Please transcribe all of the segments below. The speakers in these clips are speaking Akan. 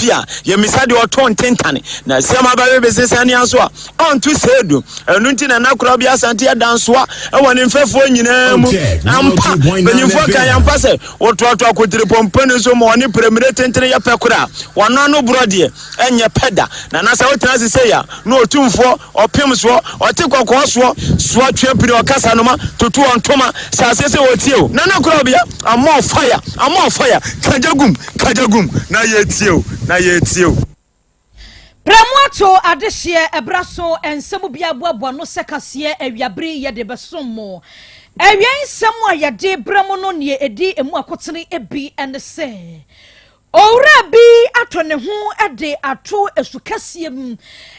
fie a, yɛmmisa deɛ ɔtɔ ntentane. Na sɛ ma bɛwe bese sɛnea nso a, ɔnto seedu. Ɛno nti na Nakorabea Asante adansoa wɔ ne mfɛfoɔ nyinaa mu. Ampa, mpanimfoɔ ka yɛn ampa sɛ, wotoatoa kotiripɔmpɔni so ma ɔne prɛmire tentene yɛ pɛ koraa a, wɔn ano borɔ deɛ, ɛnyɛ pɛ da. Na na sɛ wotena ase sei a, na otumfoɔ, ɔpem soɔ, ɔte kɔkɔɔ soɔ, soa twe pini, ɔkasa noma, toto ɔntoma, hyɛ aseɛ sɛ ɔretie o. Nana Korabea, I'm on fire, I'm on fire, ka gya gum, ka gya gum, na yɛretie o, na yɛretie o. Prɛmo ato adehyeɛ ɛbra so nsɛm bi aboaboa ano sɛ kaseɛ awiabere yi yɛde bɛsom mo. Awia nsɛm a yɛde brɛ mo no neɛ ɛdi ɛmu akotene bi ne sɛ, Owura bi atɔ ne ho de ato asu kɛseɛ mu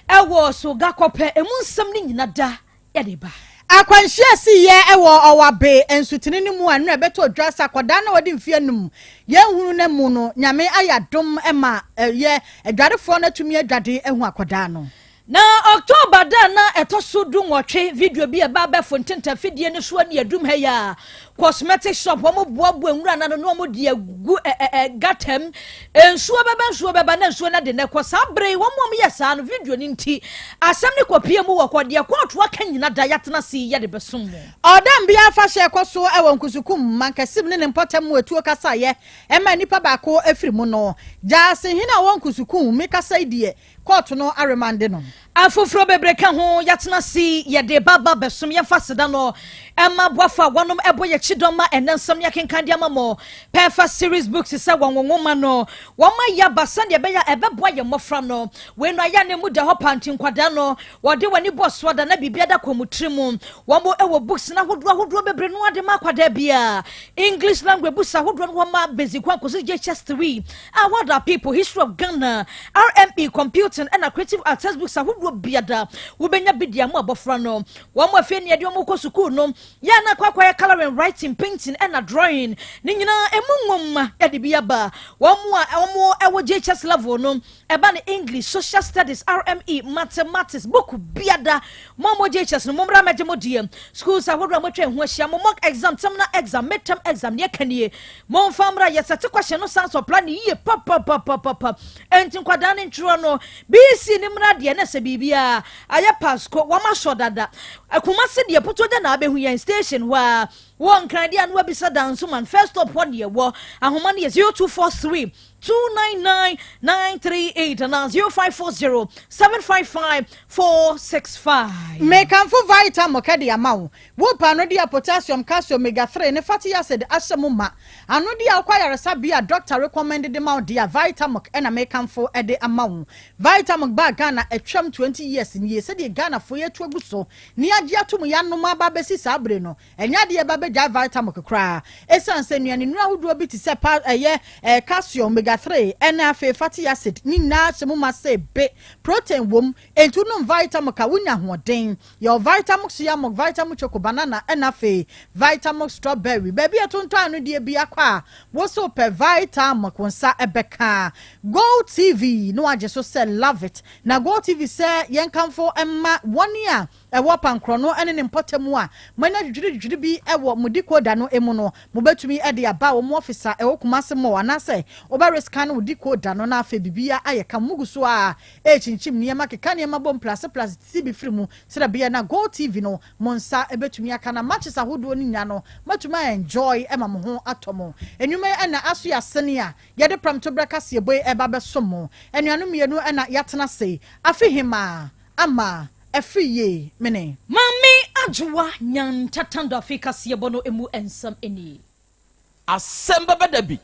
wɔ Sogakɔpɛ, ɛmu nsɛm no nyina da yɛde ba. Akwanhyia a esiiɛ wɔ Ɔwabe nsutene no mu a nnora ɛbɛtɔɔ dwa sɛ akwadaa no a wadi mfeɛ anum yɛnhunu no amu no, Nyame ayɛ adom ma yɛ adwarefoɔ no atumi adwade ahu akwadaa no. Na October da a na ɛtɔ so dunwɔtwe, video bi a ɛba abɛfo ntentan fidie no so ne adum ha yi a cosmetic shop wɔn boaboa nwura no ano na wɔn de agu ɛ ɛ ɛ gata mu. Nsuo bɛba nsuo bɛba na nsuo no ade no kɔ. Saa bere yi wɔn a wɔyɛ saa no video no nti asɛm no kɔpie mu wɔ hɔ deɛ kɔɔto aka nyina da yɛatena ase yi yɛde bɛsom mo. Ɔdambea afahyɛ ɛkɔ so wɔ Nkusukum, Mankasim ne ne mpɔtam mu atuo kasaeɛ ɛma nnipa baako firi mu no. Gyaasehene a ɔwɔ Nkusukum, me kasa yi deɛ Kɔɔto no aremande no. Afoforɔ bebree ka ho, yɛatena ase, yɛde ba ba bɛsom, yɛmfa aseda no mma aboafo a wɔnom ɛbɔ yɛn kyidɔm ma ɛnnɛ nsɛm no yɛakenkan de ama mo. Pɛfa Series Books sɛ wɔn nwoma no wɔn ayɛ aba sɛdeɛ ɛbɛyɛ a ɛbɛboa yɛn mmɔfra no. Wei no ayɛ a na emu da hɔ paa nti nkwadaa no wɔde wɔn ani bɔ so ada na biribi ada kɔ wɔn tiri mu. Wɔn wɔ books no ahodoɔ ahodoɔ bebree no ara de ma akwadaa biara. English language books ahodoɔ no wɔma basic 1 kɔsi JHS 3. A What Are People, History of Ghana, RME, Computing, ɛna Creative Arts textbooks ahodoɔ biada wobɛnya bi de ama abɔfra no. Wɔn afei ne yɛde wɔn kɔ sukuu no, yɛ a na akɔ akɔyɛ colouring, writing, painting, ɛna drawing. Ne nyinaa ɛmu nwoma yɛde bi aba. Wɔn a wɔn ɛwɔ JHS level no, ɛba ne English, Social Studies, RME, Mathematics, book biada. Mo a mo JHS no, mommra mɛgye mo deɛ. Schools ahodoɔ a moatwa ho ahyia, mo mock exam, terminal exam, midterm exam, deɛ ɛka nie. Momfa mmra, yɛsɛte question no san sɔpla no yie papapapapa. Enti nkwadaa no ntwerɛ no. BC no mmra deɛ na sɛ biribiara ayɛ pasko, wɔn asɔ dada. Kumasi deɛ Putogya na abɛhu yɛn station hɔ ara. Wɔ Nkran deɛ a na wabisa Dansoman first stop hɔ deɛ wɔ. Ahoma no yɛ 0243 299 938 anaa 0540 755 465. Mekamfo Vitamilk de ama wo. Wo paano de a potassium, calcium, omega 3 ne fatty acid ahyɛ mu ma. Ano de a wokɔ ayaresabea a doctor recommend de ma wo de a, Vitamilk na mekamfo de ama wo. Vitamilk baa Ghana atwam 20 years nie. Sɛdeɛ Ghanafoɔ yi atu agu so ne agye atom yɛanom aba abɛsi saa bere no, ɛnyɛ adeɛ yɛba bɛgyae Vitamilk koraa. Ɛsiane sɛ nnuane nnuro ahodoɔ bi te sɛ pa ɛyɛ eh, calcium, omega 3 ne afei fatty acid ne nyinaa hyɛ mu ma sɛ be, protein wom, enti wonom Vitamilk a wonya ahoɔden. Yɛwɔ Vitamilk Soya Milk, Vitamilk Choco Banana ɛna afei Vitamilk Strawberry. Baabi a yɛtontɔn anodie bia kɔ a, wo so pɛ Vitamilk wo nsa bɛka. Gold TV na wagye so sɛ love it. Na Gold TV sɛ yɛnkamfo mma wɔn a ɛwɔ Pankorɔno ne ne mpɔtam a moanya dwidwiridwidwiri bi wɔ mo decoder no mu no, mobɛtumi de aba wɔn office a ɛwɔ Kumasi Mall anaasɛ wobɛ rescan wo decoder no na afei biribiara ayɛ kama. Mogu so ara rekyinkyim nneɛma, keka nneɛma bom, plase-plase titi bi firi mu sɛdeɛ ɛbɛyɛ na Gold TV no mo nsa bɛtumi aka na matches ahodoɔ no nyinaa no moatumi a enjoy ma mo ho atɔ mo. Nnwuma yi na aso yɛ asene a yɛde prɛmtoberɛ kaseɛbɔ yi reba abɛsom mo. Anuanom mmienu na yɛatena ase afe hemaa ama afiri yie mene. Maame Adwoa Nyantatando afe kaseɛbɔ no mu nsɛm nie. Asɛm bɛba da bi.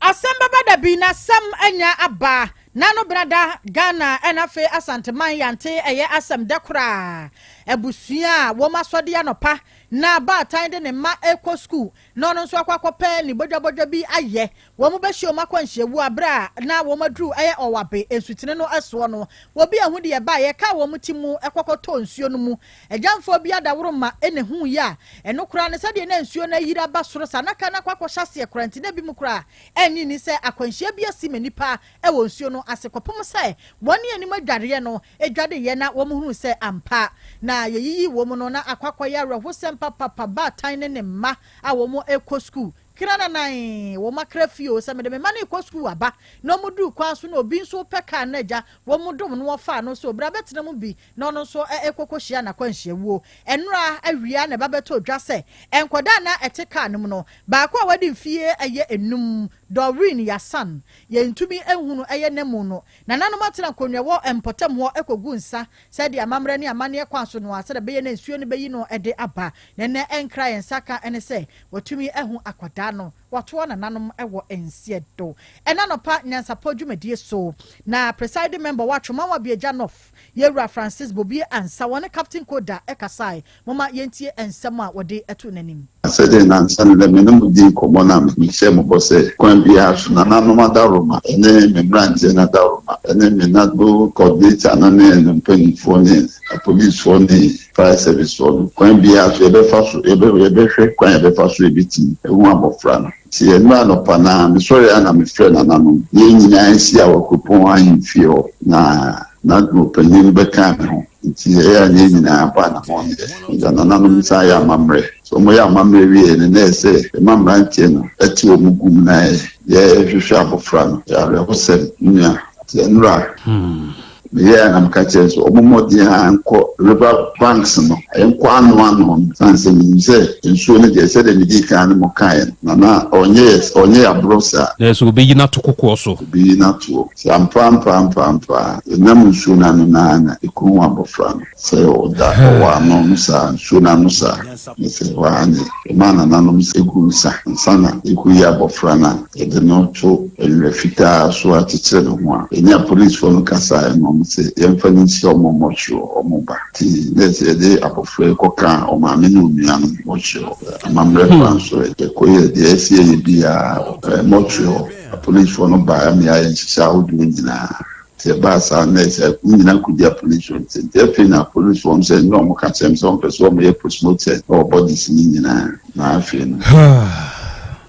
Asɛm bɛba da bi na asɛm anya aba Nano benada Ghana ɛna afei Asanteman yante ɛyɛ asɛm dɛ koraa Abusua a wɔn asɔde anɔpa na baatan de ne mma rekɔ sukuu na ɔno nso akɔ akɔpɛ ne bodwabodwa bi ayɛ Wɔn bɛhyia wɔn akwanhyiawuo aberɛ a na wɔn aduru ɛyɛ Ɔwabe nsutene no soɔ no Obi anhu deɛ ɛbaeɛ ɛkaa wɔn ti mu kɔkɔtɔɔ nsuo no mu Agyamfoɔ bi adaworoma na ɛhuiɛ a ɛno koraa no sɛdeɛ na nsuo no ayiri aba soro saa na ka no akɔ akɔhyɛ aseɛ koraa nti na ebinom koraa annye nni sɛ akwanhyia bi asi ma nnipa wɔ nsuo no ase kɔpem sɛ wɔn ne anim adwareɛ no dwadeeɛ na wɔn hunuu sɛ ampa na yɛyiyi wɔn no na akɔ akɔyɛ awerɛhosɛm papapa baatan ne ne mma a wɔn rekɔ sukuu. Krananai, wɔn akra fie o, sɛ mede me mma no rekɔ sukuu aba, na wɔduru kwan so na obi nso repɛ kaa no agya, wɔn dom no wɔfaa no sɛ obra bɛtena mu bi na ɔno nso rekɔkɔhyia n'akwanhyiawuo. Ɛnora awia na ɛba bɛtɔɔ dwa sɛ nkwadaa a na ɛte kaa no mu no, baako a wadi mfeɛ ɛyɛ nnum, Doreen Yasan, yɛntumi nhunu ɛyɛ n'amu no. Nananom atena nkonnwa wɔ mpɔtam hɔ kɔgu nsa sɛdeɛ amammerɛ ne amanneɛ kwan so no ara, sɛdeɛ ɛbɛyɛ na nsuo no bɛyi no de aba. Na ɛnnɛ nkra a yɛn nsa ka ne sɛ wɔatumi ahu akwadaa no, wɔatoa nananom wɔ nseɛ do. Ɛnnɛ anɔpa nyansapɔ dwumadie so na Presiding Member wɔ Atwoma Wabiagya North, Yɛwura Francis Bobie Ansah, wɔne Captain Koda kasae. Momma yɛntie nsɛm a wɔde too n'anim. Na sɛdeɛ nnansa no dɛ me ne mo dii nkɔmmɔ no a mehyɛɛ mo bɔ sɛ kwan biara so nananom adaworoma ne me mmeranteɛ no adaworoma ne me NADBO coordinator no ne ne mpanimfoɔ ne apolisifoɔ ne fire service foɔ no kwan biara so yɛbɛfa so yɛbɛ yɛbɛhwɛ kwan a yɛbɛfa so yɛbɛtumi ahu abɔfra no. Nti ɛnnora anɔpa no ara mesɔreɛ ara na mefrɛɛ nananom na yɛn nyinaa hyiaa wɔ kuropɔn ahemfie hɔ na NADBO panin no bɛkaa me ho. Nti ɛyɛ a na yɛn nyinaa bɔ anammɔn yɛ. Agya nananom san yɛ amammerɛ. Sɛ wɔyɛ amammerɛ wie no, na ɛyɛ sɛ yɛma mmeranteɛ no te wɔn gu mu na yɛhwehwɛ abɔfra no. Ɛyɛ awerɛhosɛm, me nua. Nti ɛnora meyɛɛ a na meka kyerɛ no sɛ wɔmmɔ mmɔden ara nkɔ river banks no, nkɔ ano ano no, sane sɛ menim sɛ nsuo no deɛ, sɛdeɛ medii kan ne mo kaeɛ no, Nana ɔnyɛ yɛ aborɔ saa. Nanso wɔbɛyi no ato kokoɔ so. Wɔbɛyi no ato. Sɛ ampaampaampaampaa, yɛnam nsuo no ano no ara na yɛkɔhu abɔfra no. Sɛ ɔda ɔwɔ ano no saa, nsuo no ano saa, ne sɛ ɛhɔ ara ne yɛma nananom gu nsa ansa na yɛkɔyi abɔfra no a, yɛde no to nwera fitaa so akyekyere ne ho a, yɛne apolisifoɔ no kasaeɛ no, wɔse yɛmfa no nsi wɔn mmɔtwere hɔ, wɔba. Nti na ɛsɛ yɛde abɔfra yi kɔka ɔmaame ne onua no mmɔtwere hɔ. Amammerɛ kwan so, yɛkɔyɛɛ deɛ ɛsɛ yɛyɛ biara wɔ mmɔtwere hɔ. Apolisifoɔ no baeɛ ma yɛayɛ nhyehyɛɛ ahodoɔ nyinaa. Nti ɛbaa saa no na ɛsɛ ne nyinaa kɔdi apolisifoɔ nsam. Nti afei na apolisifoɔ no sɛ nnɛ wɔka kyerɛ me sɛ wɔmpɛ sɛ wɔyɛ postmortem wɔ bodies no nyinaa. Na afei no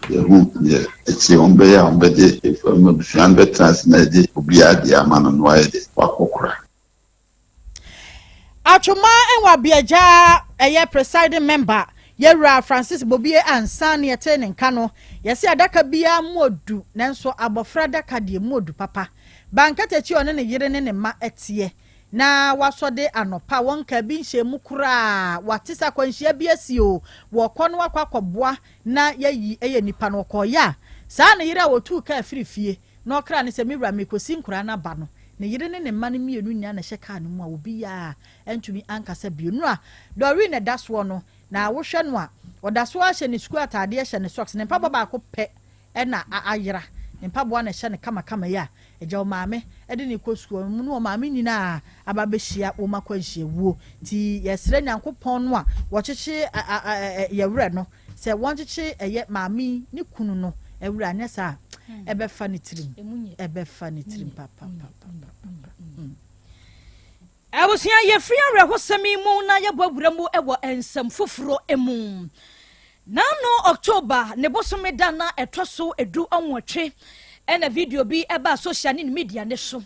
yɛhu deɛ akyire wɔbɛyɛ a wɔbɛde abusua no bɛtena ase na yɛde obiara deɛ ama no na wayɛ deɛ wakɔkora. Atwoma Nwabiagya ɛyɛ presiding member Yɛwura Francis Bobie ansa ne yɛtee ne nka no, yɛse adaka biara mu odu nanso abɔfra adaka deɛ mu odu papa. Bankatakyi a ɔne ne yere ne ne mma teɛ na wasɔ de anɔpa wɔnkaa bi nhyɛɛ mu koraa, wate sɛ akwanhyia bi asi o, wɔkɔ na wakɔ akɔboa na yɛayi ɛyɛ nipa no, ɔkɔɔeɛ a saa ne yere a ɔtuu kaa firi fie Na ɔkra no sɛ, Me wura, merekɔsi nkoraa no aba no, ne yere ne ne mma no mmienu nyinaa na ɛhyɛ kaa no mu a obiara antumi ankasa bio. Nnora, Doreen na ɛda soɔ no, na wohwɛ no a, ɔda so ara hyɛ ne sukuu ataadeɛ, hyɛ ne socks, ne mpaboa baako pɛ na ayera. Ne mpaboa na ɛhyɛ no kamakama yi a agya ɔmaame de no rekɔ sukuu. Ɔno ne ɔmaame nyinaa aba abɛhyia wɔn akwanhyiawuo. Nti yɛsrɛ Nyankopɔn no a wɔkyekye yɛn werɛ no, Sɛ wɔnkyekye ɛyɛ maame yi ne kunu no werɛ anyɛ saa a ɛbɛfa ne tirim ɛbɛfa ne tirim papapapapa. Abusua, yɛfiri awerɛhosɛm yi mu na yɛbɔ awura mu wɔ nsɛm foforɔ mu. N'ano October ne bosome da na ɛtɔ so 18 ɛna video bi ɛbaa social ne media ne so.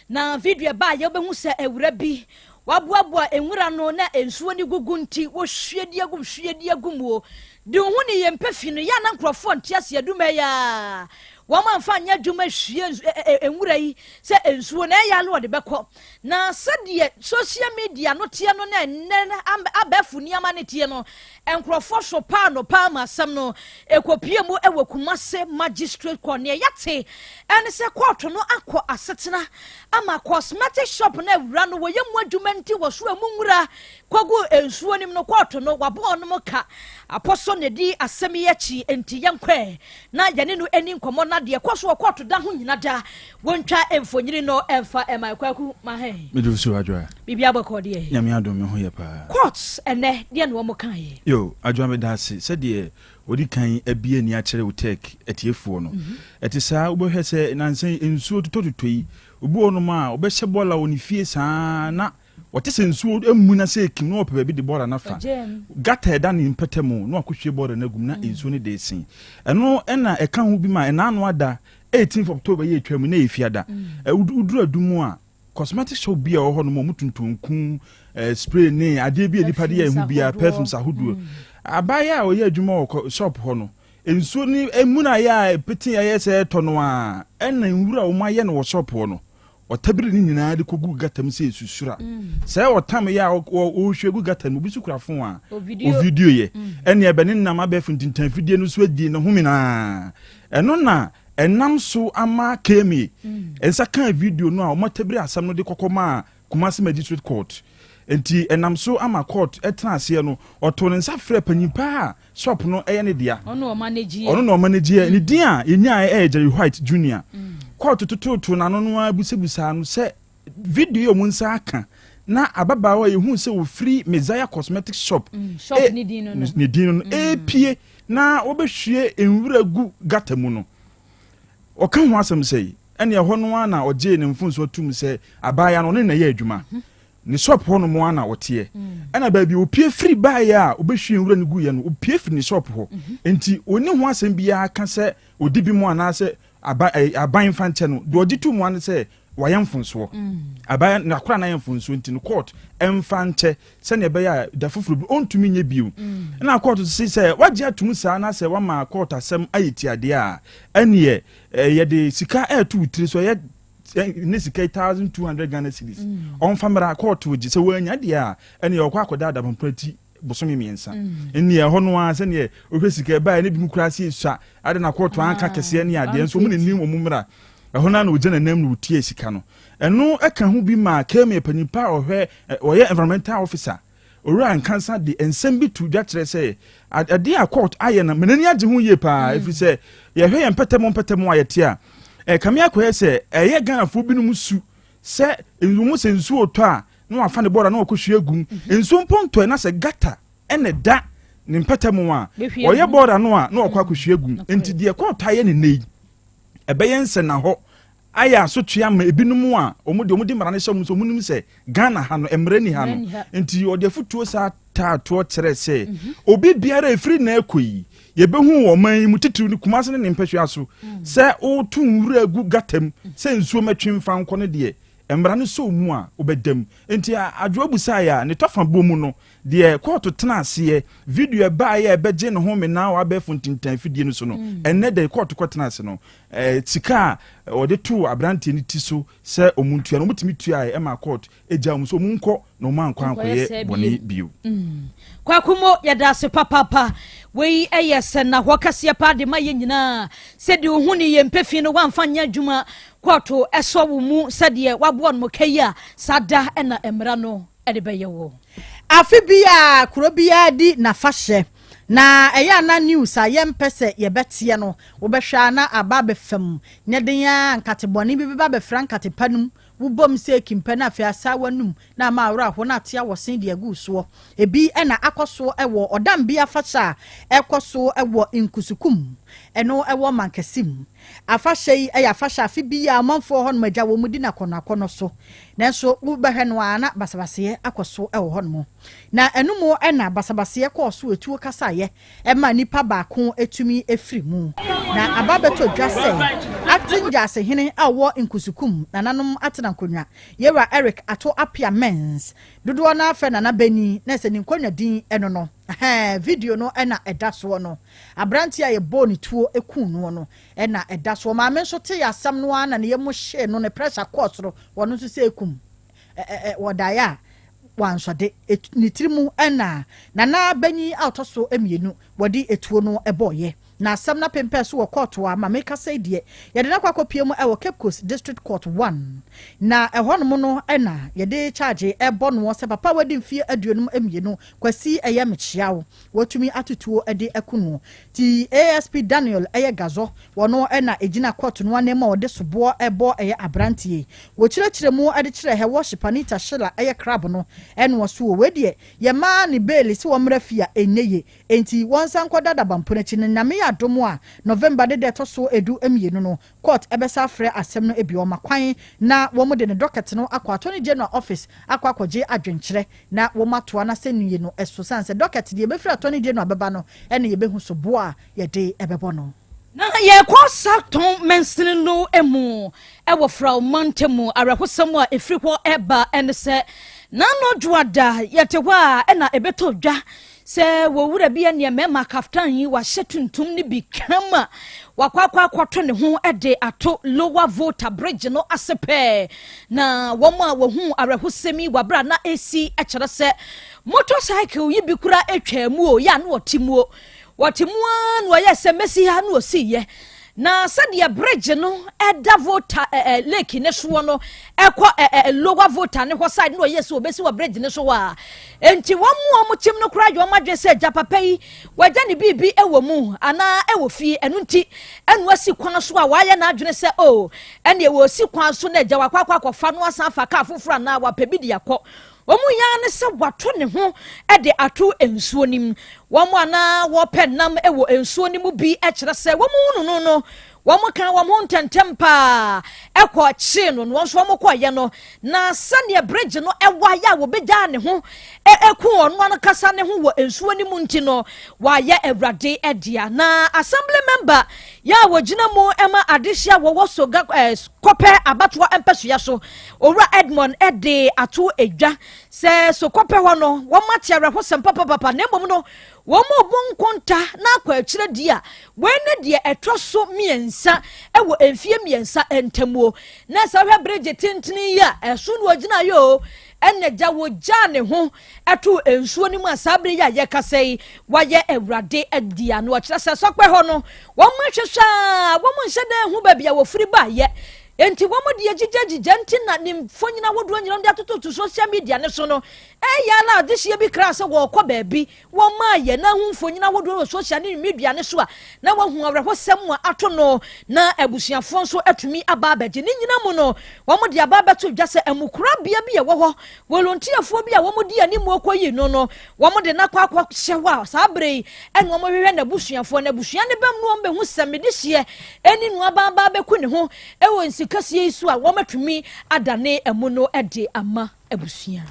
Na video ɛbaa yɛ wobɛhu sɛ awura bi Wɔaboaboa nwura ano na nsuo no gugu nti wɔhwie di agum hwie di agum o. De wo ho ne yɛn mpɛ fi no yɛ a na nkurɔfoɔ nte aseɛ adwuma yi a wɔn amfa anyɛ adwuma hwie nwura yi sɛ nsuo na ɛyɛ ano wɔde bɛkɔ. Na sɛdeɛ social media no teɛ no na ɛnnɛ abɛɛfo nneɛma no teɛ no nkurɔfoɔ so paa no paa ma asɛm no ɛkɔpie mu wɔ Kumase Magistrate Court. Neɛ yɛate ɛne sɛ kɔɔto no akɔ asetena ama cosmetic shop no awura no wɔyɛ mu adwuma nti wɔso emu nwura kɔgu nsuo no mu no kɔɔto no wabɔ wɔn ka apɔsɔ na edi asɛm yi akyi nti yɛnkɔɛ na yɛne no ani nkɔmmɔ na deɛ ɛkɔ so wɔ kɔɔto da ho nyina da wɔntwa mfonyini no ɛmfa ɛma kwaku ma hɛn. Medu so adwoa. Biribi abɔkɔ deɛ. Nyame adom me ho yɛ paa. Court ɛnɛ deɛ na wɔn kaeɛ. Yo adwoa meda ase sɛdeɛ Wɔdi kan abue ani akyerɛ wo tech atiefoɔ no. Ɛte saa, wobɛhwɛ sɛ nnansa yi nsuo totɔtotɔ yi, obi wɔ hɔnom a ɔbɛhyɛ bɔɔla wɔ ne fie saa na ɔte sɛ nsuo mmu na sɛ ɛkim na ɔpɛ baabi de bɔɔla no afa. Gutter ɛda ne mpɛtɛ mu na wakɔhwie bɔɔla no agum na nsuo no de resen. Ɛno na ɛka ho bi ma ɛna ano ada 18th October yi a ɛtwa mu na ɛyɛ fiada. Woduru adu mu a, Cosmetic shop bi a ɛwɔ hɔ nom a wɔtontɔn nku, eh, spray ne adeɛ bi a nipa de yɛ ho biara, perfumes ahodoɔ. Abaayewa a ɔyɛ adwuma wɔ shop hɔ no, Nsuo no mmunaeɛ a ɛpete ayɛ sɛ ɛretɔ no ara, ɛna nwura a wɔayɛ no wɔ shop hɔ no, ɔtabiri ne nyinaa de kɔgu gata mu sɛ esusura. Sɛ ɔtam yɛ a ɔrehwie gu gata no mu, obi nso kura fon a ɔvideo yɛ. Ɛnneɛ ɛbɛ ne nam abɛɛfo ntintan fidie no so adi ne ho nyinaa. Ɛno na ɛnam so ama KMA nsa kaa video no a wɔatabiri asɛm no de kɔkɔ maa Kumasi Magistrate Court. Enti ɛnam so ama court tena aseɛ no, ɔtoo ne nsa frɛɛ panyin paa a shop no yɛ ne dea. Ɔno na ɔmanegyeɛ. Ɔno na ɔmanegyeɛ. Ne din a yɛnyaeɛ yɛ Jerry White Junior. Court totootoo n'ano no ara busabusaa no sɛ video yi a wɔn nsa aka na ababaawa a yɛhuu sɛ ɔfiri Messiah Cosmetics Shop, Shop ne din no no. ne din no no, ɛrepue na wɔbɛhwie nwura gu gutter mu no. Ɔka ho asɛm sɛi, ɛne ɛhɔ no ara na ɔgyee ne mfomsoɔ tom sɛ abaayewa no ɔne no na ɛyɛ adwuma. Ne shop hɔ nom ara na ɔteɛ. Ɛna baabi a ɔpue firi baeɛ a ɔbɛhwie nwura no guiɛ no, ɔpue firi ne shop hɔ. Enti ɔnni ho asɛm biara ka sɛ ɔdi bi mu anaasɛ aba, eh, aban mfa nkyɛ no. Deɛ ɔgye to mu ara ne sɛ wayɛ mfomsoɔ. Aban, n'akora no ayɛ mfomsoɔ nti no court mfa nkyɛ sɛdeɛ ɛbɛyɛ a da foforɔ bi ɔntumi nyɛ bio. Ɛna court se sɛ wagye atom saa na sɛ wama court asɛm ayɛ tiadeɛ a, ɛneɛ eh, yɛde sika ɛreto wo tiri so ɛyɛ ne sika yi 1200 Ghana cedis. Ɔmfa mmra court gye sɛ wanya deɛ a ɛneɛ ɔkɔ akɔda adapampra ti bosome mmiɛnsa. Nneɛ ɛhɔ no ara sɛdeɛ wohwɛ sika ɛbaeɛ ne bi mu koraa sɛ ɛsua ade na court anka kɛseɛ ne adeɛ nso ɔmo n'anim ɔmo mmra. Ɛhɔ no ara na ɔgya n'anam na ɔtua sika no. Ɛno ka ho bi maa KMA panyin pa a ɔhwɛ ɔyɛ environmental officer, Owura Nkansah de nsɛm bi too dwa kyerɛ sɛ adeɛ a court ayɛ no ma n'ani agye ho yie paa ɛfiri sɛ yɛhwɛ yɛn mpɛtɛmo mpɛtɛmo a yɛte a ɛkame akɔyɛ sɛ ɛyɛ Ghanafoɔ binom su sɛ wɔn sɛ nsuo retɔ a na wafa ne bɔɔla na wakɔhwie agu mu. Nsuo mpo ntɔe na sɛ gutter na ɛda ne mpɛtɛmo a ɔyɛ bɔɔla no a na wakɔ akɔhwie agu mu. Nti deɛ court ayɛ no nnɛ yi ɛbɛyɛ nsɛnnahɔ ayɛ asotwe ama ebinom a wɔn deɛ wɔde mmara no hyɛ wɔn sɛ wɔn nim sɛ Ghana ha no mmara ni ha no nti ɔde afutuo saa taatoɔ kyerɛ sɛ mhm. obi biara efiri na ɛkɔ yi yɛbɛhu wɔ ɔman yi mu titiriw ne Kumase ne ne mpɛhwea so mm. sɛ woto nwura gu gata mu sɛ nsuo mɛtwe mfa nkɔ no deɛ mmara no sɔ mu a wobɛda mu nti adwoa busaeɛ a ne tɔfa bɔ mu no Deɛ kɔɔto tena aseɛ, video ɛbaeɛ a ɛbɛgye ne ho menaa wɔ abɛɛfo ntintan afidie no so no, mm. ɛnnɛ da yi kɔɔto kɔtena ase no, eh, sika a wɔde too aberanteɛ no ti so sɛ ɔmo ntua no, ɔmo tumi tuaeɛ ɛma kɔɔto egya ɔmo so ɔmo nkɔ na ɔmo ankɔ ankɔyɛ bɔne bio. Mm. Kwaku mo yɛda ase papaapa. Wei ɛyɛ sɛ na hɔ kɛseɛ paa de ma yɛ nyinaa sɛ deɛ ohu ne yɛ mpɛfi no wamfa nyɛ adwuma kɔɔto ɛsɔ wo mu sɛdeɛ waboa no mo ka yi a saa da ɛna mmara no de bɛyɛ wo. Afe biara kuro biara di n'afahyɛ, na ɛyɛ a na news a yɛmpɛ sɛ yɛbɛteɛ no, wobɛhwɛ a na aba abɛfa mu. Nyɛ den ara nkate bɔne bi bɛba abɛfra nkate pa no mu. Wobom sɛ ekimpɛ na afei asaa w'anum na ama awerɛ aho na ate awɔsen de agu wo soɔ. Ebi na akɔ so wɔ Ɔdambi afahyɛ a ɛkɔ so wɔ Nkusukum, ɛno wɔ Mankasim. Afahyɛ yi yɛ afahyɛ a afe biara ɔmanfoɔ hɔnom agya wɔn di no akɔnnɔakɔnnɔ so. Nanso wobɛhwɛ no ara na basabasayɛ akɔ so wɔ hɔnom. Na ɛno mu na basabasayɛ kɔɔ so etuo kasaeɛ maa nipa baako tumi firi mu. Na aba abɛtɔ dwa sɛ Acting Gyaasehene a ɔwɔ Nkusukum nananom atena nkonnwa, Yewura Eric Ato Appiah Mens, dodoɔ no ara frɛ Nana Bani na sɛ ne nkonnwa din no no. Ɛhɛɛ, video no na ɛda soɔ no. Aberanteɛ a yɛbɔɔ ne tuo kuu noɔ no na ɛda soɔ. Maame nso tee asɛm no ara na ne yam hyee no, ne pressure kɔɔ soro. Ɔno nso sɛ ɛkum ɛ ɛ ɛ wɔdaeɛ a wansɔ de. Ɛt ne tiri mu na Nana banyin a ɔtɔ so mmienu wɔde etuo no bɔeɛ. Na asɛm no apempɛn so wɔ kɔɔto a ma mekasa yi deɛ, yɛde no akɔ akɔpue mu wɔ Cape Coast District Court One. Na ɛhɔnom no na yɛde charge rebɔ noɔ sɛ papa a wadi mfeɛ 52, Kwasi ɛyɛ mekyea wo, watumi ato tuo de aku noɔ. Nti ASP Daniel ɛyɛ Gazɔ, wɔno na ɛgyina kɔɔto no anim a wɔde soboɔ rebɔ ɛyɛ abranteɛ yi. Wɔkyerɛkyerɛ mu de kyerɛ Her Worship Anita Sheila ɛyɛ crab no ɛnoɔ so o, wei deɛ yɛmaa no bail sɛ wɔmmra fie a ɛnyɛ ye. Enti wɔnsan nkɔda dabampon akyi no, Nyame yɛ adom a, November ne da ɛtɔ so 12 no, court bɛsan afrɛ asɛm no bio, wɔma kwan na wɔn de ne docket no akɔ Attorney General office akɔ akɔgye adwenkyerɛ na wɔn atoa n'asɛnnie no so, sane sɛ docket deɛ ɛbɛfiri Attorney General bɛba no na yɛbɛhu soboɔ a yɛde bɛbɔ no. Na yɛrekɔ Sarton mansini no mu wɔ Frao mantam mu. Awerɛhosɛm a ɛfiri hɔ reba ne sɛ, Nano Dwoada, yɛte hɔ a na ɛbɛtɔ dwa. Sɛ wɔ wura bi ɛneɛ mɛma kaftan yi wahyɛ tuntum no bi kama wakɔ akɔ akɔto ne ho de ato Lower Volta Bridge no ase pɛɛ. Na wɔn a wɔhu awerɛhosɛm yi wɔ abere a na ɛsi kyerɛ sɛ motorcycle yi bi kura atwaa mu o, yɛ a na wɔte mu o. Wɔte mu ara na wɔyɛ sɛ mɛsi ha na wɔsiiɛ. Na sɛdeɛ bridge no ɛda Volta lake ne soɔ no ɛkɔ Lower Volta ne hɔ side na wɔyɛ sɛ wɔbɛsi wɔ bridge ne so hɔ a, enti wɔn mu a wɔkyem no koraa yɛ wɔn adwene sɛ agya papa yi wagya ne biribi wɔ mu anaa ɛwɔ fie, ɛno nti ɛna wasi kwan so a wayɛ n'adwene sɛ o oh, ɛneɛ wɔsi kwan so na agya wakɔ akɔ akɔfa no asan afa kaa foforɔ anaa wapɛ bi de akɔ. Wɔn mu yɛ ne sɛ wato ne ho de ato nsuo no mu. Wɔn a na wɔpɛ nam wɔ nsuo no mu bi kyerɛ sɛ wɔn hunu no no, wɔn ka wɔn ho ntɛntɛm paa kɔ kyee no, na wɔn nso wɔn kɔɔyɛ no, na sɛdeɛ bridge no ɛwa yɛ a wɔbɛgyaa ne ho ɛku ɔno ankasa ne ho wɔ nsuo no mu nti no, wɔayɛ Awurade dea. Na assembly member yɛ a wɔgyina mu ma adehye a wɔwɔ Soga Kɔpɛ abatoɔ mpɛsoa so, Owura Edmond de ato dwa sɛ Sokɔpɛ hɔ no wɔate awerɛhosɛm papapapa na mmom no wɔrebu nkonta na akɔ akyire di a wei ne deɛ ɛtɔ so mmiɛnsa wɔ mfie mmiɛnsa ntamuo. Na sɛ wohwɛ bregye tentene yi a ɛso na ɔgyinaeɛ o, ɛna gya wɔgyaa ne ho too nsuo no mu a saa berɛ yi a yɛkasa yi wayɛ Awurade dea. Na ɔkyerɛ sɛ sɔkpɛ hɔ no wɔn ahwehwɛ a wɔn nhyɛ da nhu baabi a wɔfiri baeɛ, enti wɔn deɛ gyigyagyigya nti na ne mfonyin ahodoɔ nyinaa de atototo social media ne so no. Ɛyɛ ara adehyeɛ bi kra sɛ wɔrekɔ baabi, wɔmaa yɛ na ahu mfonyin ahodoɔ wɔ social ne media ne so a na wahu awerɛhosɛm a ato no, na abusuafoɔ nso atumi aba abɛgye ne nyina mu no wɔn de aba abɛto dwa sɛ amukorabea bi a ɛwɔ hɔ, volontiafoɔ bi a wɔn di anim kɔyi no no, wɔn de no akɔ akɔhyɛ hɔ a saa berɛ yi ɛna wɔn hwehwɛ n'abusuafoɔ, na abusua no bɛm no wɔn bɛhu sɛ mede hyeɛ ɛne nuabaa bɛku ne ho ɛwɔ nsikasie yi so a wɔn atumi adane amu no de ama abusua.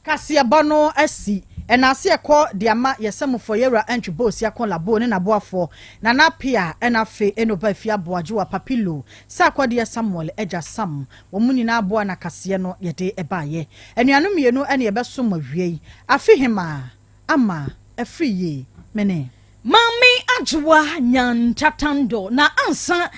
Kaseɛbɔ no asi ɛna ase ɛkɔ de ama yɛ sɛmfoɔ Yɛwura Antwi Bosia Ko Labo ne n'aboafoɔ Nana Appiah ɛna afei Enoba Afie Aboagyewa Papilo Sarkodie Samuel Agya Sam wɔn mu nyinaa aboa na kaseɛ no yɛde ɛbaeɛ. Anuanom mmienu ɛne yɛbɛsom awie yi. Afe hemaa ama afiri yie mene. Maame Adwoa Nyantatando na ansa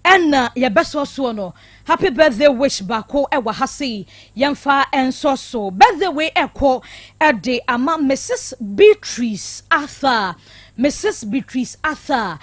ɛna yɛbɛsɔ soɔ no, happy birthday wish baako ɛwɔ ha sei yɛmfa ɛnsɔ so. Birthday wei ɛkɔ ɛde ama Mrs Beatrice Arthur, Mrs Beatrice Arthur,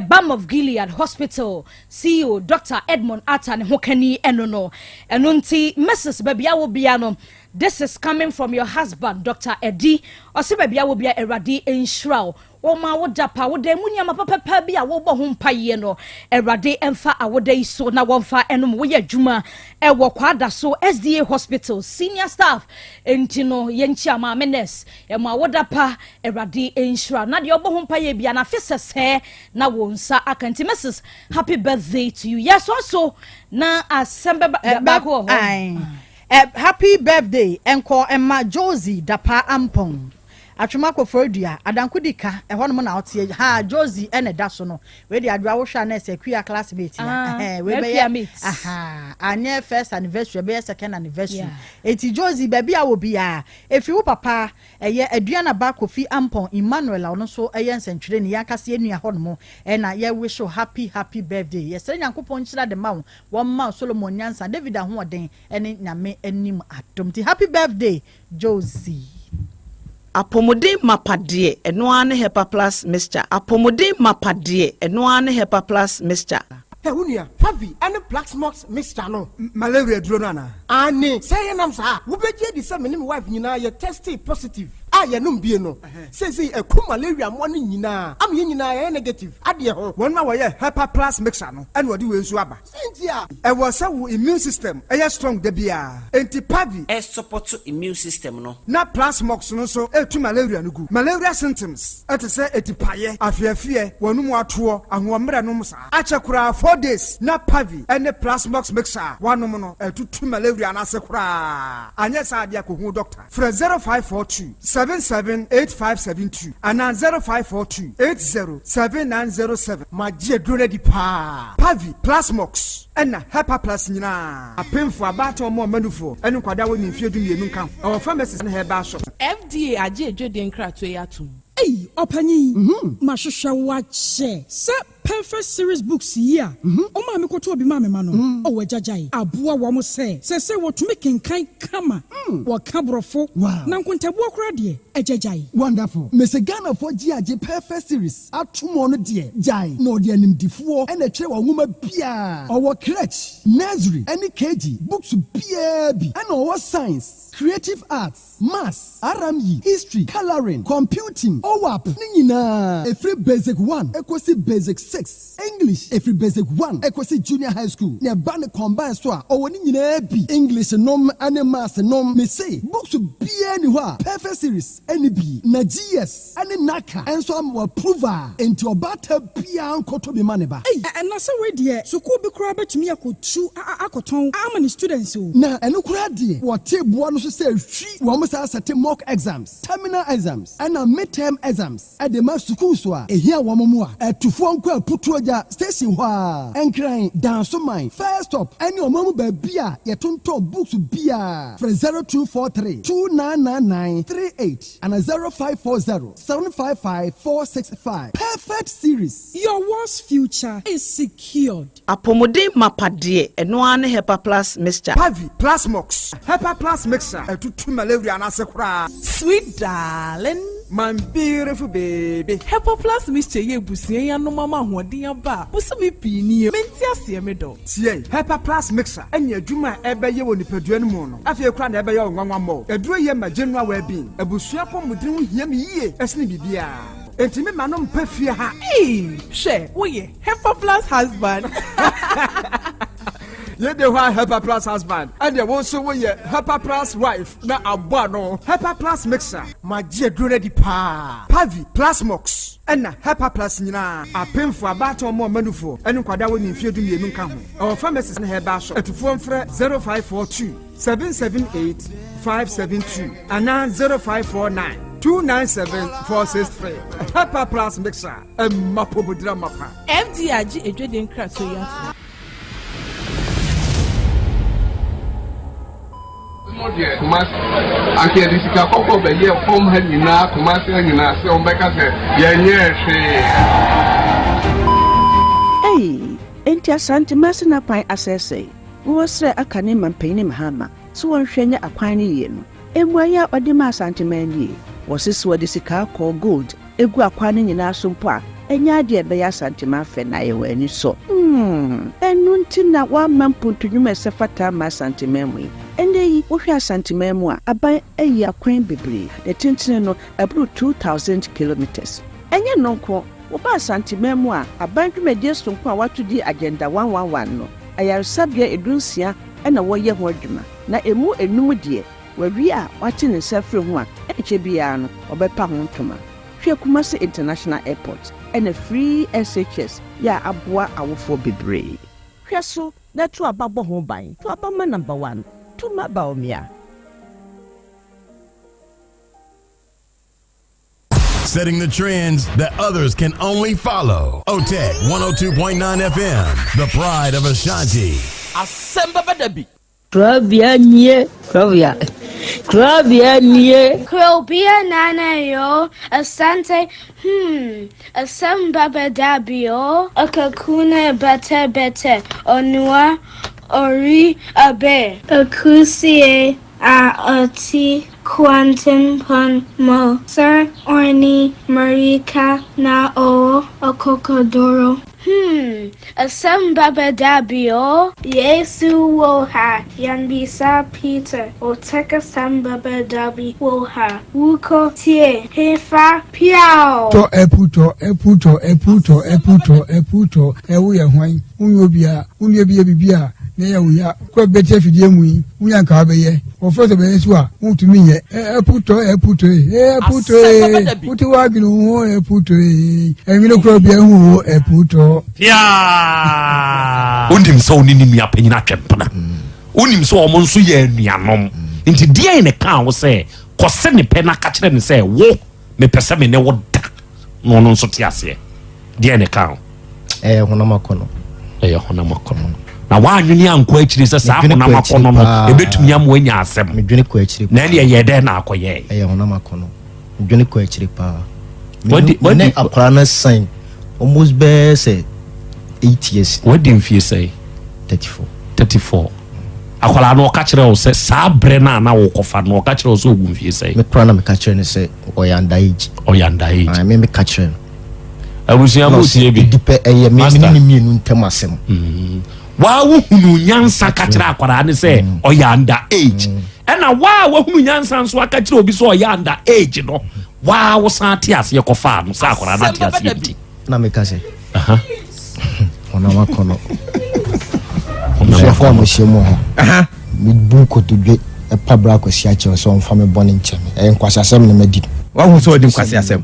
Balm of Gilead Hospital CEO Dr Edmond Arthur ne ho kani ɛno no. Ɛno nti Mrs baabi a wɔ bia no, this is coming from your husband Dr Edi. Ɔse baabi a wɔ bia Awurade nhyira wo, wɔma wo da pa, woda mu nneɛma papapa bi a wobɔ ho mpayɛ no Awurade ɛmfa awoda yi so na wɔmfa ɛnom. Woyɛ adwuma ɛwɔ Kwada so SDA Hospital senior staff nti no yɛnkyia maame nurse, ɛma awoda pa, Awurade nhyira na deɛ ɔbɔ ho mpayɛ bia na afe sɛsɛɛ na wo nsa aka. Nti Mrs happy birthday to you. Yes, also na asɛm bɛba baako wɔ hɔ. Happy birthday ɛnkɔ ɛma Josie Dapa Ampong Atwema Koforidua Adanko Dika ɛhɔnom na ɔteɛ ha. Josie ɛna ɛda so no wei de Adwoa wohwɛ a na ɛsɛ Akua classmate ya. Wei bɛyɛ aha anyɛ first anniversary, ɛbɛyɛ second anniversary. Eti Josie baabi a wɔ biara efi wo papa ɛyɛ Aduanaba Kofi Ampong Emmanuel a ɔno nso ɛyɛ nsɛntwerɛni yɛn ankasa yɛn nua hɔnom ɛna yɛ wish you happy happy birthday. Yɛsrɛ Nyankopɔn nhyira de ma wo, wɔn ma Solomon nyansa, David ahoɔden ɛne Nyame anim adom. Ti happy birthday Josie. Apɔmuden mapa deɛ, ɛno ara ne Hepa Plus mixture. Apɔmuden mapa deɛ, ɛno ara ne Hepa Plus mixture. Ɛ wo nua, Pavi ɛne Plasmox mixture no, malaria duro no anaa? Ane sɛ yɛnam saa, wobɛgye adi sɛ me ne me wife nyinaa yɛ tested positive a yɛnom bie no seesei ɛku malaria mmoa no nyinaa ama yɛn nyinaa yɛyɛ negative adeɛ ho. Wɔn a wɔyɛ Hepa Plus mixture no ɛna wɔde wei nso aba. Sɛ nti a ɛwɔ sɛ wo immune system ɛyɛ strong da biara, enti Pavi ɛsupport immune system no, na Plasmox no nso ɛtu malaria no gu. Malaria symptoms ɛte sɛ etipaeɛ, afeafeɛ, wɔn mu atoɔ, ahoɔmmerɛ nom saa akyɛ koraa 4 days na Pavi ɛne Plasmox mixture a wanom no ɛtutu malaria no ase koraa. Anyɛ saa adeɛ akɔhu doctor. Frɛ 0542 778572 anaa 0542 807907. Magye aduro no adi paa. Pavi, Plasmox ɛna Hepa Plus nyinaa, apemfo, abaatan, ɔmo ɔmanufoɔ ɛne nkwadaa wɔ ne mfeɛ 12 nka ho. Ɛwɔ pharmacies ne herbal shop. FDA agye adwadie nkratoɔ yi atom. Ɔpanyin, mahwehwɛ wo akyɛ sɛ Perfect Series Books yi a wo maame kɔtɔɔ bi maa me ma no. Oh, agya gyae. Aboa wɔn sɛ seesei wɔtumi kenkan kama, wɔka Borɔfo, na nkontabuo koraa deɛ, agya gyae. Wonderful. Mese Ghanafoɔ gye agye Perfect Series atom ɔno deɛ gyae na ɔde animdifoɔ na ɛtwerɛ wɔ nwoma biara. Ɔwɔ crèche, nursery ɛne KG books biara bi ɛna ɔwɔ science, creative arts, maths, RME, history, colouring, computing, OAP ne nyinaa ɛfiri basic one ɛkɔsi basic 6, English ɛfiri basic 1 ɛkɔsi junior high school na ɛba ne combine so a ɔwɔ ne nyinaa bi English nom ɛne maths nom. Mese books biara ni hɔ a Perfect Series ɛne bi na GS ɛne NaCCA ɛnso ama wɔ approve a enti ɔbaata biara nkɔtɔ bi ma ne ba. Ei, na sɛ wei deɛ sukuu bi koraa bɛtumi akɔtu akɔtɔn ama ne students o. Na ɛno koraa deɛ wɔte boa no so sɛ hwi wɔn saa sɛte mock exams, terminal exams ɛna midterm exams ɛde ma sukuu so a ehia wɔn mu a ɛtufoɔ nkɔ Aputuogya station hɔ a Nkran, Dansoman first stop ɛne ɔman mu baabi a yɛtontɔn books biara. Frɛ 0243 2999 38 ana 0540 755 465. Perfect Series. Your world's future is secured. Apɔmuden mapa deɛ, ɛno ara ne Hepa Plus Mixture. Pavi, Plasmox, Hepa Plus Mixture, ɛtutu malaria no ase koraa. Sweet darling. My beautiful baby. Hepa Plus Mixture yi abusua yi anom ama ahoɔden aba a bosome pii nie. Mente aseɛ me dɔ. Tie, Hepa Plus Mixture ne adwuma a ɛbɛyɛ wɔ nipadua no mu no, afei koraa na ɛbɛyɛ wo nwanwa mmɔ. Aduro yi ma general well-being. Abusua apɔmuden ho hia me yie sene biribiara. Enti me ma no mpa fie ha. Eii hwɛ woyɛ Hepa Plus husband. Yei de hɔ a Hepa Plus husband ɛneɛ wo nso woyɛ Hepa Plus wife na abɔ ano. Hepa Plus mixer. Magye aduro no adi paa. Pavi, Plasmox ɛna Hepa Plus nyinaa. Apemfoɔ, abaatan, ɔmo ɔma nufoɔ ɛne nkwadaa a wɔnni mfeɛ 12 nka ho. Ɛwɔ pharmacies ne herbal shop. Atufoɔ mfrɛ 0542 778 572 anaa 0549 297 463. Hepa Plus mixer ɛmma pɔmudira mapa. FDA agye adwadie nkratoɔ yi atom. Mo deɛ Kumasi anka yɛde sika kɔkɔɔ bɛyɛɛ fam ha nyinaa Kumasi ha nyinaa sɛ wɔn bɛka sɛ yɛnyɛɛ hwee. Ei, enti Asante Masin akwan asɛesɛe? Wowɔ srɛ aka ne mampanyini Mahama sɛ wɔnhwɛ nyɛ akwan no yie no. Mmuaeɛ a ɔde maa Asanteman nie, Wɔse sɛ wɔde sika kɔɔ, gold, gu akwan no nyinaa so mpo a, ɛnyɛ adeɛ a ɛbɛyɛ Asanteman fɛ na ayɛ wɔn ani sɔ. Hmm, ɛno nti na wɔamma mpuntu nnwuma a ɛsɛ fata amma Asanteman mu yi. Ɛnnɛ yi, wohwɛ Asanteman mu a, aban ayi akwan bebree, ne tentene no, ɛboro 2,000 kilometres. Ɛnyɛ ɛno nko, woba Asanteman mu a, aban dwumadie sononko a wɔato din Agenda 111 no, ayaresabea 16 na wɔreyɛ ho adwuma, na ɛmu nnum deɛ, Wawie a wate ne nsa afiri ho a, ɛnkyɛ biara no ɔbɛpa ho ntoma. Hwɛ Kumasi International Airport ɛna free SHS yɛ a aboa awofoɔ bebree. Hwɛ so na to aba bɔ ho ban. To aba ma number one, to ma Bawumia. Setting the trends that others can only follow. OTEC 102.9 FM, the pride of Ashanti. Asɛm bɛba da bi. Krobea nie, krobea, krobea nie. Krobea nana yo, Asante, hmm, asem baba dabi o. Akakuna bete bete, onua ori abe. Akusie a ɔte kwantempɔn mu. Sir Orni Marika na ɔwɔ akokoduro. Hmm, asɛm bɛba da bi o. Yesu wɔ ha, yɛnbisa Peter, Otec asɛm bɛba da bi wɔ ha, Wokɔ tie hefa piaw. Tɔ ɛpu tɔ ɛpu tɔ ɛpu tɔ ɛpu tɔ ɛpu tɔ ɛ woyɛ hwan wonyɛ obia wo nua bi yɛ biribi a na ɛyɛ wo ya kɔ bɛte afidie mu yi wonya nka wobɛyɛ wɔfrɛ sɛ bɛyɛ nso a wontumi nyɛ ɛ ɛpu tɔ ɛpu tɔ e ɛpu tɔ e wote w'adwene wo ho ɛpu tɔ e ɛnwene kora obi ahu wo ɛpu tɔ. Piaa! Wonim sɛ wo ne ne nua panyin atwe mpena. Wonim sɛ wɔn nso yɛ anuanom. Nti deɛn na ɛkaa wo sɛ kɔse ne pɛ na ka kyerɛ no sɛ wo mepɛ sɛ me ne wo da na ɔno nso te aseɛ? Deɛn na ɛkaa wo? Ɛyɛ honam akɔnnɔ. Ɛyɛ honam akɔnnɔ. Na woanwene ankɔ akyiri sɛ saa honam akɔnnɔ no ɛbɛtumi ama woanya asɛm. Medwene kɔ akyiri Na ɛne ɛyɛ dɛn na akɔyɛe? Ɛyɛ honam akɔnnɔ. Medwene kɔ akyiri paa. Me ne akwadaa no san almost bɛyɛ sɛ 8 years. Wadi mfie sɛn? 34. 34. Akwadaa no ɔka kyerɛ wo sɛ saa berɛ no a na wokɔfa no ɔka kyerɛ wo sɛ ɔwu mfie sɛn? Me koraa na meka kyerɛ no sɛ ɔyɛ under age. Ɔyɛ under age. Ah, me meka kyerɛ no. Abusua mu tie bi. Ɛdi pɛ ɛyɛ me me ne mmienu ntam asɛm. Mm. Waa wohunu nyansa ka kyerɛ akwadaa no sɛ mm. ɔyɛ under age. Mm. Ɛna waa wahunu nyansa nso aka kyerɛ obi sɛ ɔyɛ under age no waa wosan te aseɛ kɔfaa no sɛ akwadaa no ate aseɛ nti. Na meka sɛ. Honam akɔnɔ. Abusuafoɔ a moahyia mu wɔ ha, mebu nkotodwe pa bra Kwasi akyɛw sɛ ɔmfa me bɔne nkyɛ me. Ɛyɛ nkwaseasɛm na madi. Wahu sɛ ɔdi nkwaseasɛm.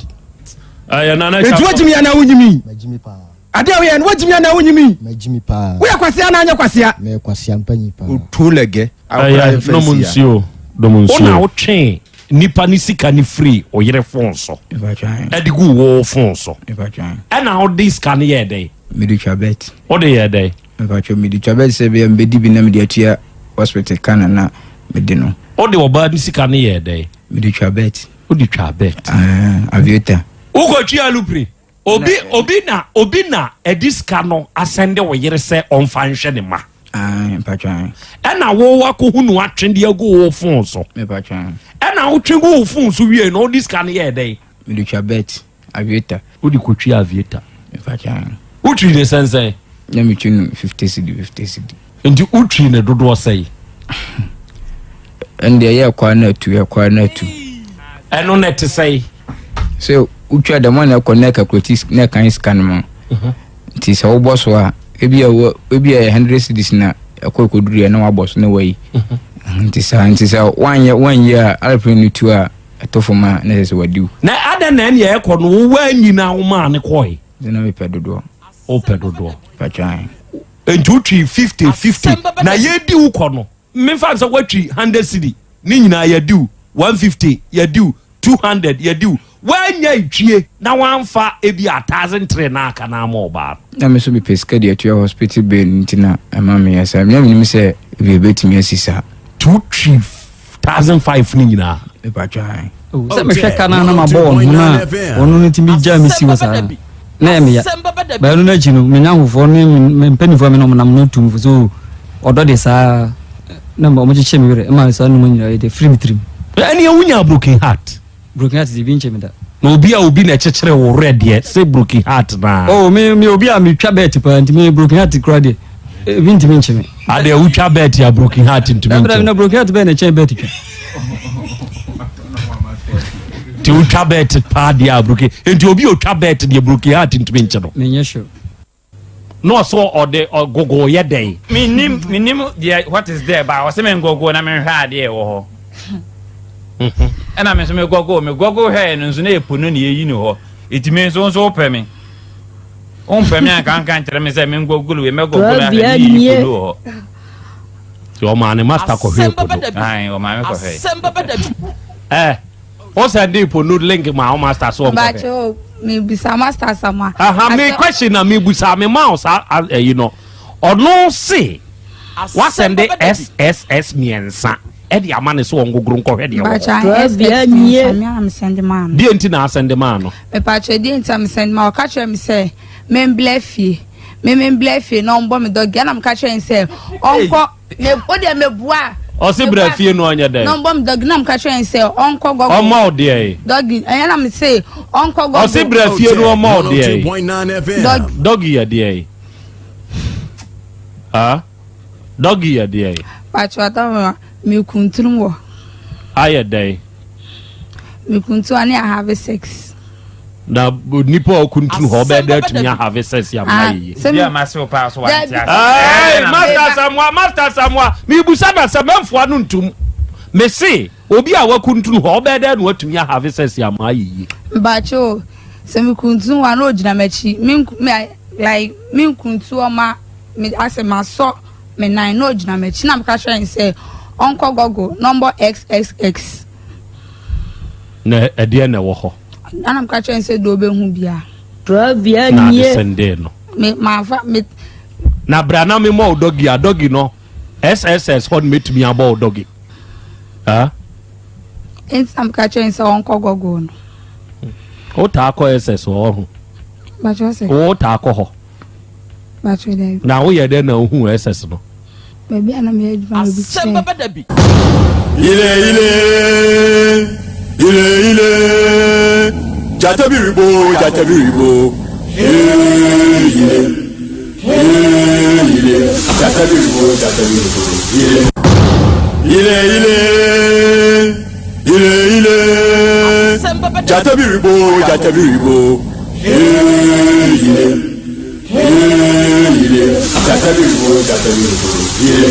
Enti woagyimi anaa wonyimi? Magyimi paa. Ade a woyɛ no woagyimi anaa wonyimi? Magyimi paa. Woyɛ kwasea anaa anyɛ kwasea? Meyɛ kwasea mpanyin paa. Otu lɛgɛ. Ɛyɛ nom nsuo nom nsuo. Wo na wotwe nipa ne sika ne firi wo yere fon so ɛde gu wo fon so ɛna wode sika no yɛɛ dɛn? Mede twa bet. Wode yɛɛ dɛn? Mpakyɛw mede twa bet sɛ bɛyɛ mebɛdi bi na mede atua hospital ka na na mede no. Wode ɔbaa ne sika no yɛɛ dɛn? Mede twa bet. Wode twa bet. Aviator. Wokɔtwi alupre. Obi obi na obi na ɛde sika no asɛnde wo yere sɛ ɔmfa nhwɛ ne ma. Ɛna wo wakɔhu no atwe de agu wo fon so. Ɛna wotwe gu wo fon so wie no wode sika no yɛɛ dɛn? Mede twa bet aviator. Wode kɔtwi aviator. Wotwi ne sɛnsɛn? Na metwi no 50 cedi 50 cedi. Nti wotwi ne dodoɔ sɛn? Ɛnde ɛyɛ ɛkɔ na atu ɛkɔ na atu. Ɛno na ɛte sɛn? Sɛ wotwa dɛm a na ɛkɔ na ɛkakulati na ɛkan sika no ma. Mhm. Nti sɛ wobɔ so a ebi a wɔ ebi a yɛ hundred cedis na ɛkɔ ɛkɔduru yɛ na wabɔ so na wayi. Mhm. Nti saa nti sɛ wanyɛ wanyi a aeroplane no tu a ɛtɔ fam a na ɛsɛ sɛ wadi wo. Na adɛn na ɛne ɛkɔ no wo wanyi na womaa ne kɔe? Nti na mepɛ dodoɔ. Wopɛ dodoɔ. Patwan. Nti wotwi 50 50 na yɛdi wo kɔ no mefa sɛ woatwi 100 cedi ne nyinaa yɛdi wo 150 yɛdi wo 200 yɛdi wo woanya etwie na woamfa ebi a 1003 na aka na ama ɔbaa no. Na me nso mepɛ sika de atua hospital bill nti na ɛma meyɛ saa. Na menim sɛ ebi ebetumi asi saa. Nti wotwi 1005 no nyinaa. Mepatwan. Sɛ mehwɛ ka no a na mabɔ wɔn ho no a wɔn no tumi gyaa me si hɔ saa no, na ɛyɛ me ya. But ɛno no akyi no, me nnamfofoɔ ne me mpanimfoɔ a me ne wɔn nam no tuu me fo sɛ oh, ɔdɔ de saa na wɔkyekyee me werɛ ma saa nnwuma nyinaa yɛ dɛ firi me tirim. Ɛnneɛ wonyaa broken heart? Broken heart deɛ ebi nkyɛ me da. Na obi a obi na ɛkyekyere wo werɛ deɛ sɛ broken heart naa. Oh me me obi a metwa bet paa nti me broken heart koraa deɛ ebi ntumi nkye me. Adeɛ wotwa bet a broken heart ntumi nkye. Na broken heart bɛyɛ na ɛkyɛn bet twa. Nti wotwa bet paa deɛ a broken nti obi a otwa bet deɛ broken heart ntumi nkye no. Menyɛ sure. Na ɔsɛ ɔde ɔgogo yɛ dɛn. Menim menim deɛ what is there ba ɔsɛ me ngogo na menhwɛ adeɛ ɛwɔ hɔ ɛna me nso me gogo me gogo hwɛɛ no nso na ɛpo no na yɛyi no hɔ ɛti me nso nso wopɛ me wompɛ me anka nka nkyerɛ me sɛ me ngogo wei mɛgogo ahwɛ ne yɛyi po no wɔ hɔ nti ɔmaa ne master kɔhwɛɛ po no ɔmaa me kɔhwɛɛ eh O send po no link ma wo master so ɔnkɔhwɛ. Bacho me bisa master sama. Aha me question na me busa me ma wo saa ɛyi no. Ɔno se wa send SSS mmiɛnsa ɛde ama ne so ɔngogoro nkɔhwɛ deɛ wɔ hɔ. Bacho SS mmiɛnsa me a me send ma no. Deɛ nti na asɛnde maa no. Me pacho deɛ nti a me send ma ɔka kyerɛ me sɛ me mblɛ fie me me mblɛ fie na ɔmbɔ me dɔgi ɛna me ka kyerɛ ne sɛ ɔnkɔ. Me o deɛ mebua. Ɔsi bra fie no ɔnyɛ dɛ. Na ɔbɔ mi dɔgi na mi ka kyerɛ n sɛ ɔnkɔ gɔgɔ. Ɔma o deɛ yi. Dɔgi ɛyɛ na mi se ɔnkɔ gɔgɔ. Ɔsi bra fie no ɔma o deɛ yi. Dɔgi. Dɔgi yɛ deɛ yi. Ah dɔgi yɛ deɛ yi. Pàtó ata mi kuntun wɔ. Ayɛ dɛ. Mi kuntun ani I have sex. Na nipa a ɔkuntunu hɔ ɔbɛyɛ dɛ atumi ahave sex ama ah, ayɛ yie. Bi a ma se wo paa so wante ase. Hey, Master Samoa, Master Samoa, mibusa na sɛ mɛmfoa no ntum. Mese obi a wakuntunu hɔ ɔbɛyɛ dɛ na watumi ahave sex ama ayɛ yie. Mpacho, sɛ mekuntunu hɔ a na ogyina m'akyi. Me me like me nkuntu ɔma me asɛ masɔ me nan na ogyina m'akyi na meka kyerɛ no sɛ ɔnkɔ Google na ɔmbɔ xxx. Na ɛdeɛ na ɛwɔ hɔ. Ɛna meka kyerɛ no sɛ deɛ ɔbɛhu bia. Na ade sɛndee no. Me mafa me. Na bra na me mɔ wo dɔgi a dɔgi no SSS hɔ no mɛtumi abɔ wo dɔgi. Ah? Nti na meka kyerɛ no sɛ ɔnkɔ Google no. Wotaa kɔ SS wɔ hɔ? Bakyɛ sɛ. Wotaa kɔ hɔ? Bakyɛ dɛ. Na woyɛ dɛn na wohuu SS no? Baabi a na meyɛ adwuma na obi Asɛm kyerɛɛ. bɛba da bi. Ile ile ile ile jata biribo jata biribo ee ile ee ile jata biribo jata biribo ile ile ile ile ile jata biribo jata biribo ee ile ee ile jata biribo jata biribo ile.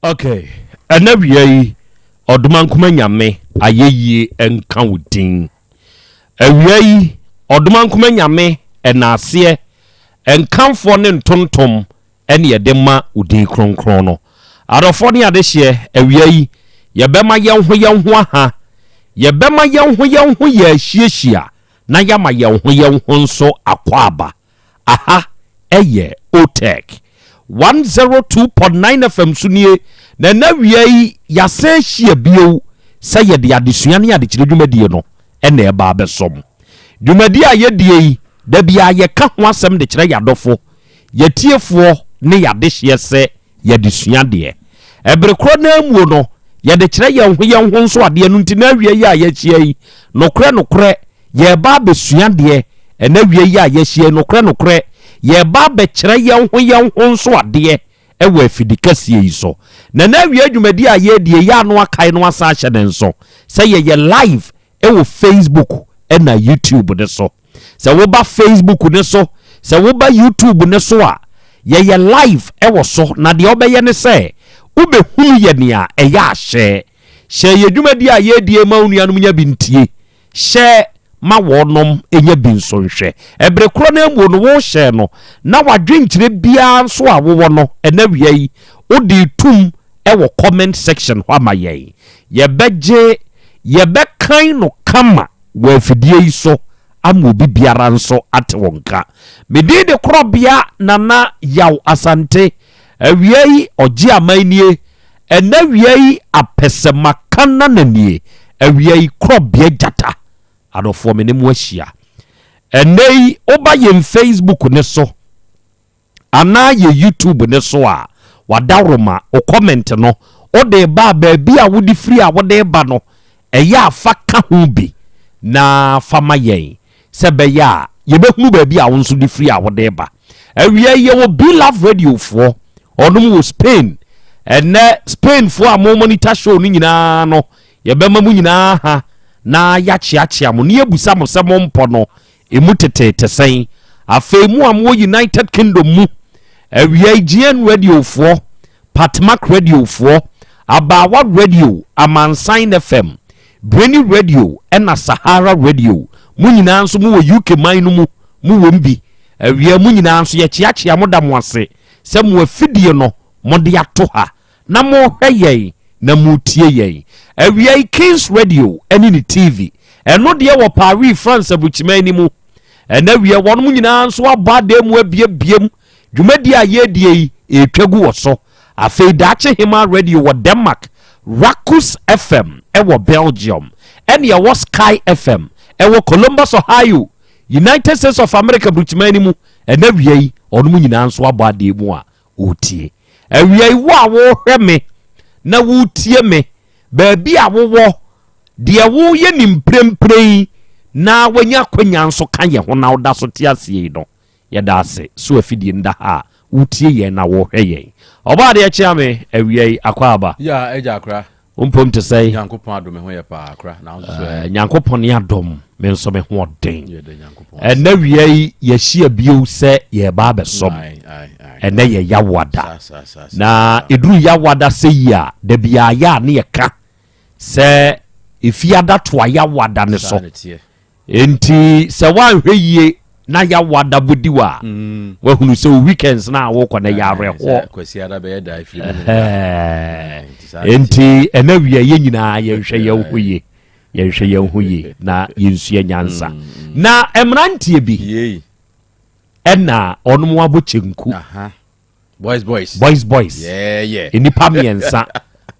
Okay, ɛna wia yi ɔdomankoma nyame ayɛyie nka wo din. Awia yi ɔdomankoma nyame ɛnaaseɛ nkamfoɔ ne ntontom ɛne yɛde ma wo din kronkron no. Adɔfoɔ ne adehyeɛ awia yi yɛbɛma yɛn ho yɛn ho aha, yɛbɛma yɛn ho yɛn ho yɛ ahyiahyia na yɛama yɛn ho yɛn ho nso akwaaba. Aha yɛ Otec 102.9 FM so nie, na ɛnnɛ awia yi yɛasan ahyia bio sɛ yɛde adesua ne adekyerɛ dwumadie no na ɛreba abɛsom. Dwumadie a yɛdie yi, da biara yɛka ho asɛm de kyerɛ yɛn adɔfo, yɛatiefoɔ ne yɛadehyeɛ sɛ yɛde sua adeɛ. Ɛbere korɔ no ara muo no, yɛde kyerɛ yɛn ho yɛn ho nso adeɛ. Ɛno nti na awia yi a yɛahyia yi, nokorɛ nokorɛ, yɛreba abɛsua adeɛ. Ɛnɛ awia yi a yɛahyia yi, nokorɛ nokorɛ, yɛreba abɛkyerɛ yɛn ho yɛn ho nso adeɛ wɔ afidi kɛseɛ yi so. Na ɛnɛ awia dwumadie a yɛredie yi, ano akae no asan ahyɛ ne nso sɛ yɛyɛ live wɔ Facebook na YouTube no so. Sɛ woba Facebook no so, sɛ woba YouTube no so a, yɛyɛ live wɔ so, na deɛ wobɛyɛ ne sɛ wobɛhunu yɛ nea ɛyɛ a hyɛ. Hyɛ yɛ dwumadie a yɛredie ma wo nuanom nya bi ntie. Hyɛ ma wɔnom nya bi nso nhwɛ. Ɛbere korɔ no ara mu no wohyɛ no na w'adwenkyerɛ biara nso a wowɔ no ɛnɛ awia yi wode retum wɔ comment section hɔ ama yɛn. Yɛbɛgye, yɛbɛkan no kama wɔ afidie yi so ama obi biara nso ate wo nka. Me din de Korɔbea Nana Yaw Asante. Awia yi ɔgye aman nie, ɛnɛ awia yi apɛsɛmaka nana nie, awia yi Korɔbea Gyata. Adɔfoɔ me ne mo ahyia. Ɛnnɛ yi woba yɛn Facebook no so anaa yɛn YouTube no so a, w'adaworoma, wo comment no, wode reba a, baabi a wode firi a wode reba no, ɛyɛ a fa ka ho bi na fa ma yɛn sɛ ɛbɛyɛ a yɛbɛhunu baabi a wo nso de firi a wode reba. Awia yi yɛwɔ Be-Love Radio foɔ, ɔnom wɔ Spain. Ɛnnɛ Spainfoɔ a mo monitor show no nyinaa no, Yɛbɛma mo nyinaa ha na yɛakyeakyea mo na yɛabusa mo sɛ mo mpɔ no emu teteete sɛn. Afei mo a mowɔ United Kingdom mu, awia yi GN Radiofoɔ, Patmak Radiofoɔ, Abaawa Radio, Amansan FM, Breni Radio ɛna Sahara Radio, mo nyinaa nso mowɔ UK man no mu, mowɔ mu bi. Awia mo nyinaa nso yɛkyeakyea mo da mo ase sɛ mo afidie no mode ato ha na morehwɛ yɛn na moretie yɛn. Awia yi Kings Radio ne ne TV. Ɛno deɛ wɔ Paris, France aburukyiman no mu. Ɛna awia wɔnom nyinaa nso abɔ adan mu abiebiem. Dwumadie a yɛredie yi, ɛretwa gu wɔ so. Afei Daakye Hemaa Radio wɔ Denmark, Rakus FM wɔ Belgium, ɛne ɛwɔ Sky FM ɛwɔ Columbus, Ohio, United States of America aburukyiman no mu. Ɛna awia yi wɔnom nyinaa nso abɔ adan mu a woretie. Awia yi, wo a worehwɛ me na woretie me, baabi a wowɔ, deɛ woreyɛ ne mprempren yi na wanya akwanya nso ka yɛn ho na woda so te aseɛ yi no, yɛda ase so afidie no da ha a wotie yɛn na worehwɛ yɛn. Ɔbaa deɛ kyea me awia yi, akɔ aba. Ya, agya akora. Wo mpom te sɛn? Nyankopɔn adom me ho yɛ paa akora na wo nso so ɛ? Eh, Nyankopɔn ne adom me nso me ho ɔden. Yɛda Nyankopɔn ase. Ɛnɛ wia yi yɛahyia bio sɛ yɛreba abɛsom. Ae, ae, ae. Ɛnɛ yɛ Yawada. Saa, saa, saa, saa, Na saa. ɛduru Yawada sɛ yi a, da biara yɛ a ne yɛka sɛ Efiada toa Yawada ne Saa so. na ɛteɛ. Enti sɛ woanhwɛ yie na Yawoada bɔdi wo a, woahunu sɛ wo weekends no a wokɔ no ɛyɛ awerɛhoɔ. Enti ɛna wia yɛn nyinaa yɛnhwɛ yɛn ho yie, yɛnhwɛ yɛn ho yie na yɛnsua nyansa. Na mmeranteɛ bi ɛna ɔnom abɔ kyenku. Boys boys. Boys boys. Yeah yeah. Nnipa mmiɛnsa.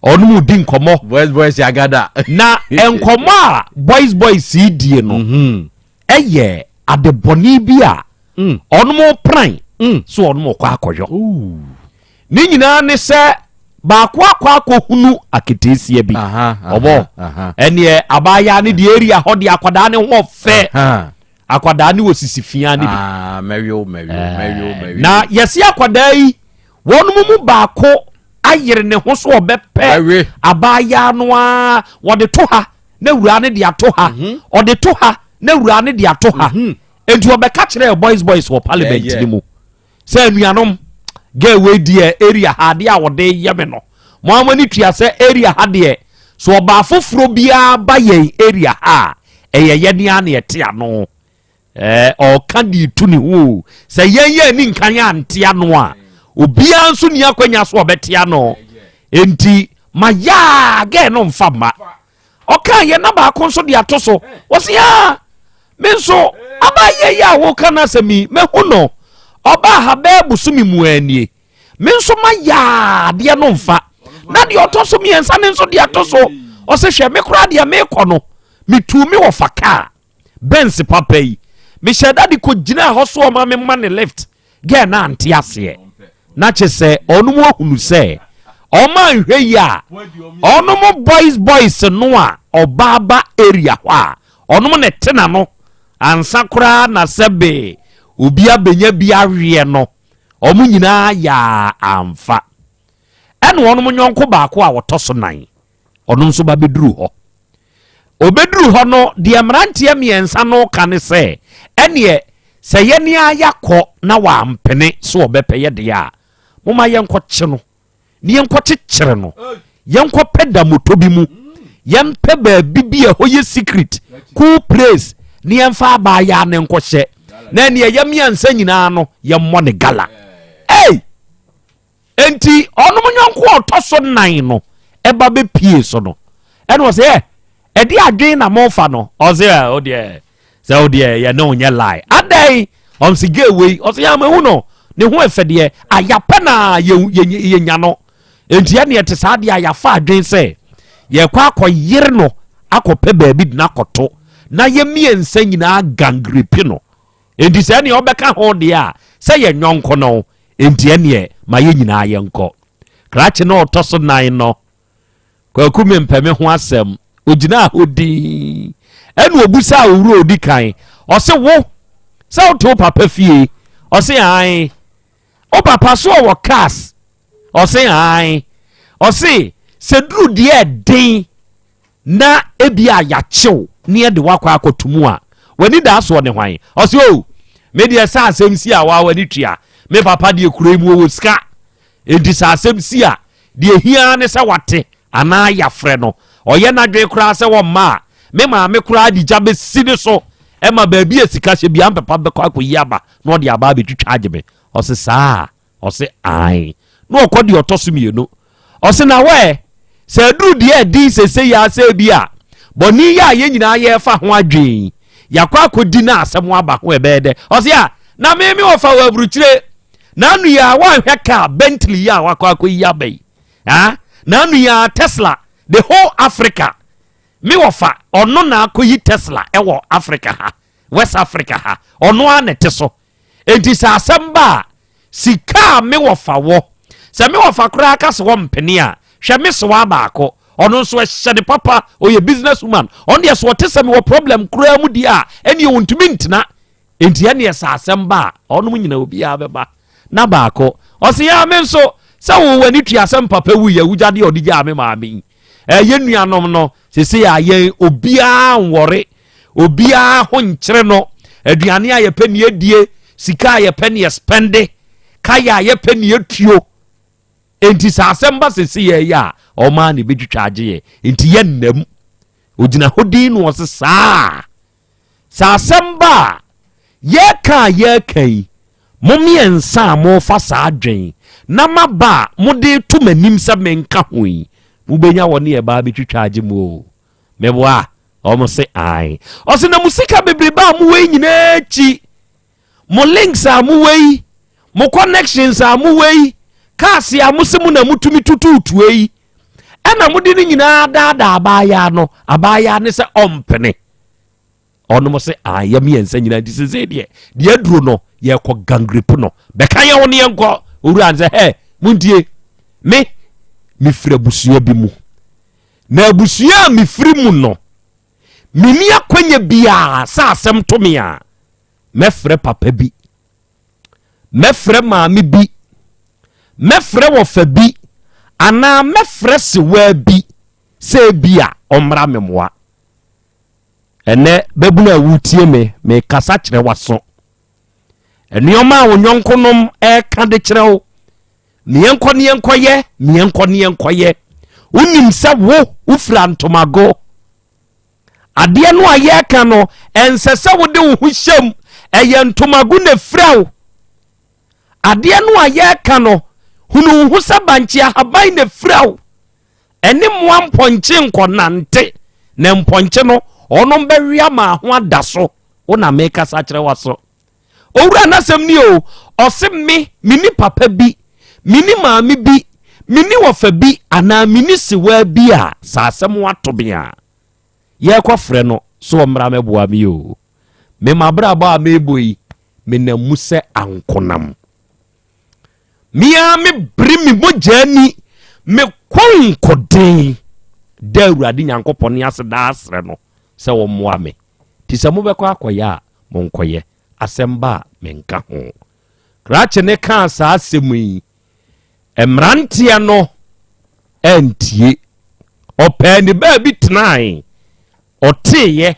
Ɔno mu di nkɔmɔ. Boys boys yagada. Na nkɔmɔ a boys boys yi die no mhm. ɛyɛ adebɔne bi a mm. ɔno mu pran mm. so ɔno mu kɔ akɔyɔ. Ne nyinaa ne sɛ baako akɔ akɔhunu aketeesia bi ɔbɔ ɛneɛ abaayaa ne deɛ area hɔ deɛ akwadaa ne ho ɔfɛ. Akwadaa ne wɔ sisi fia ne bi. Ah, mɛwe mɛwe mɛwe mɛwe. Na yɛsi akwadaa yi wɔn mu baako ayere ne ho so ɔbɛpɛ abaayaa no ara wɔde to ha na wura ne de ato ha mhm. ɔde to ha na wura ne de ato ha mhm. nti ɔbɛka kyerɛ boys boys wɔ parliament ni mu. Sɛ anuanom, girl wei deɛ area ha adeɛ a wɔde yɛ me no, mo ara mo ani tua sɛ area ha deɛ, so ɔbaa foforɔ biara ba yɛn area ha a, ɛyɛ yɛn ara na yɛte ano. Ɛɛ ɔka de tu ne ho o. Sɛ yɛn yɛn ani nka yɛn ante ano a, obiara nso ni akwanya so ɔbɛte ano. Enti ma yaa girl no mfa mma. Ɔka yɛn na baako nso de ato so. Wɔsi aa me nso abayɛ yi a woka no asɛm yi mahu no ɔbaa ha bɛɛ bosome mu anie me nso ma yaa adeɛ no mfa na deɛ ɔtɔ so mmiɛnsa ne nso de ato so ɔsɛ hwɛ me koraa deɛ mekɔ no metuu me wɔfa kaa Benz papa yi mehyɛ da de kɔgyinaa hɔ so ɔma me ma ne lift gɛɛ na ante aseɛ na kye sɛ ɔno mu ahunu sɛ ɔma nhwɛ yi a ɔno mo boys boys no a ɔbaa ba area hɔ a ɔno mo na ɛte n'ano ansa koraa na sɛ bee obi abɛnya bi aweɛ no ɔmo nyinaa yaa amfa ɛna ɔno mo nyɔnko baako a ɔtɔ so nan ɔno nso ba bɛduru hɔ. Ɔbɛduru hɔ no, deɛ mmeranteɛ mmiɛnsa no ka ne sɛ, ɛneɛ sɛ yɛne ara yɛakɔ na wampene sɛ ɔbɛpɛ yɛ deɛ a, momma yɛnkɔkye no na yɛnkɔkyekyere no, yɛnkɔpɛ damoto bi mu, yɛmpɛ baabi bi a ɛhɔ yɛ secret, cool place, na yɛmfa abaayaa no nkɔhyɛ, na ɛneɛ yɛ mmiɛnsa nyinaa no yɛmmɔ ne gala. Ei! Enti ɔnom yɔnko a ɔtɔ so nan no ɛba bɛpie so no, ɛna ɔsɛ ɛ ɛde adwene na mofa no. Ɔsɛ ɛ ɔdeɛ sɛ ɔdeɛ yɛ ne onyɛ lie. Adɛn? Ɔm sɛ gay wei ɔsɛ yɛ amahu no ne ho ɛfɛ deɛ ayapɛ na yɛnya no. Enti ɛne ɛte saa deɛ a yɛafa adwene sɛ yɛkɔ akɔyere no akɔpɛ baabi de no akɔto na yɛ mmiɛnsa nyinaa gangrepi no. Enti sɛ ɛneɛ ɔbɛka ho deɛ a, sɛ yɛ nyɔnko no, enti ɛneɛ ma yɛ nyinaa yɛnkɔ. Krakye no ɔtɔ so nan no, Kwaku mempɛ me ho asɛm. Ogyinaa hɔ dinn. Ɛna obusaa owura odi kan. Ɔse wo, sɛ wote wo papa fie? Ɔse ae. Wo papa so ɔwɔ cars? Ɔse ae. Ɔse sɛ duru deɛ ɛden na ebi a yɛakyew ne yɛde wakɔ akɔto mu a, w'ani daa soɔ ne hwan? Ɔse o, oh, me deɛ sɛ asɛm si a waa w'ani tua. Me papa deɛ kuro yi mu ɔwɔ sika. Enti sɛ asɛm si a, deɛ ɛhia ara ne sɛ wate anaa yɛafrɛ no. Ɔyɛ n'adwene koraa sɛ wɔmma a, me maame koraa de gya bɛsi ne so ma baabi a sika hyɛ biara mpepa bɛkɔ akɔyi aba na ɔde aba abɛtwitwa agye me. Ɔse saa? Ɔse ae. Na ɔkɔ deɛ ɔtɔ so mmienu. Ɔse na wɛ, sɛ aduru deɛ ɛden sese yi ara sɛ bi a bɔne yi a yɛn nyinaa yɛrefa ho adwene yi, yɛakɔ akɔdi na asɛm aba ho ɛbɛyɛ dɛ. Ɔse a, na me me wɔfa wɔ aburukyire. N'ano yi a woanhwɛ car Bentley yi a wakɔ akɔyi aba yi. Ah, n'ano yi a Tesla, the whole Africa. Me wɔfa, ɔno na akɔyi Tesla ɛwɔ Africa ha, West Africa ha. Ɔno ara na ɛte so. Enti sɛ asɛm ba a, sika a me wɔfa wɔ, sɛ me wɔfa koraa ka sɛ wɔmpene a, hwɛ me sewaa baako, ɔno nso ɛhyɛ ne papa, ɔyɛ business woman, ɔno deɛ sɛ ɔte sɛ mewɔ problem koraa mu deɛ a, ɛneɛ ɔntumi ntena. Enti ɛneɛ sɛ asɛm ba a, ɔnom nyina obiara bɛba. Na baako, ɔse yaa me nso, sɛ wo w'ani tua sɛ mpapa wuiɛ, wugyadeɛ ɔde gyaa me maame yi. Ɛyɛ nuanom no, sese a yɛn obiara nwɔre, obiara ho nkyere no, aduane a yɛpɛ ne yɛdie, sika a yɛpɛ ne yɛspɛnde, kaya a yɛpɛ ne yɛtuo. Enti sɛ asɛm ba sese yɛyɛ a, ɔmaa ne bɛtwitwa agye yɛ. Enti yɛnnam. Ogyina hɔ din na ɔse saa. Sɛ asɛm ba a, yɛreka a yɛreka yi, mo mmiɛnsa a morefa saa adwen na maba a mode reto m'anim sɛ menka ho yi, mobɛnya wɔne ɛbaa bɛtwitwa agye mo o. Meboa? Wɔn se ae. Ɔse na mo sika bebrebe a mowɔ yi nyinaa akyi, mo links a mowɔ yi, mo connections a mowɔ yi, cars a mose mo na motumi tutuutua yi, ɛna mode no nyinaa daadaa abaayaa no, abaayaa ne sɛ ɔmpene. Ɔnom se ayɛ mmiɛnsa nyinaa nti sesei deɛ deɛ aduro no yɛkɔ gangrepe no bɛka yɛn ho ne yɛnkɔ. Owura no sɛ hɛ montie me mefiri abusua bi mu na abusua a mefiri mu no menni akwanya biara sɛ asɛm to me a mɛfrɛ papa bi mɛfrɛ maame bi mɛfrɛ wɔfa bi anaa mɛfrɛ sewaa bi sɛ bi a ɔmmra me mmoa. Ɛnnɛ, babunu a woretie me, mekasa kyerɛ w'aso. Nneɛma a wo yɔnkonom reka de kyerɛ wo, meɛnkɔ ne yɛnkɔyɛ, meɛnkɔ ne yɛnkɔyɛ. Wonim sɛ wo, wofira ntomago. Adeɛ no a yɛreka no, ɛnsɛ sɛ wode wo ho hyɛm. Ɛyɛ ntomago na ɛfira wo. Adeɛ no a yɛreka no, hunu wo ho sɛ bankye ahaban na ɛfira wo. Ɛne mmoa mpɔnkye nkɔnante, na mpɔnkye no, ɔnom bɛwe ama ho ada so. Wo na mekasa kyerɛ w'aso. Owura n'asɛm ni o, ɔse me, menni papa bi, menni maame bi, menni wɔfa bi anaa menni sewaa bi a sɛ asɛm ato me a, yɛrekɔfrɛ no sɛ ɔmmra mɛboa me o. Me m'abrabɔ a merebɔ yi, menam mu sɛ ankonam. Me ara mebere me mogya ani, mekɔ nkoden da Awurade Nyankopɔn ne ase daa srɛ no sɛ ɔmmoa me. Nti sɛ mobɛkɔ akɔyɛ a, monkɔyɛ. Asɛm ba a, menka ho. Krakye ne kaa saa asɛm yi, mmeranteɛ no antie. Ɔpɛɛ ne baabi tenae. Ɔteeɛ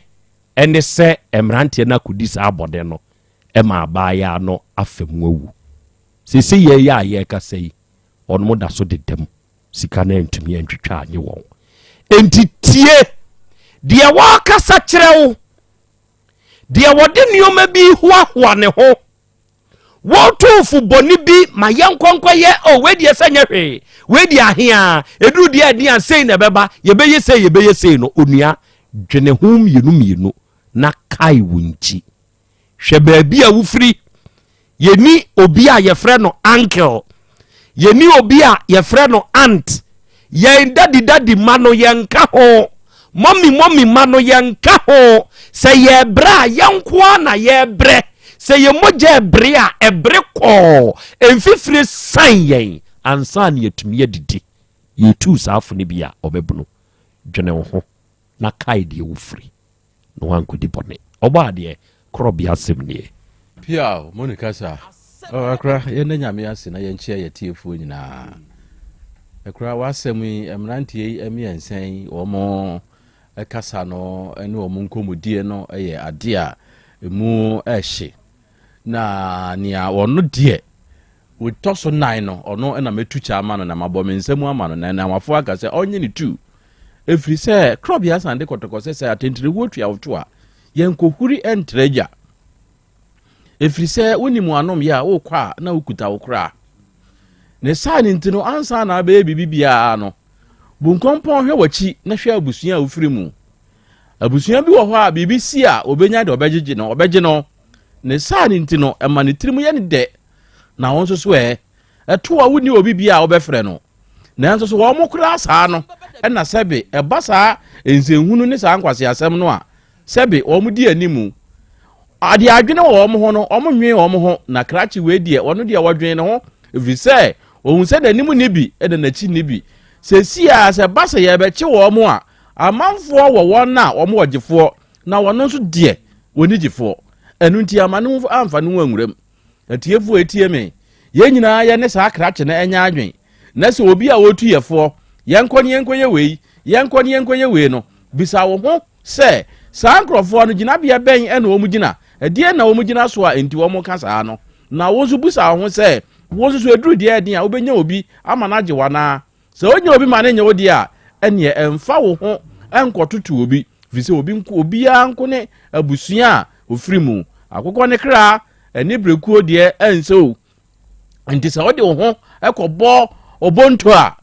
ne sɛ mmeranteɛ no akɔdi saa abɔde no ma abaayaa no afa mu awu. Seesei yɛn yi a yɛrekasa yi, wɔn da so deda mu. Sika no antumi antwitwa anye wɔn. Enti tie deɛ wɔrekasa kyerɛ wo, deɛ wɔde nneɛma bi hoahoa ne ho, wɔreto fo bɔne bi ma yɛnkɔnkɔyɛ, o oh, wei deɛ sɛ nyɛ hwee, wei deɛ ahea, ɛduru deɛ ɛde a sei na ɛbɛba, yɛbɛyɛ sei, yɛbɛyɛ sei no, onua, dwene ho mmienu mmienu na kae wo nkyi. Hwɛ baabi a wofiri. Yɛni obi a yɛfrɛ no uncle. Yɛni obi a yɛfrɛ no aunt. Yɛn dadi dadi ma no yɛnka ho. Mɔmi mɔmi ma no yɛnka ho. Sɛ yɛbrɛ a yɛn nko ara na yɛbrɛ. Sɛ yɛn mogya ɛbere a, ɛbere kɔɔ, mfifire san yɛn ansa na yɛatumi adidi. Yɛtuu saa fo no bi a, ɔbɛbunu. Dwene wo ho na kae deɛ wofiri na woankɔdi bɔne. Ɔbɔadeɛ, korɔbea asɛm nie. Piaw, mo ne kasa. Oh, akora, yɛnda Nyame ase na yɛnkyea yɛ tiefoɔ nyinaa. Akora, w'asɛm yi, mmeranteɛ yi mmiɛnsa yi, wɔn kasa no ne wɔn nkɔmmɔdie no yɛ adeɛ a ɛmu ɛhye. Na nea ɔno deɛ, ɔtɔ so nan no, ɔno na mɛtu kyɛ ama no na mabɔ me nsa mu ama no, na Namafoɔ aka sɛ ɔnye ne tu. Ɛfiri sɛ, Krɔbea san de kɔtɔkɔ sɛ sɛ atɛntɛrɛwuo tua wo to a, yɛnkɔhuri ntra gya. Ɛfiri sɛ wonim w'anom yɛ a wokɔ a na wokuta wo koraa. Ne saa no nti no, ansa na abɛyɛ biribi biara no, bu nkɔmpɔn hwɛ w'akyi na hwɛ abusua a wofiri mu. Abusua bi wɔ hɔ a biribi si a obenya deɛ ɔbɛgyegye no, ɔbɛgye no. Ne saa no nti no, ɛma ne tirim yɛ no dɛ. Na wo nso so ɛ? Ɛto a wonni obi bi a wobɛfrɛ no. Nanso so wɔn koraa saa no na sɛbe ɛba saa nsɛnhunu ne saa nkwaseasɛm no a, Sɛbe wɔn di anim. Adeɛ adwene wɔ wɔn ho no, wɔn nwen wɔn ho, na krakye wei deɛ, ɔno deɛ wɔdwen ne ho, ɛfiri sɛ wɔhu sɛ n'anim nni bi na n'akyi nni bi. Seesei ara sɛ ɛba sɛ yɛrebɛkye wɔn a, amanfoɔ wɔ wɔn a wɔn wɔ gyefoɔ, na wɔn nso deɛ wɔnni gyefoɔ. Ɛno nti amma ne ho amfa ne ho anwuram. Atiefoɔ a ɛtie me, yɛn nyinaa yɛne saa krakye no nyɛ adwen, na sɛ obi a ɔretu yɛ foɔ, yɛnkɔ ne yɛnkɔyɛ wei, yɛnkɔ ne yɛnkɔyɛ wei no, bisa wo ho sɛ, saa nkurɔfoɔ no, gyinabea bɛn na wɔgyina? Ɛdeɛn na wɔgyina so a enti wɔka saa no? Na wo nso bisa wo ho sɛ, wo nso so ɛduru deɛ ɛden a wobɛnya obi ama no agye wo anaa? Sɛ wonya obi ma no nyɛ wo deɛ a, ɛnneɛ ɛmfa wo ho nkɔtoto obi, ɛfiri sɛ obi nko, obiara nko ne abusua a ɔfiri mu. Akokɔ ne kra ne berɛkuo deɛ ɛnsɛ o. Nti sɛ wode wo ho kɔbɔ obonto a,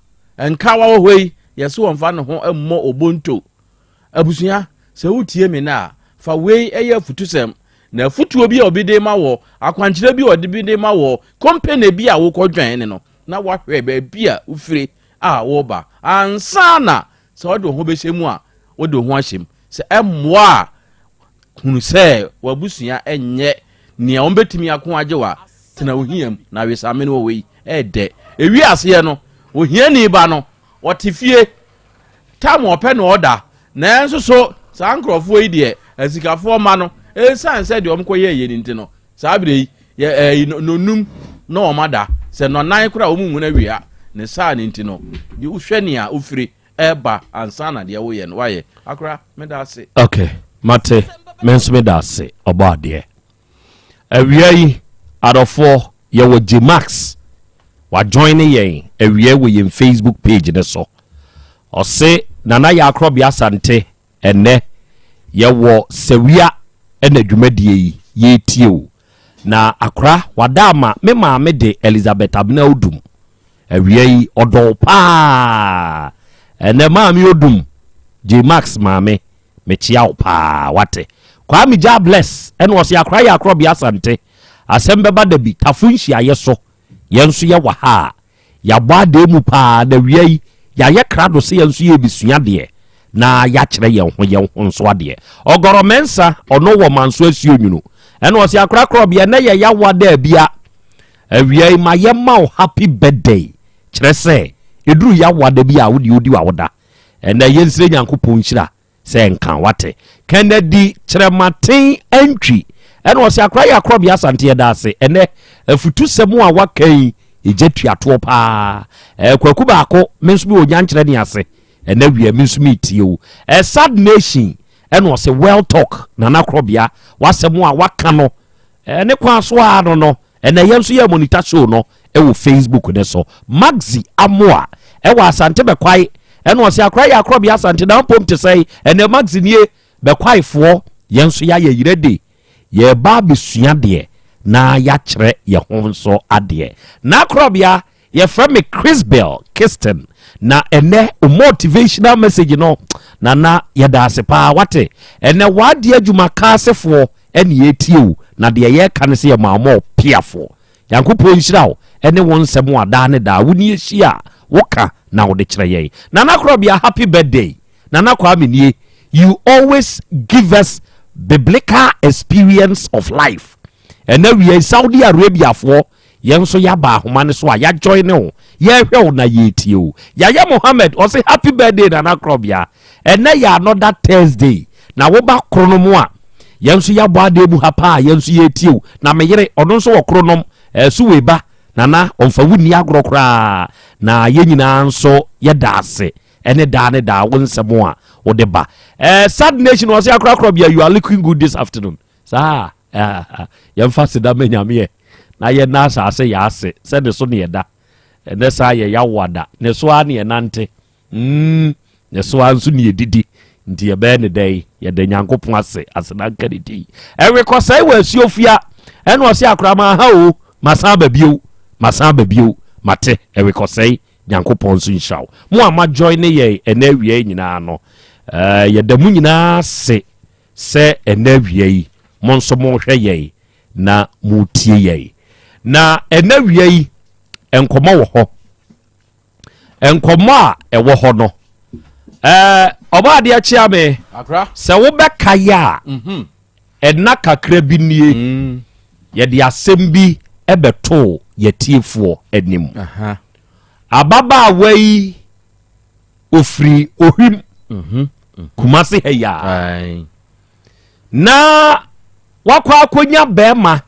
nkawa wɔ hɔ yi, yɛse wɔmfa ne ho mmɔ obonto. Abusua, sɛ wotie me nnɛ a, fa wei yɛ afutusɛm. Na afutuo bi a obi de ma wɔ, akwankyerɛ bi a ɔde bi de ma wɔ, kompene bi a wokɔdwɛn ne no, na wahwɛ baabi a wofire a woreba ansa na sɛ wode wo ho bɛhyɛ mu a, wode wo ho ahyɛ mu. Sɛ ɛmmoa a, hunu sɛ w'abusua nyɛ nea wɔbɛtumi ako agye wo a, tena ohia mu na wesamene wɔ wei ɛdɛ. Ewi aseɛ no, ohiani ba no, ɔte fie, tam ɔpɛ na ɔda, nanso so saa nkurɔfoɔ yi deɛ, asikafoɔ mma no, ɛsiane sɛ deɛ wɔkɔyɛɛ yɛ no nti no, Saa berɛ yi, yɛ ɛɛ nnɔnum na wɔn ada, sɛ nnɔnan koraa a wɔn nwunu awia. Ne saa no nti no, deɛ wohwɛ nea wofiri ɛreba ansa na deɛ woyɛ no woayɛ. Akora, meda ase. Ok, mate, me nso meda ase, ɔbɔ adeɛ. Awia yi, adɔfoɔ, yɛwɔ J-Max, wajoine yɛn awia yi wɔ yɛn Facebook page no so. Ɔse, Nana Yaa Korɔbea Asante, Ɛnnɛ yɛwɔ sawia na dwumadie yi yɛretie o. Na akora wada ama me maame de Elizabeth Abena Odum. Awia yi ɔdɔ wo paa. Ɛnnɛ maame Odum, J Max maame, mekyea wo paa wate. Kwame Jah Bless ɛna ɔse akora yɛ akorɔbea Asante. Asɛm bɛba da bi, tafo nhyiaeɛ so. Yɛn nso yɛwɔ ha a, Yɛabɔ adee mu paa na awia yi yɛayɛ krado sɛ yɛn nso yɛrebɛsua adeɛ na yɛakyerɛ yɛn ho yɛn ho nso adeɛ. Ɔgɔrɔ Mensah, ɔno wɔ Manso Asuo Nwunu, ɛna ɔse akorakorɔ bea ɛnɛ yɛ yawa da abia awia yi ma yɛma wo happy birthday kyerɛ sɛ ɛduru yawa da bi a wodeɛ wodi w'awoda ɛnɛ yɛnsrɛ Nyankopɔn nhyira Sɛ nka wate. Kennedy Kyerɛmaten Antwi ɛna ɔsɛ akora yɛ akorɔbea Asante yɛda ase ɛnɛ afutusɛm a waka yi egya tuatoɔ paa ɛɛ kwaku baako me nso mi wɔ nyankyerɛ ne ase ɛnɛ wia me nso mi tie o ɛɛ sad nation ɛna ɔsɛ well talk nana korɔbea wasɛm a waka no ɛne kwan so a no no Ɛnɛ yɛn nso yɛ monitor show no wɔ Facebook ne so. Maxi Amoa ɛwɔ Asante Bɛkwae ɛna ɔsɛ akora yɛ akorɔbea Asante na mpom te sɛn ɛnɛ Maxi nie Bɛkwaefoɔ yɛn nso yɛayɛ yerɛ de yɛreba abɛsua deɛ na yɛakyerɛ yɛn ho nso adeɛ. Na akorɔbea Yɛfrɛ me Chrisbel Kiston na ɛnɛ o motivational message no nana yɛda ase paa wate ɛnɛ w'adeɛ adwuma kaasefoɔ ɛne yɛtie o na deɛ yɛka ne sɛ yɛma ɔma ɔpiafoɔ Nyankopɔn nhyira wo ɛne wo nsɛm a daa ne daa wo ni ahyia a woka na wode kyerɛ yɛn Nana Korɔbea happy birthday Nana Kwame nie you always give us biblical experience of life. Ɛnɛ wia Saudi Arabiafoɔ yɛn nso yɛaba ahoma no so a yɛajoin ne wo, yɛrehwɛ wo na yɛretie wo. Yaya Mohammed ɔse happy birthday Nana Krɔbea. Ɛnɛ yɛ another Thursday na woba Kronom a yɛn nso yɛabɔ adeɛ mu ha paa, yɛn nso yɛretie wo. Na me yere ɔno nso wɔ Kronom, Suwe ba Nana ɔmfa wo nni agorɔ koraa, na yɛn nyinaa nso yɛda ase ɛne daa ne daa wo nsɛm a wode ba. Sad Nation ɔse akora Krɔbea, you are looking good this afternoon. Saa yɛmfa seda ma Nyameɛ na yɛna asase yɛ ase sɛ ne so ne yɛda ɛnɛ saa yɛ yawoada ne so a ne yɛnante ne so a nso ne yɛdidi, nti yɛbɛyɛ ne dɛn? Yɛda Nyankopɔn ase, aseda nka ne din. Ɛwekɔsɛe wɔ asuofia ɛna ɔse akora ma ha o, masan ba bio, masan ba bio, mate ɛwekɔsɛe. Nyankopɔn nso nhyira wo, mo a ma join ne yɛn ɛnɛ awia nyinaa no. Yɛda mu nyinaa se sɛ ɛnɛ awia yi mo nso mohwɛ yɛn na motie yɛn. Na ɛnɛ awia yi nkɔmmɔ wɔ hɔ, nkɔmmɔ a ɛwɔ hɔ no, ɔbɔ adeɛ kyea me sɛ wobɛka yɛ a ɛna kakra bi nie yɛde asɛm bi ɛbɛtoo yɛtiefoɔ anim. Ababaawa yi ofiri Ohwim Kumase ha yi a na wakɔ akɔnya bɛrima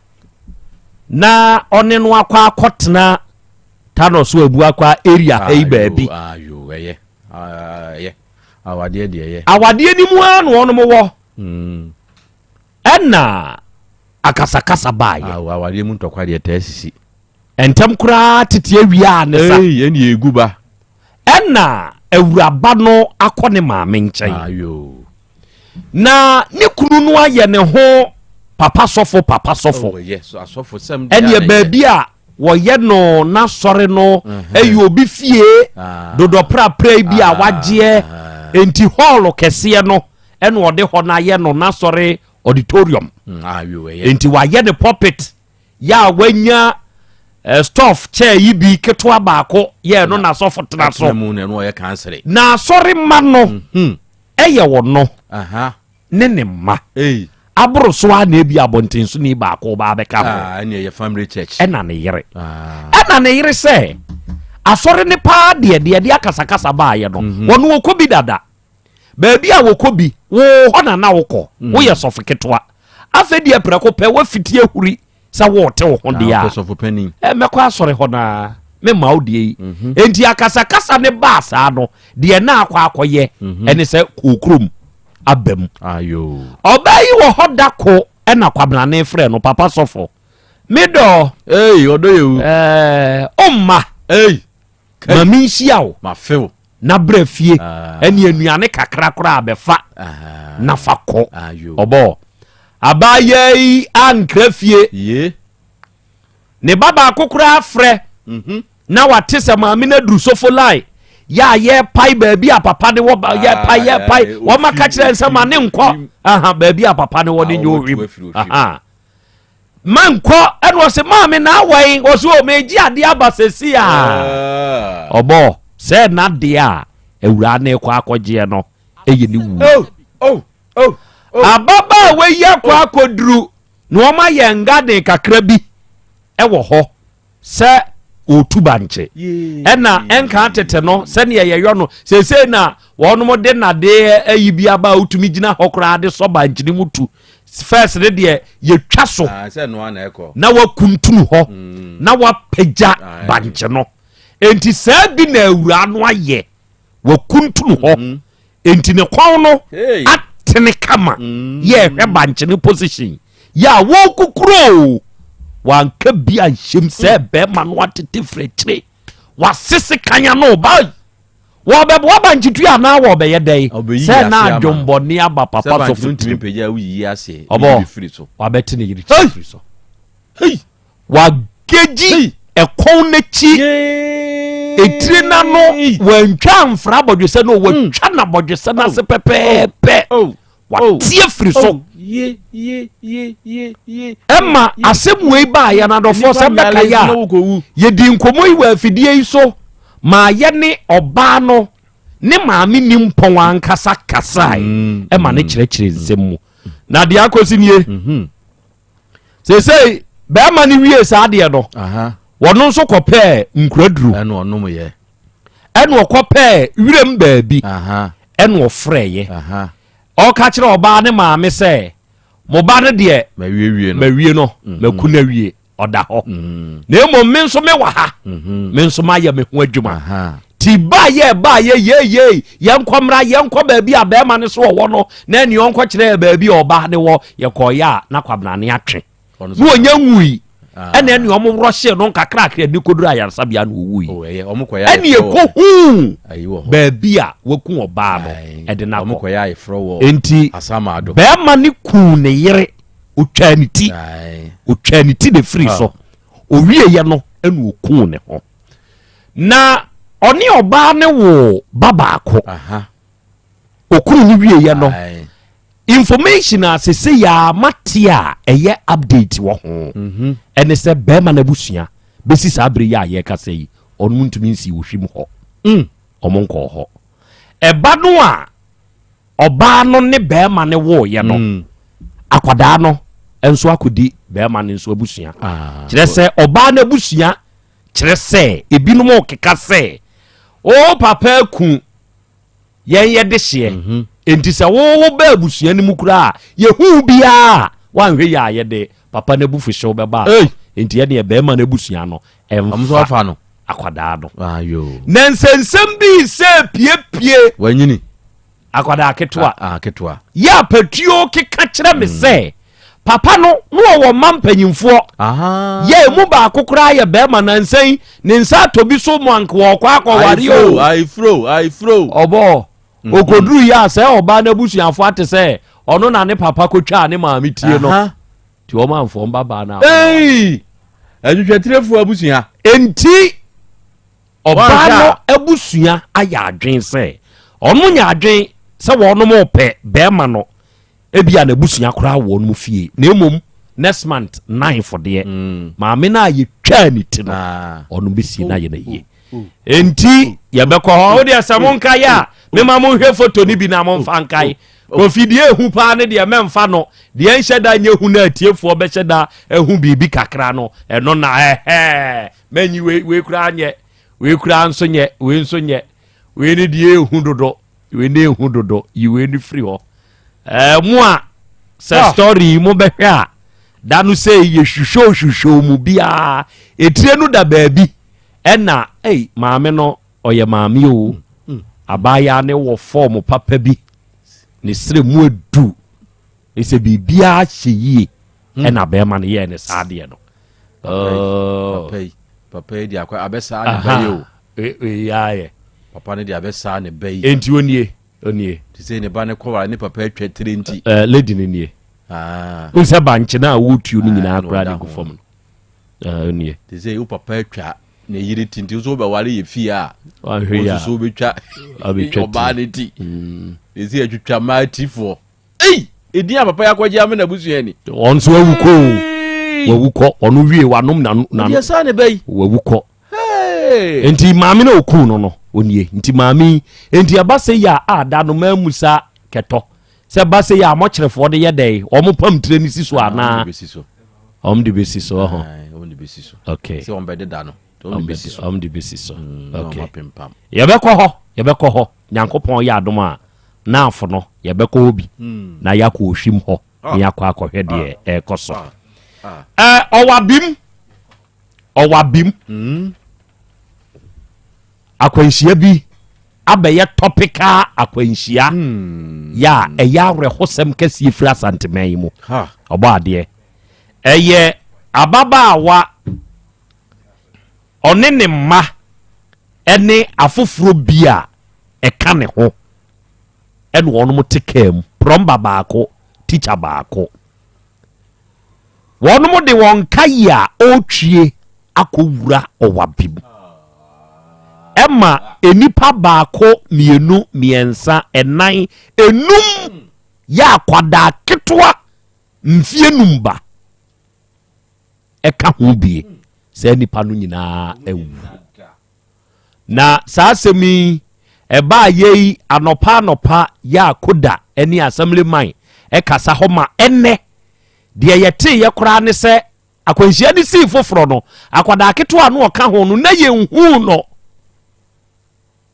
na ɔne no akɔ akɔtena Tano so abu akɔ area ha yi baabi. Awadeɛ ni mu ara na ɔnom wɔ ɛna akasakasa baayɛ. Awadeɛ mu ntɔkwa deɛ taa sisi. Ntɛm koraa tete awia ne sa. Ɛne egu ba. Ɛna awuraba no akɔ ne maame nkyɛn. Na ne kunu no ayɛ ne ho papa sɔfo, papa sɔfo. Ɛneɛ baabi a wɔyɛ no n'asɔre no ɛyɛ obi fie dodɔprapra bi a wagyeɛ, nti hall kɛseɛ no ɛna ɔde hɔ no ayɛ no n'asɔre auditorium, nti wayɛ ne pulpit yɛ a wanya stuff chair yi bi ketewa baako yɛ no n'asɔfo tena so na asɔre ma no ɛyɛ wɔ no ne ne mma aboro so a na ebi abɔnten so ni baako ba abɛka ho. Ɛna ne yere, ɛna ne yere sɛ asɔre ne paa deɛ deɛ de akasakasa baayɛ no, wɔn wɔkɔ bi dada baabi a wɔkɔ bi wo hɔ na na wokɔ woyɛ sɔfo ketewa. Afei deɛ prɛko pɛ wafiti ahuri sɛ wɔɔte wo ho deɛ a mɛkɔ asɔre hɔ naa mema wo deɛ yi. Enti akasakasa ne baa saa no deɛ na akɔ akɔyɛ ɛne sɛ kookurom aba mu. Ɔbaa yi wɔ hɔ da ko ɛna Kwabenane frɛ no, papa sɔfo medɔ. Ɔdɔ yɛ wu. Ɔmma ma menhyia wo na brɛ fie ɛne anuane kakra koraa bɛfa na fa kɔ. Ɔbɔ abaayɛ yi ankra fie, ne ba baako koraa frɛ na wate sɛ maame no aduru sofo line yɛ a yɛpae baabi a papa ne wɔ, yɛpae yɛpae wɔma ka kyerɛ nsɛ ma ne nkɔ aha baabi a papa ne wɔ ne nyɛ ohwim aha ma nkɔ. Ɛna ɔsɛ maame na awɔe, ɔsɛ o megye adeɛ aba sɛsi a ɔbɔ sɛ n'adeɛ a awuraa ne kɔ akɔgyeɛ no ɛyɛ ne wuo. Ababaawa yi akɔ akɔduru na wɔn ayɛ ngaden kakra bi ɛwɔ hɔ sɛ ɔtu bankye, ɛna ɛnka tete no sɛdeɛ yɛyɔ no seesei na wɔnom de nadeɛ ayi bi aba a wotumi gyina hɔ koraa de sɔ bankye no mu tu. First ne deɛ yɛtwa so na wakuntunu hɔ na wapagya bankye no, enti saa bi na awuraa no ayɛ, wakuntunu hɔ enti ne kɔn no atene kama yɛ ɛhwɛ bankye no position yɛ a wɔkukuro wanka bi anhyɛm sɛ bɛrima no atete firi akyire wasese kanya no ba wɔbɛboa bankyetua anaa wɔbɛyɛ dɛn sɛ na adwombɔne aba papa sɔfo tirim ɔbɔ wabɛte ne yere kyiri firi so wagegyi ɛkɔn n'akyi etire n'ano wantwa mfra abɔdwesɛ no, watwa n'abɔdwesɛ n'ase pɛpɛɛpɛ, watie firi so. Ɛma asɛm wei baa yɛn adɔfoɔ sɛ bɛka yɛ a yɛdi nkɔmmɔ yi wɔ afidie yi so maa yɛne ɔbaa no ne maame ni mpɔn ankasa kasae ɛma ne kyerɛkyerɛ nsɛm mu. Na deɛ akɔsi nie, seesei Bɛrima no wie saa adeɛ no, wɔno nso kɔpɛɛ nkuraduro. Ɛna ɔnomyɛ. Ɛna ɔkɔpɛɛ wiram baabi. Ɛna ɔfrɛɛyɛ. Ɔka kyerɛ ɔbaa ne maame sɛ, mo ba no deɛ mawie no, maku no awie, ɔda hɔ. Na mmom me nso mewɔ ha, me nso mayɛ me ho adwuma. Ti baayɛ baayɛ yeeyei, yɛnkɔ mmra, yɛnkɔ baabi a bɛrima no so ɔwɔ no, na ɛne ɔnkɔ kyerɛ yɛ baabi a ɔbaa ne wɔ. Yɛkɔɔyɛ a na kwabrane atwe. Na ɔnya nwui. Ɛna ɛne ɔmo rɔhyee no nkakrakra de kɔduru ayaresabea na ɔwui. Ɛne ɛkɔhuu baabi a waku ɔbaa no ɛde no akɔ. Enti bɛrima no kuu ne yere, ɔtwaa ne ti, ɔtwaa ne ti de firi so. Ɔwieɛ no ɛna ɔkuu ne ho. Na ɔne ɔbaa no woo ba baako. Ɔkuu no wieɛ no, information a sese yɛ a mate a ɛyɛ update wɔ ho ɛne sɛ bɛrima no abusua bɛsi saa bere yi a yɛrekasa yi, ɔnom ntumi nsi ohwim hɔ. Ɔmo nkɔɔ hɔ. Ɛba no a ɔbaa no ne bɛrima no wooyɛ no, akwadaa no nso akɔdi bɛrima no nso abusua. Kyerɛ sɛ ɔbaa no abusua, kyerɛ sɛ ebinom keka sɛ o papa aku yɛn yɛ de hyeɛ, enti sɛ wowo ba abusua no mu koraa a yɛhu biara woanhwɛ yɛ a yɛde papa no abufuhyew bɛba a, enti ɛneɛ bɛrima no abusua no ɛmfa no akwadaa no. Na nsɛnsɛm bi sɛ piepie wanyini akwadaa ketewa ketewa yɛ apatuo keka kyerɛ me sɛ papa no na ɔwɔ mma mpanyimfoɔ yɛ emu baako koraa yɛ bɛrima nansa yi ne nsa atɔ bi so mu anka wɔkɔ akɔware o. Ayefro, ayefro. Ɔbɔ okoduru yɛ a sɛ ɔbaa no abusuafoɔ ate sɛ ɔno na ne papa kotwaa ne maame tie no, nti wɔn amfoɔ mba baa no. Ei, adwitwatirefoɔ abusua. Enti ɔbaa no abusua ayɛ adwen sɛ ɔno nya adwen sɛ wɔnom pɛ bɛrima no, ebia n'abusua koraa wɔ wɔn fie, na mmom next month 9 fo deɛ, maame no a yɛtwaa ne ti no, ɔno bɛsie no ayɛ no yie. Enti yɛbɛkɔ hɔ. Wo deɛ sɛ monkae a, mema monhwɛ foto no bi na momfa nkae. Kofi deɛ ɛhu paa ne deɛ mɛmfa no deɛ nhyɛ da nyɛ hu no, atiefoɔ bɛhyɛ da ahu biribi kakra no, ɛno na ɛhɛ mɛnyi wei. Wei koraa nyɛ, wei koraa nso nyɛ, wei nso nyɛ, wei ne deɛ ɛhu dodo, wei ne ɛhu dodo, yi wei no firi hɔ. Ɛɛ mo a sɛ story yi mo bɛhwɛ a, da no sɛ yɛhwehwɛ hwehwɛ mu biara, etire no da baabi ɛna ei maame no ɔyɛ maame o, abaayaa ne wɔ fɔɔm papa bi, ne srɛ mu edu sɛ biribiara hyɛ yie, ɛna bɛrima no yɛɛ ne saa adeɛ no. Papa yi, papa yi de akɔ abɛsaa ne ba yi o. Eyayɛ. Papa no de abɛsaa ne ba yi. Enti onie, onie. Te sɛ ne ba ne kɔwara ne papa atwa tire nti. Ɛɛ lady no nie. N sɛ bankye no a wotuo no nyinaa koraa de gu fam no. Ɛɛ onie. Te sɛ wo papa atwa ne yere ti nti nso wobɛware yɛ fie a, wahwɛ yi a wo nso wobɛtwa abɛtwa ɔbaa ne ti. Te sɛ atwitwa mmaa tifoɔ. Ei! Edin a papa yi akɔgye ama n'abusua ni. Ɔno nso wawu kɔ o. Wawu kɔ. Ɔno wie wanom na na. Deɛ saa ne ba yi. Wawu kɔ. Nti maame na okuu no no onie. Nti maame yi nti ɛba sɛ yi a a da no maa mu sa kɛtɔ. Sɛ ba sɛ yi a mɔkyerɛfoɔ de yɛ dɛ wɔn pam tire ne si so anaa. Wɔn de bɛsi so ɔho. Wɔn de bɛsi so. Okay. Sɛ wɔn bɛ deda no. Wɔn de bɛsi so. Wɔn de bɛsi so. Okay. Yɛbɛkɔ hɔ. Yɛbɛkɔ hɔ. Nyankopɔn yɛ adom a, naafo no yɛbɛkɔ hɔ bi na yɛakɔ ohwim hɔ na yɛakɔ akɔhwɛ deɛ ɛrekɔ so. Ɔwabim, ɔwabim akwanhyia bi abɛyɛ topical akwanhyia yɛ a ɛyɛ awerɛhosɛm kɛseɛ firi Asanteman yi mu. Ɔbɔ adeɛ ɛyɛ ababaawa ɔne ne mma ne afoforɔ bi a ɛka ne ho ɛna wɔn te kaa mu, prɔmba baako, tikya baako. Wɔn de wɔn kayi a ɔretwie akɔwura ɔwa bi mu ɛma nnipa baako, mmienu, mmiɛnsa, ɛnan, enum yɛ akwadaa ketewa mfie num ba ɛka ho bie. Saa nnipa no nyinaa awu. Na saa asɛm yi ɛbaa yei anɔpa anɔpa yɛ a Koda ne Assemblyman ɛkasa hɔ ma ɛnɛ deɛ yɛteeɛ koraa ne sɛ Akwanhyia no sii foforɔ no, akwadaa ketewa no ɔka ho no, na yɛnhuu no.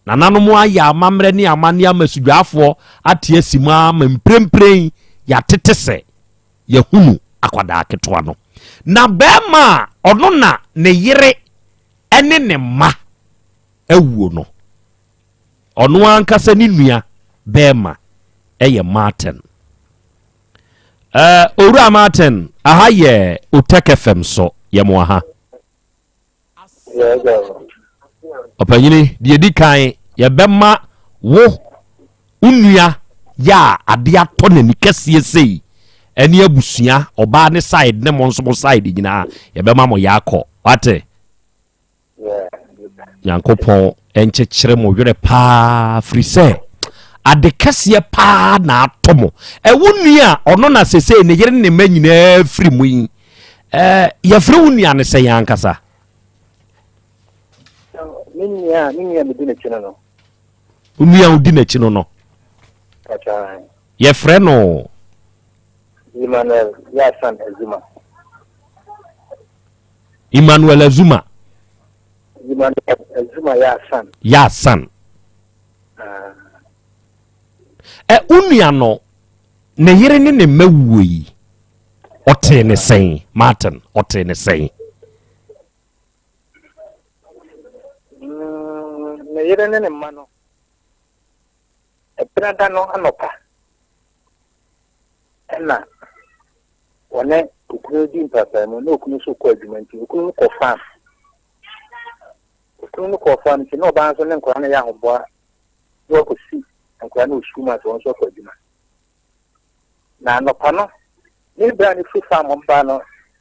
Nananom ayɛ amammerɛ ne amanneɛ ama sudwaafoɔ ate asi mu ara ma mprempren yɛatete sɛ yɛahunu akwadaa ketewa no. Na barima a ɔno na ne yere ne ne mma awuo no, ɔno ankasa ne nua barima yɛ Martin. Uh, Owura Martin, aha yɛ Otec FM so, yɛ mo aha. Ɔpanyini, deɛ di kan yɛbɛma wo wo nua yɛ a adeɛ atɔ n'ani kɛseɛ sei ɛne abusua ɔbaa ne side ne mo nso mo side nyinaa yɛbɛma mo yɛ akɔ wate nyankopɔn nkyekyere mo werɛ paa firi sɛ ade kɛseɛ paa na atɔ mo ɛwo nua a ɔno na sesei ne yere ne mma nyinaa firi mu yi ɛɛ yɛfrɛ wo nua no sɛ yɛn ankasa me nua me nua medi n'akyi no no wo nua wodi n'akyi no no yɛfrɛ no Emmanuel Yasan Azuma Emmanuel Azuma Emmanuel Azuma Yasan Yasan Ɛ wo nua no ne yere ne ne mma wuo yi ɔtee ne sɛn Martin ɔtee ne sɛn? Mm, ne yere ne ne mma no ɛbenada no anɔpa ɛna wɔne okunu di mpaapaemu na okunu nso kɔ adwuma nti okunu no kɔ farm Okunu no kɔɔ fam nti na ɔbaa nso ne nkwadaa no yɛ ahoboa na wakɔsi nkwadaa no wɔ sukuu mu ansa wɔn nso akɔ adwuma. Na anɔpa no, ne berɛ a ne firi fam hɔ baa no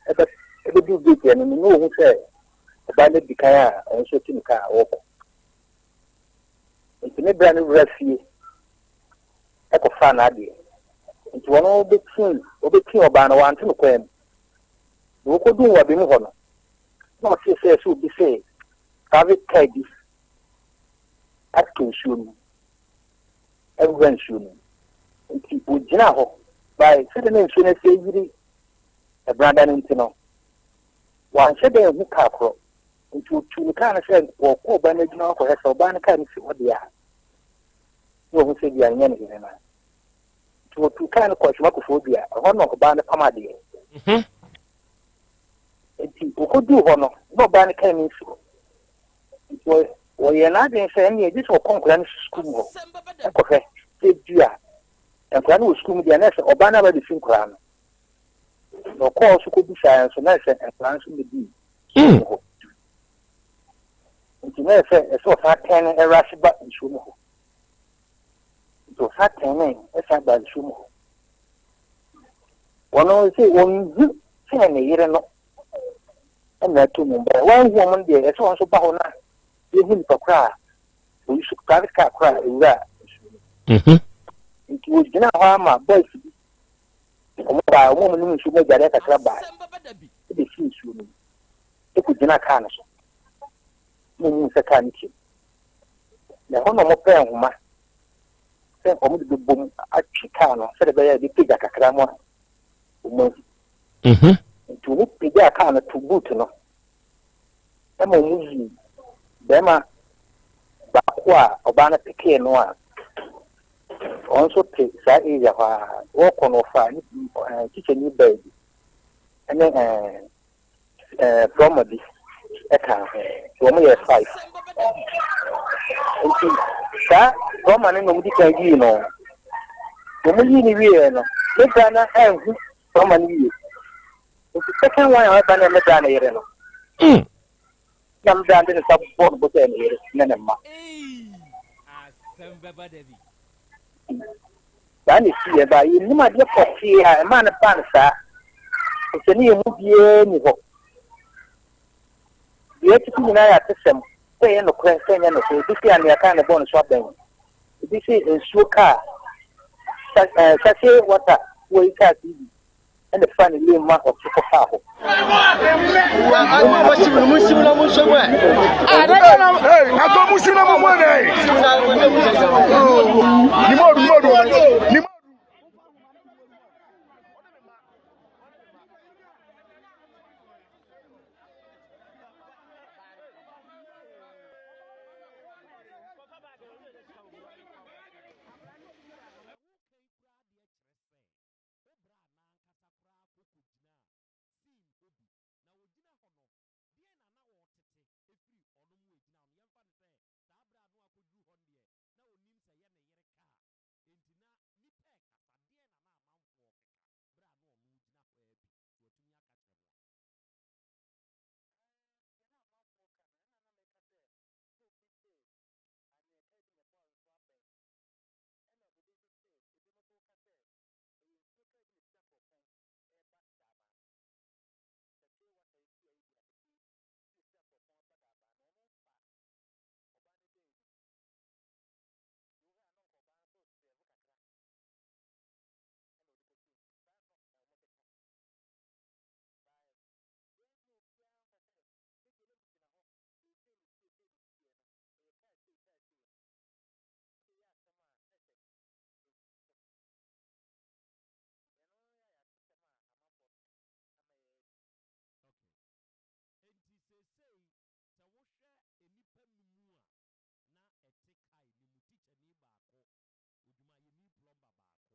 ɛbɛ ɛbɛduru gate anim no, na ɔhu sɛ ɔbaa no adi kan a ɔno nso ati ne kaa a ɔrekɔ. Nti ne berɛ a ne wura fie ɛkɔfaa n'adeɛ. Nti wɔn bɛtii wɔbɛtii ɔbaa no wɔante no kwan mu. Na wɔkɔduu Nwabi mu hɔ no, na ɔtee sɛ ɛsɛ obi sɛ private car bi atɔ nsuo no mu, awura nsuo no mu. Nti ogyina hɔ, by sɛdeɛ na nsuo no asi ayiri ɛbrada no nti no, wanhyɛ da anhu kaa korɔ. Nti otuu ne kaa no sɛ wɔkɔ ɔbaa no adwuma akɔhwɛ sɛ ɔbaa no kaa no si hɔ deɛ a, na wahu sɛ bia nyɛ ne yere no. Nti wɔtuu kaa no kɔɔ Twema Kofoɔ Dua, ɛhɔ na ɔbaa no pam adeɛ. Enti wɔkɔduu hɔ no, na ɔbaa no kaa ne nsuo. Nti wɔyɛɛ n'adwene sɛ ɛnneɛ gye sɛ wɔkɔ nkwadaa no sukuu mu hɔ kɔhwɛ sɛ bi a nkwadaa no wɔ sukuu mu deɛ na ɛsɛ ɔbaa no aba bɛsi nkwadaa no. Na ɔkɔɔ so kɔbisaeɛ nso na ɛsɛ nkwadaa no nso bɛdii sukuu mu hɔ. Nti na ɛsɛ ɛsɛ ɔsan tɛn no ɛrase ba nsuo mu hɔ. Nti ɔsan tɛn no ɛsan ba nsuo mu hɔ. Wɔn sɛ wɔnhu sɛ ne yere no na ato mu bɛ wɔanhu wɔn no deɛ ɛsɛ wɔn nso ba hɔ na yɛhu nipa koro a oyi so private car koro a ewura nsuo no mhm. nti wɔgyina hɔ ama boys bi wɔn baa wɔn a wɔn nsuo mu adwareɛ kakra baa ɛbɛsi nsuo no mu ɛkɔ gyina kaa no so na wɔn sɛ kaa no kyim na ɛhɔ na wɔn pɛɛ nhoma sɛ wɔn de bɛbom atwe kaa no sɛdeɛ ɛbɛyɛ a ɛbɛpagya kakra mu a wɔn ahu. Mhm. Nti wɔn pagyaa kaa no to boot no ɛma wɔn yii bɛrima baako a ɔbaa no pekee no a wɔn nso te saa area hɔ a wɔkɔ no ɔfa ne ɛɛ tikyani baa bi ɛne ɛɛ ɛɛ plɔmba bi ɛka ho nti wɔn yɛ five nti saa plɔmba no na wɔn di kan yii no wɔn yii no wieɛ no ne bra no anhu plɔmba no yie nti second one a ɔba no ne bra no yere no hmm. na me bra no de ne nsa bɔ no bo sɛ ne yere ne ne mma. Saa na ɛsiiɛ, but yɛnnim adeɛ pɔtee a ɛmaa no baa no saa, ɛfiri sɛ ne yɛn mu biara nni hɔ. Deɛ atiti nyinaa yɛ atesɛm, sɛ ɛyɛ nokorɛ, sɛ ɛnyɛ nokorɛ. Ebi se anwea kaa na ɛbɔɔ ne so abɛn, ebi se nsuo kaa, sachet water wɔ yi kaa bi. ɛna ɛfaa ne lane ma ɔte kɔfaa hɔ. kɔgyinaa scene hɔ bi. Na ɔgyina hɔ no, deɛn na na ɔretete firi ɔno mu ɛgyina hɔ no? Yɛmfa no sɛ saa berɛ a na wakɔduru hɔ no deɛ, na ɔnnim sɛ ɛyɛ ne yere kaa. Enti na nnipa rekasa, deɛn na na amanfoɔ rekeka berɛ a na ɔno gyina hɔ ara bi? Sɛ watumi aka kyerɛ mo a. Deɛ na amanfoɔ reka no, ɛna na meka sɛ, sɛ obi se, Anea ɛka bi na ɛbɔ a nso abɛn. Ɛna obi nso se, ebinom nso ka sɛ, ɛyɛ nsuo kaa bi na ɛfiri Akorɔpɔn reba Daabaa. Sachet water yi fi ayi bi akɛseɛ yi bi na ɛfiri Akorɔpɔn ba Daabaa na ɔno fa ɔbaa no bɛn mu. Nti wohwɛ a na nka ɔbaa no nso resrɛvo kakra ɛna ɔde kɔtoo nsuo mu. Saa no na wɔkeka. By yɛn mu obiara nka sɛ me deɛ na megyina hɔ seesei ne seesei ne siiɛ no ɛyɛ kaa sei kaa sei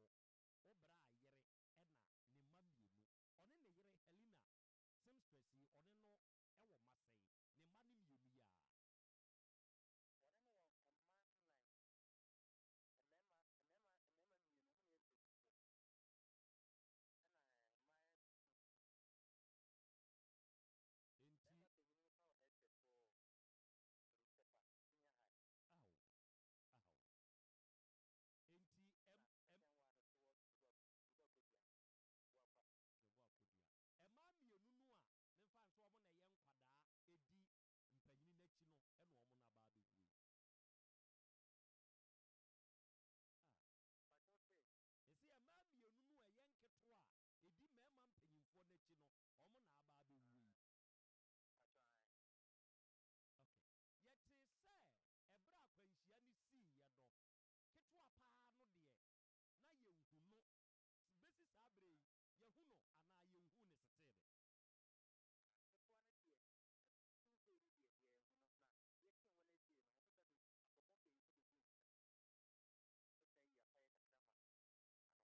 no wode yɛ asɛm a na sɛ ɛnsi so. Ɛno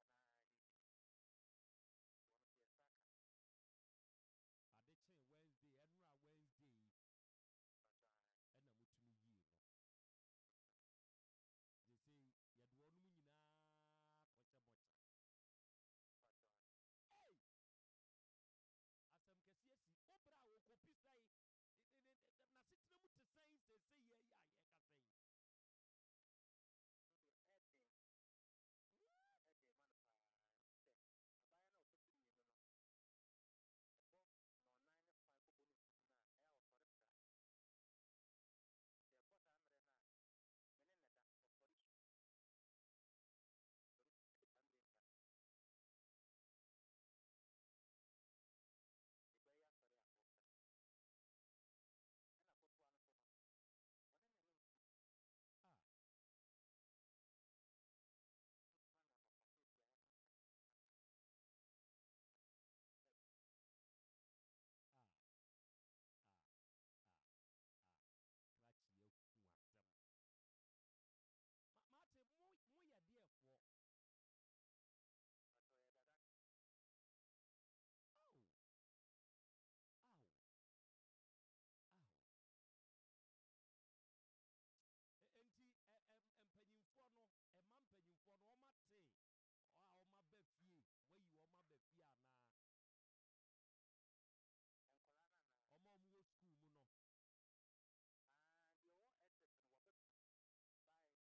yɛ ayatesɛm a amanfoɔ keka ama yɛadi. Okay. Enti seesei sɛ wohwɛ nnipa num a na ɛte kae no mu, tikyani baako, odwumayɛni plɔmba baako, wo bra yere ɛna ne mma mmienu. Ɔne ne yere Helena, seamstress yi, ɔne no wɔ mma sɛn? Ne mma no mmienu yi ara? Ɔne no wɔ mma nnan. Mmarima, mmarima, mmarima mmienu, wɔn na ɛyɛ mpanimfoɔ, ɛna mmaa nson. Enti. Barima panyin no koraa wɔ SS wɔ Tepa Senior High. Ao, ao. Enti Ɛna ɛm, ɛm. second one no nso wɔ Dogo, Dogo Akodua, Boakwa. Dogo Akodua. Mmaa mmienu no a memfa nso wɔn na ɛyɛ nkwadaa di mpanyini no akyi no na wɔn no aba abɛwuo yi. Ah. Pakyɛ wo se? Ese mmaa mmienu no a ɛyɛ nketewa a ɛdi mmarima mpanyinfoɔ no akyi no, wɔn na aba abɛwuo yi. Pakyɛ ae. Ok. Yɛtee sɛ ɛberɛ a akwanhyia no siiɛ no, ketewa paa no deɛ, na yɛnhu no. Bɛsi saa berɛ yi, yɛahu no anaa yɛnhuu no seteele? Ketewa no deɛ, Tuesday no deɛ, yɛanhu no, na adeɛ kyee Wednesday no, wɔn san bɛ, Akropɔn mpanyinfoɔ bɛduu nkyɛn, ɛsan yii apaeɛ kakra ma anɔpa no ara yɛyii no. Nti ɔno nso yɛn nsa aka no. Ade kyee Wednesday, ɛnora Wednesday yi, Mpakyɛ ae. ɛna motumi yii no. Seesei yɛde wɔnom nyinaa akɔhyɛ mɔkyere. Mpakyɛ ae. Ei! Asɛm kɛseɛ asi. Wo bra a ɔkɔpi sɛe, n'asetena mu te sɛn seesei yi a yɛrekasa yi? Ɛno deɛ ɛyɛ den, ɛyɛ den ma no paa, ɛfiri sɛ abaayewa no a ɔtɔ so mmienu no, ɛbɔ nnɔnnan ne fa kɔbɔ no nsusu no a, ɛyɛ a ɔsɔre pra. Nti ɛbɔ saa mmerɛ no a, me ne no da, ɔsɔre su.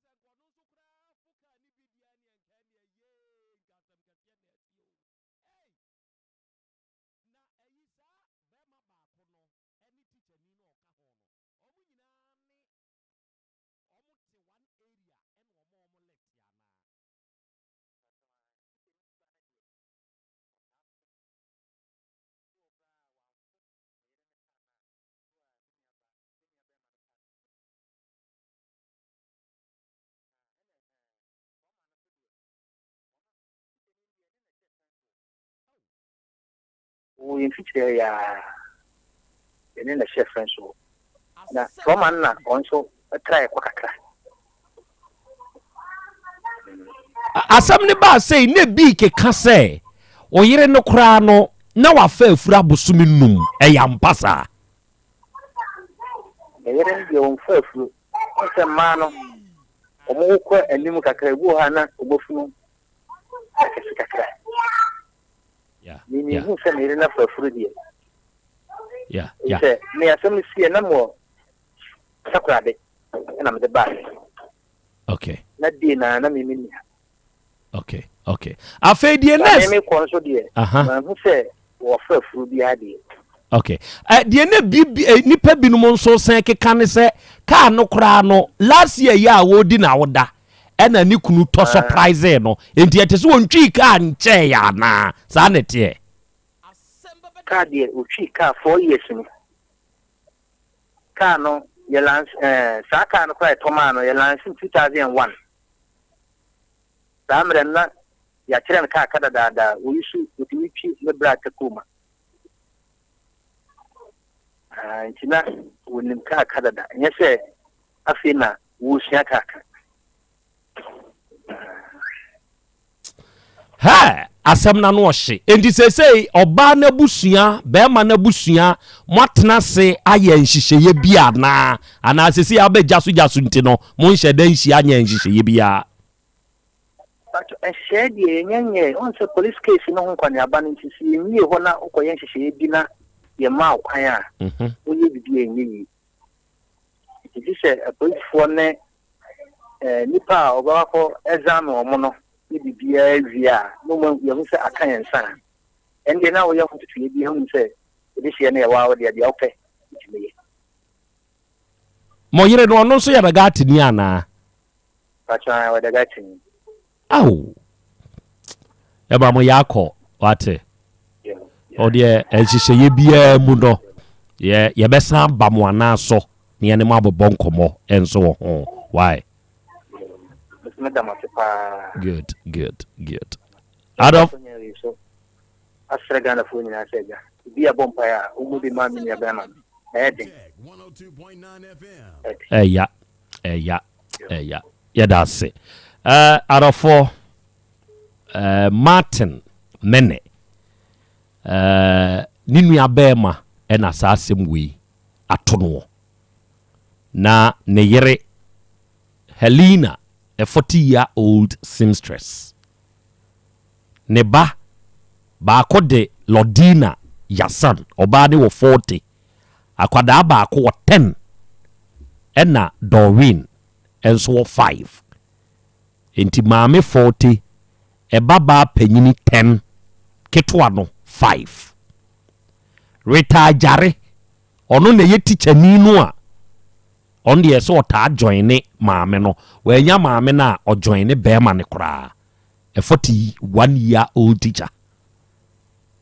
Ɔsɔre su saa mmerɛ nyinaa. Ne ba yi asɔre a ɔrepra. Ɛna kotoa no so no, ɔne ne no nte. Ah. Wosoma no anɔpa sɛ ebia ɔnkɔtɔ nsa a, Ah. Ah. Ah. Ah. Krakye ahu asɛm. Ma mate mo mo yɛ deɛfoɔ. Pakyɛ ɔyɛ dada. Ao! Ao! Ao! Enti ɛ ɛ mpanyimfoɔ no, ɛma mpanyimfoɔ no, wɔate a wɔaba fie, moayi wɔn aba fie anaa? Nkwadaa no anaa? Wɔn a wɔwɔ sukuu mu no. Aah, deɛ ɔwɔ SS no waba fie. By deɛ na ɔwɔ Dodo Akodua no deɛ, da biara anɔpa biara ɔsi ha. Ɔmfa ɔmaame kaa no bi, ɔkɔ ntɛm. Aah, ɔno deɛ ɔda ofie. Ba SS ni no deɛ Tuesday na ɔbaa fie. Nti wɔn nyinaa wɔ fie. Sɛ nka ɔno nso koraa fo kaa ne bi deɛ ɛneɛ nka ɛneɛ yee nka asɛm kɛseɛ na asi o. Ei! Na ayi saa bɛɛma baako no ɛne tikyani no a ɔka ho no wɔn nyinaa ne wɔn te one area ɛna wɔma wɔn lift anaa? Mpakyɛw ae, tikyani ba no deɛ ɔtaa fo. Bi wɔ hɔ koraa a wamfo ne yere no kaa no a, bi wɔ a me nua baa, me nua bɛɛma no kaa no nti ɔmfo. Ahaa, ɛna ɛɛ plɔma no so deɛ, ɔno tikyani no deɛ ne na ɛhyɛ fɛnse wɔ. Ao! yɛn mfikyire ha yi ara. Yɛne no hyɛɛ friends wɔ. Na trauma no na ɔno nso traeɛ kɔ kakra. Asɛm no baa sei, na ebi keka sɛ ɔyere no koraa no na wafa afuru abosome num, ɛyɛ ampa saa? Ne yere no deɛ ɔmfa afuru. Wohu sɛ mmaa no, wɔn kɔ anim kakra, ebi wɔ hɔ a na wɔn afunu akɛse kakra. Me mehu sɛ me yere no afa afuru deɛ. Sɛ me asɛm no siiɛ na mewɔ Takoradi ɛna mede baeɛ. Okay. Na day na na me menni ha. Okay, okay. Afei deɛ nurse. Na me kɔ nso deɛ. Manhu sɛ wɔfa afuru biara deɛ. Okay. Uh, deɛ na bi bi eh, nipa binom nso sɛn keka ne sɛ kaa no koraa no last year yi a wɔredi na awoda ɛna ne kunu tɔ ah. surprise no nti ɛte sɛ wɔntwii kaa nkyɛɛ yɛ anaa saa na ɛteɛ. Kaa deɛ otwii kaa 4 years ni. Kaa no yɛ lance ɛɛ saa kaa no koraa yɛtɔ maa no yɛ lance in 2001. Saa mmerɛ no na yɛakyerɛ no kaa ka dadaada oyi so otumi twi ne bra Tacoma. Ah, nti na wɔnim kaa ka dada nyɛ sɛ afei na wɔresua kaa ka. Hɛ! Asɛm no ano ɔhye. Enti seesei ɔbaa no abusua, barima no abusua, moatena ase ayɛ nhyehyɛeɛ bi anaa? Anaa seesei abɛ gya so gya so nti no, monhyɛ da nhyia nyɛ nhyehyɛeɛ biara? Pacho, nhyehyɛeɛ deɛ yɛnyɛ nyɛɛ. Wohu sɛ police case no ho nkɔneaba no nti, sɛ yɛnwie hɔ na wokɔyɛ nhyehyɛeɛ bi na yɛmmaa wo kwan a, woyɛ biribi a ɛnyɛ yie. Nti gye sɛ apolisifoɔ ne nnipa a wɔbɛkɔ akɔ examine wɔn no ne biribiara wie a, na wɔn yɛhu sɛ aka yɛn nsa a, ɛndeɛ na woyɛ ho ntotoeɛ bi ahu sɛ ɛdehyeɛ no yɛ waa wo deɛ, deɛ wopɛ wotumi yɛ. Mo yere no ɔno nso yɛ Dagatini anaa? Pacho ae ɔyɛ Dagatini. Ao! Ɛma mo yɛ akɔ wate. Ɔdeɛ nhyehyɛeɛ biara mu no yɛ yɛbɛsan aba mo anan so na yɛne mo abobɔ nkɔmmɔ nso wɔ ho. Why? Good, good, good. Adolf. Asrɛ Ghanafoɔ nyinaa sɛ agya obi a bɔ mpaeɛ a ɔmmɔ bi ma me nua bɛrima no na ɛyɛ den. Ɛya, ɛya, ɛya. Yɛda ase. Eh, adɔfoɔ, eh, Martin Mene, eh, ne nua bɛrima ɛna saa asɛm wei ato noɔ. Na ne yere Helena, a 40 year old seamstress. Ne ba baako de Lordina Yasan, ɔbaa ne wɔ 40, akwadaa baako wɔ 10, ɛna Doreen nso wɔ 5. Enti maame 40, ɛba baa panyini 10, ketewa no 5. Rita Agyare, ɔno na ɛyɛ tikyani no a ɔno deɛ sɛ ɔtaa joine maame no, wannya maame no a ɔjoine bɛrima no koraa. A 41 year old teacher,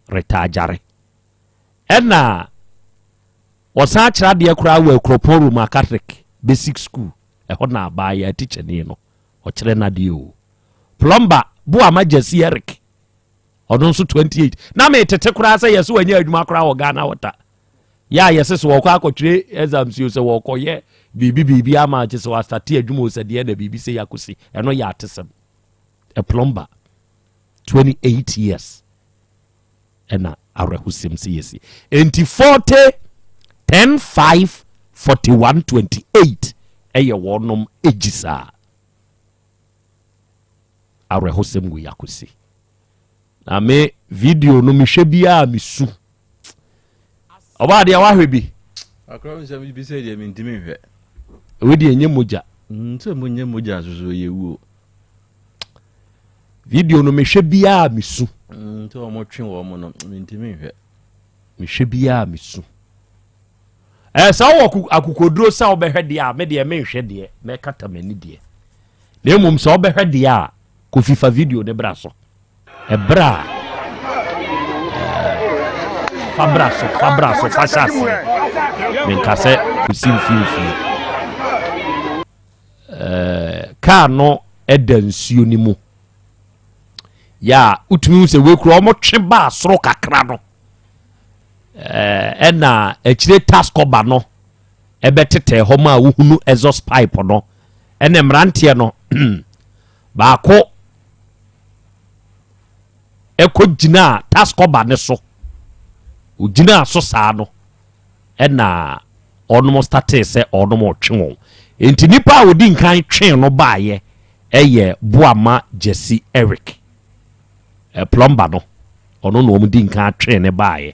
Rita Agyare. Ɛna ɔsan kyerɛ adeɛ koraa wɔ Akuropɔn Roman Catholic Basic School. Ɛhɔ na abaayewa tikyani no ɔkyerɛ n'adeɛ o. Plumber Boama Gyasi Eric, ɔno nso 28. Na metete koraa sɛ yɛsɛ wanya adwuma koraa wɔ Ghana Water. Yɛ a yɛsɛ sɛ wɔkɔ akɔtwerɛ exams o, sɛ wɔkɔyɛ biribi biribi ama kyɛ sɛ wɔastate adwuma o, sɛ deɛ na biribi sɛ yɛakɔsi. Ɛno yɛ atesɛm. A plumber, 28 years. Ɛna awerɛhosɛm sɛ yɛsi. Enti 40, 10, 5, 41, 28 ɛyɛ wɔnom agyi saa. Awerɛhosɛm wei akɔsi. Na me video no mehwɛ biara mesu. Ɔbaa deɛ wahwɛ bi. Akora mi sɛ bi sɛ deɛ mentumi nhwɛ. Wei deɛ ɛnyɛ mogya. Sɛ mo nyɛ mogya soso yɛ wuo. Video no mehwɛ biara mesu. Sɛ wɔn twe wɔn no mentumi nhwɛ. Mehwɛ biara mesu. Ɛɛ sɛ wowɔ akokoduro sɛ wobɛhwɛ deɛ a me deɛ menhwɛ deɛ mɛkata m'ani deɛ. Na mmom sɛ wobɛhwɛ deɛ a Kofi fa video ne bra so. Ɛberɛ a fa bra so fa bra so fa hyɛ aseɛ. Menka sɛ kɔsi mfimfini. Ɛɛ kaa no ɛda nsuo no mu. Yɛ a wotumi hu sɛ wei kura wɔtwe baa soro kakra no. Ɛna akyire taskɔba no ɛbɛtetɛɛ hɔ ma wohunu exhaust pipe no ɛna mmeranteɛ no baako ɛkɔ gyinaa taskɔba no so ogyinaa so saa no ɛna ɔnom startee sɛ ɔnom ɔtwe wɔn nti nipa a odi nkan twee no baayɛ ɛyɛ Boama Jesse Eric eh, plumber no ɔno na wɔn di nkan twee ne baayɛ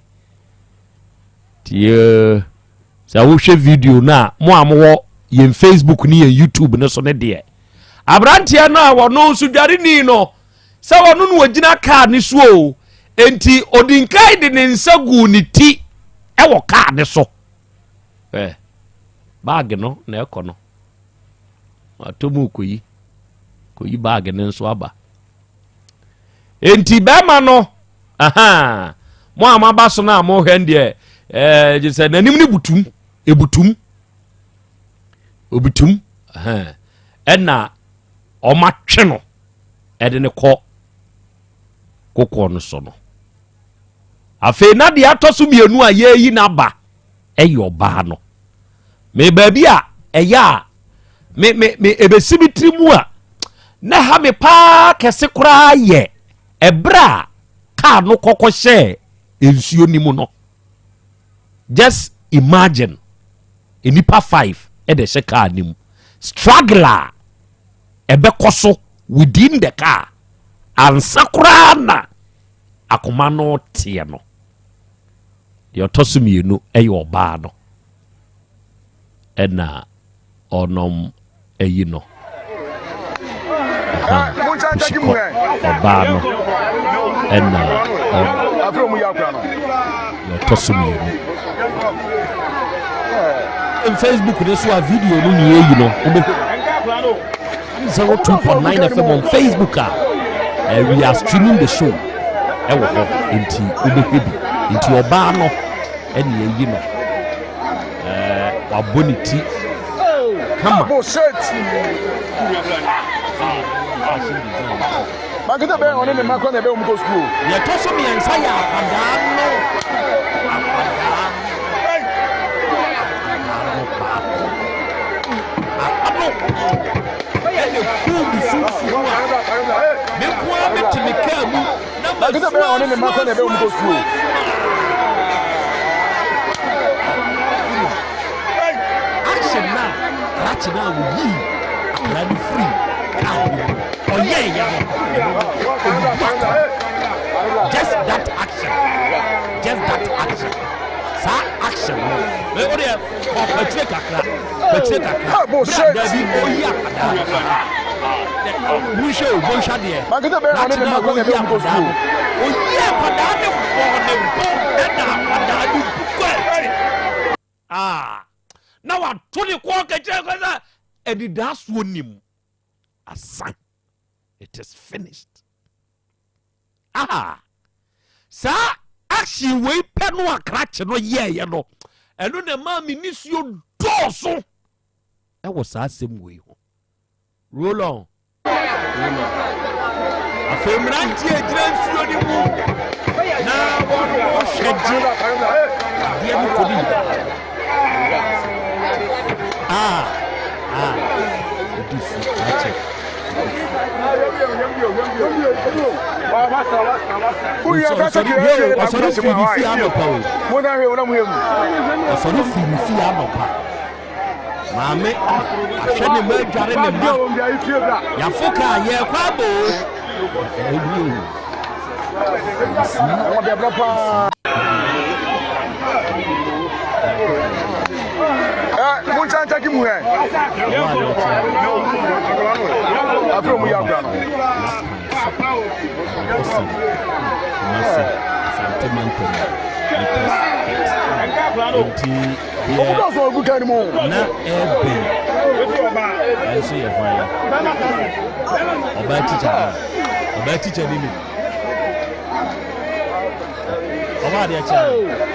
tie sɛ wohwɛ video no a mo a mowɔ yɛn Facebook ne yɛn YouTube no so ne deɛ aberanteɛ no a wɔno nso dwareni no sɛ ɔno na ɔgyina kaa ne so o enti ɔdi nkan de ne nsa guu ne ti ɛwɔ kaa ne so ɛ baage no na ɛkɔ no atɔ mu kɔyi kɔyi baage no nso aba enti bɛrima no aha mo a moaba so no a mohwɛ deɛ ɛɛ gye sɛ n'anim no butum ebutum obutum ɛna ɔmatwe no ɛde no kɔ kokoɔ no so no afei na deɛ atɔ so mmienu a yɛreyi n'aba ɛyɛ ɔbaa no me baabi a ɛyɛ a me me me ebesi me tiri mu a na ha me paa kɛse koraa yɛ ɛberɛ a kaa no kɔkɔ hyɛɛ nsuo no mu no just imagine nnipa 5 ɛna ɛhyɛ kaa no mu struggle a ɛbɛkɔ so within the car ansa koraa na akoma no teɛ no deɛ ɔtɔ so mmienu ɛyɛ ɔbaa no ɛna ɔnom ayi no pusikɔ ɔbaa no ɛna deɛ ɔtɔ so mmienu Facebook ne so a video no ne yɛyi no wobɛhu 02.9 FM on Facebook a uh, we are streaming the show ɛwɔ hɔ nti wobɛhwɛ bi nti ɔbaa no ɛne yɛyi no uh, wabɔ ne ti kama. Mankete bɛn ɔne ne mma kora na ɛbɛn wɔn kɔ sukuu. Deɛ ɛtɔ so mmiɛnsa yɛ akwadaa no akwadaa akwadaa no baako ano ɛna kuu me sunsun a me nko ara mete me kaa mu na ma Mankete bɛn ɔne ne mma kora na ɛbɛn wɔn kɔ sukuu. Action na krakye na woyii akwadaa no firi kaa no mu ɔyɛɛyɛ no ɛno no obubu akɔ just that action just that action saa action no ɛ o deɛ ɔpakyire kakra pakyire kakra bere a dabi oyi akwadaa no monhwɛ o monhwɛ adeɛ krakye na woyi akwadaa no oyi akwadaa no bɔɔ ne bo ɛna akwadaa no bu kɔ akyire ah na wato ne kɔn kɛkyerɛ kɔ sɛ anidasoɔ nim asan it is finished ah saa action wei pɛ no a krakye no yɛɛyɛ no ɛno na ɛmaa me nisuo dɔɔso ɛwɔ saa asɛm wei ho roll on roll on afei mmeranteɛ gyina nsuo no mu na wɔhwɛ gye adeɛ no kɔ ne nyinaa ah ah odi su akyɛ ɔsɔre firi ne fie anɔpa o ɔsɔre firi ne fie anɔpa maame ahwɛ ne mma adware ne mma yafo kaa yɛkɔ abɔ o ɛni o ɛsi. Monkyɛnkyɛke mu hɛ. Afei ɔmo yɛ akora no. Ɔmo dɔɔso ɔgu kan no mu. Na ɛbɛn ɛnso yɛ hwan ɔbaa tikya no ɔbaa tikya ni ni. Ɔba adeɛ kyɛ no.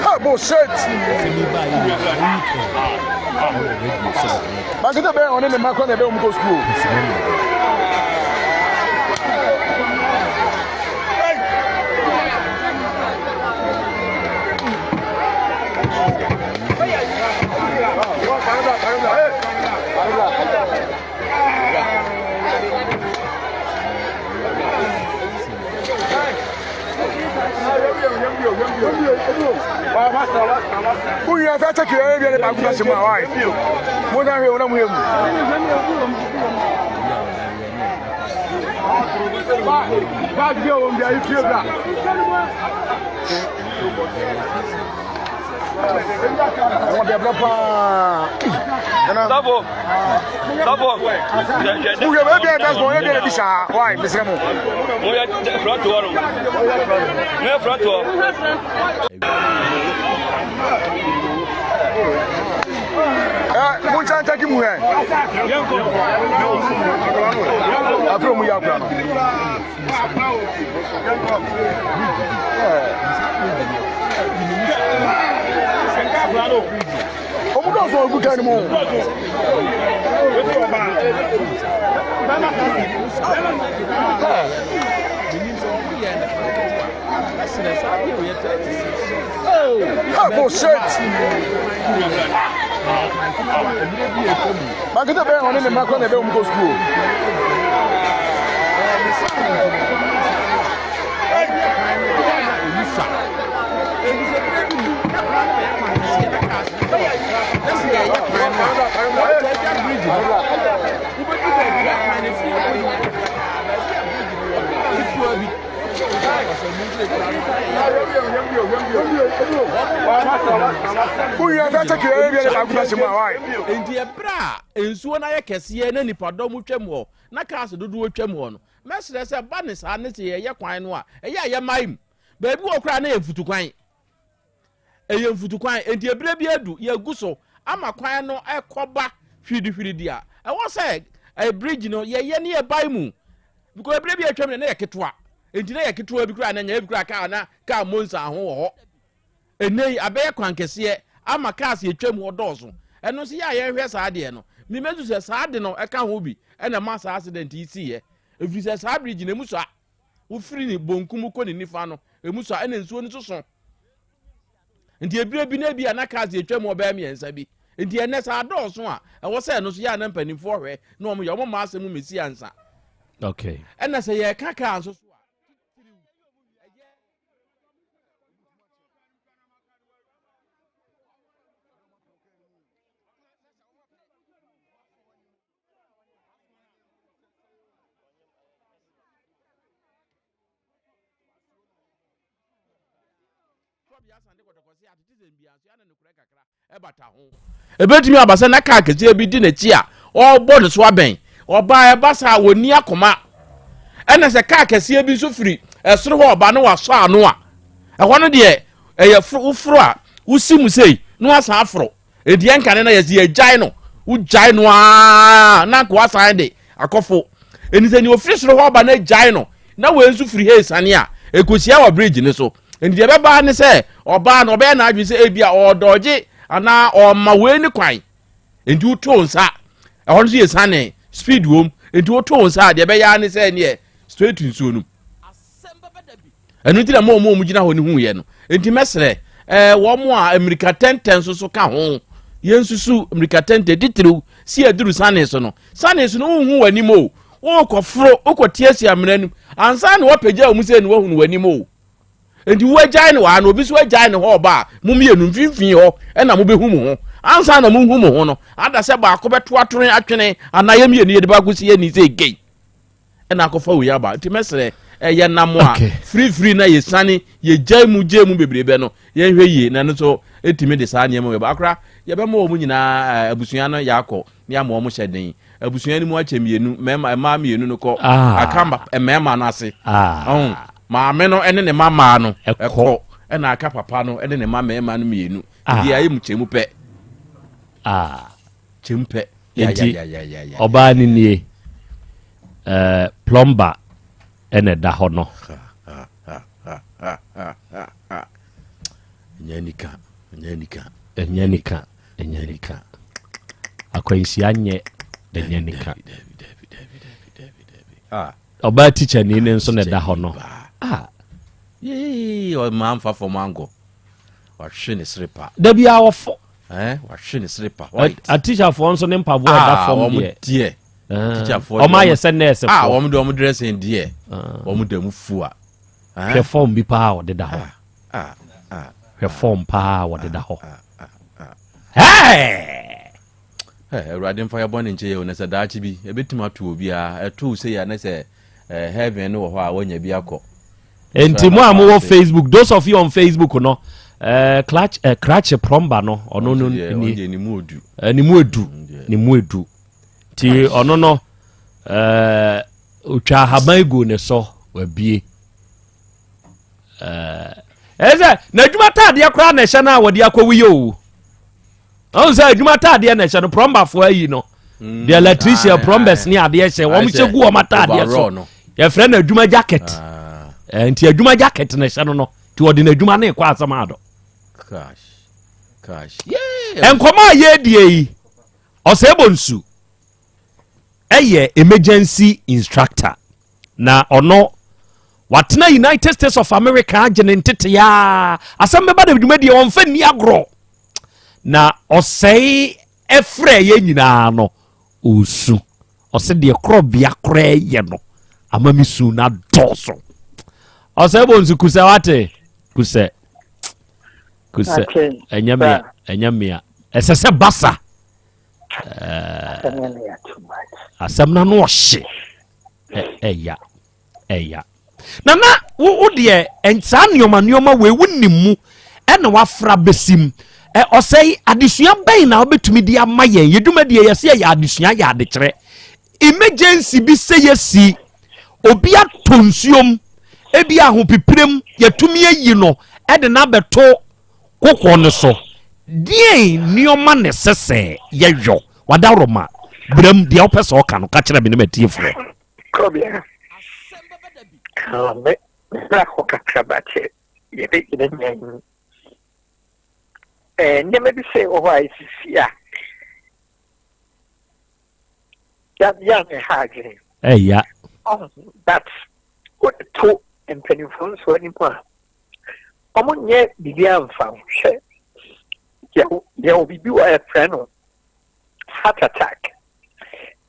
Ha bullshit. Sɛ mi ba yi na oyi kɛ ɛwɔ radio so na mi. Mankete bɛn ɔne ne mma kora na ɛbɛn wɔn kɔ sukuu. Wowie sɛ kyɛkɛ yɛ bi ne baako bɛhyɛ mu a wae. Mo san hwɛ wo na mo yɛ mu. Bag bi a wɔn bi ayi fie bra. Ɛwɔ bɛ brɛ paa. Sabo. Sabo. Wohwɛ bɛ bi a bɛ bɔ ebi a bi saa. Wae mesrɛ mo. Mo yɛ front hɔ no. Mo yɛ front hɔ. Mo nkyɛn nkyɛn ki mu hɛ. Afei mo yɛ akora no. Ɔmo dɔɔso ɔgu kan no mu. Oh shit! Mankete bɛyɛ ɔne ne mma kɔ na ɛbɛn wɔn kɔ sukuu. Enti ɛberɛ a nsuo no ayɛ kɛseɛ na nnipadɔm twam hɔ na cars dodoɔ twam hɔ no, mɛsrɛ sɛ ba ne saa ne sɛ yɛyɛ kwan no a, ɛyɛ a yɛmmae mu. Baabi wɔ koraa na ɛyɛ mfutukwan. Ɛyɛ mfutukwan, enti ɛberɛ bi adu, yɛagu so ama kwan no ɛkɔba hwiridihwiridi a, ɛwɔ sɛ eh, bridge no yɛyɛ ne yɛbae mu. Because ɛberɛ bi atwam no na yɛ ketewa, enti na yɛ ketewa bi koraa na nyɛ bi koraa kaa na kaa mmɔ nsa ho wɔ hɔ. Ɛnnɛ yi abɛyɛ kwan kɛseɛ ama cars yɛtwam hɔ dɔɔso. Ɛno nso yɛ a yɛnhwɛ saa adeɛ no. Memesu sɛ saa ade no ɛka ho bi ɛna ɛma saa accident yi siiɛ. Ɛfiri sɛ saa bridge no ɛmu sua. Wofiri ne bonkum kɔ ne nifa no ɛmu sua ɛna nsuo no nso so. Nti ebire bi na ebi a na cars yɛtwam hɔ bɛyɛ mmiɛnsa bi. Nti ɛnnɛ sɛ adɔɔso a ɛwɔ sɛ ɛno nso yɛ a na mpanimfoɔ hwɛ na wɔn yɛ wɔn mma asɛm mmɛsi ansa. Okay. Ɛna sɛ yɛreka car nso so a titiriw ɛyɛ Ebetumi aba sɛ na kaa kɛseɛ bi di n'akyi a ɔrebɔ ne so abɛn. Ɔbaa ɛba saa a wɔnni akoma. Ɛna sɛ kaa kɛseɛ bi nso firi ɛsoro hɔ ɔba na wasɔ ano a, ɛhɔ no deɛ ɛyɛ woforo a wosi mu sei na wasan aforo. Enti ɛnka ne na yɛsi yɛgyae no, wogyae no aa na nka wasan de akɔfo. Enti sɛ nea ofiri soro hɔ ɔba na gyae no na wei nso firi ha esiane a, ekohyia wɔ bridge no so. Enti deɛ ɛbɛba ne sɛ ɔbaa no ɔbɛyɛ n'adwene sɛ ebi a ɔredɔgye anaa ɔrema wei ne kwan. Enti woto nsa, ɛhɔ no nso yɛ siane, speed wom. Enti woto nsa a deɛ ɛbɛyɛ ara ne sɛ neɛ straight nsuo no mu. Ɛno nti na mo a wɔn gyina hɔ no huiɛ no. Enti mɛsrɛ ɛɛ wɔn a mmirika tɛntɛn nso so ka ho. Yɛnsusu mmirika tɛntɛn titiriw si aduru sane so no. Sane so no wonhu w'anim o. Wokɔforo, wokɔteasia amena no mu. Ansa na woapagya wo mu sɛ na woahunu w'anim o. Enti woagyae no wɔ ha na obi nso agyae ne hɔ ɔba a, mo mmienu mfimfini hɔ na mobɛhu mo ho. Ansa na mohu mo ho no, ada sɛ baako bɛto atwene atwene anaa yɛ mmienu yɛde baako si ani sɛ gei ɛna akɔfa wei aba. Nti mɛsrɛ ɛyɛ nam a firifiri na yɛsane yɛgyae mu gyae mu bebrebe no yɛnhwɛ yie na ɛno nso ɛtumi de saa nneɛma wei ba. Akora yɛbɛma wɔn nyinaa abusua no yɛakɔ ne ama wɔn hyɛ den. Abusua no mu akyɛ mmienu, mmarima mmaa mmienu no kɔ ah. aka mmarima no ase. Ah. Ɔn maame no ne ne mma mmaa no ɛkɔ ɛna aka papa no ne ne mma mmarima no mmienu. Ah. Nti ayɛ mu kyɛ mu pɛ. Ah. Kyɛ mu pɛ. Nti ɔbaa no nie ɛɛ eh, plumber ɛna ɛda hɔ no. Ɛnyɛ nika, ɛnyɛ nika. Ɛnyɛ nika. Ɛnyɛ anika. Akwanhyia nyɛ ɛnyɛ anika. Ɔbaa tikyani ne nso na ɛda hɔ no. Ah. Yee, ɔmaa mfa fam ankɔ. Wahwe ne sere pa. Dabi a wɔfo. Eh, wahwe ne sere pa. White. Atikyafoɔ nso ne mpaboa ɛda ah, fam deɛ. Deɛ. Ah. Tikyafoɔ deɛ. Ɔmo ayɛ sɛ nɛɛsefoɔ. Ah, wɔn de wɔn dressing deɛ. Ah. Wɔn da mu fua. Hwɛ fam bi paa ɔde da hɔ. Ah, ah. Hwɛ fɔm paa wɔde da hɔ. Awurade mfa yɛ bɔne nkyɛ yɛ o, na sɛ daakye bi ɛbɛtumi ato obiara, ɛtoo sei a na sɛ heaven no wɔ hɔ a woanya bi akɔ. Nti mo a mowɔ Facebook, those of you on Facebook no, clutch, krakye prɔmba no, ɔno no ni, ne mu edu, ne mu edu, ne mu edu. Nti ɔno no, otwa ahaban gu ne so, wabie. Ɛyɛ sɛ n'adwuma taadeɛ koraa na ɛhyɛ no a wɔde akɔwu yɛ o. Ɔn sɛ adwuma taadeɛ na ɛhyɛ no, prɔmbafoɔ ayi no. The electrician, plumbers ne adeɛ hyɛ, wɔn hyɛ gu wɔn ataadeɛ so. Yɛfrɛ no adwuma jacket. Nti adwuma jacket na ɛhyɛ no no. Nti wɔde n'adwuma ne kɔ asɛm adɔ. Nkɔmɔ a yɛredie yi, ɔsɛ ɛbɔ nsu. Ɛyɛ emergency instructor. Na ɔno watena United States of America agye ne nteteaa. Asɛm bɛba da dwumadie ɔmfa nni agorɔ. Na ɔsɛe ɛfrɛ yɛ nyinaa no ɔsu. Ɔsɛ deɛ korɔbea koraa yɛ no ama me su na dɔɔso. Ɔsɛ bɔ nsu kusɛ wate kusɛ kusɛ ɛnyɛ mea ɛnyɛ mea ɛsɛ sɛ basa asɛm no ano ɔhye ɛya ɛya na na wo deɛ saa nneɛma nneɛma wei wonim mu ɛna wafra bɛsim. Ɔsɛe adesua bɛn na wobɛtumi de ama yɛn? Yɛ dwumadie yɛsɛ yɛyɛ adesua yɛ adekyerɛ. Emergency bi sɛ yɛsi obi atɔ nsuom ebi ahopipirem yɛtumi ayi no ɛde no abɛto kokoɔ no so, deɛn nneɛma na ɛsɛ sɛ yɛyɔ? Wadaworoma brɛm deɛ wopɛ sɛ ɔka no ka kyerɛ me ne matiefoɔ. Kɔbea, me mmerɛ hɔ kakra ba kyɛ yɛbɛgyina nya yi. Nneɛma bi sɛ wɔ hɔ a ɛsisi a yɛ a ɛha adwene. Ɛya. But wode to mpanimfoɔ nso anim a, wɔnyɛ biribiara mfa ho. Hwɛ, yɛwɔ biribi wɔ yɛfrɛ no heart attack,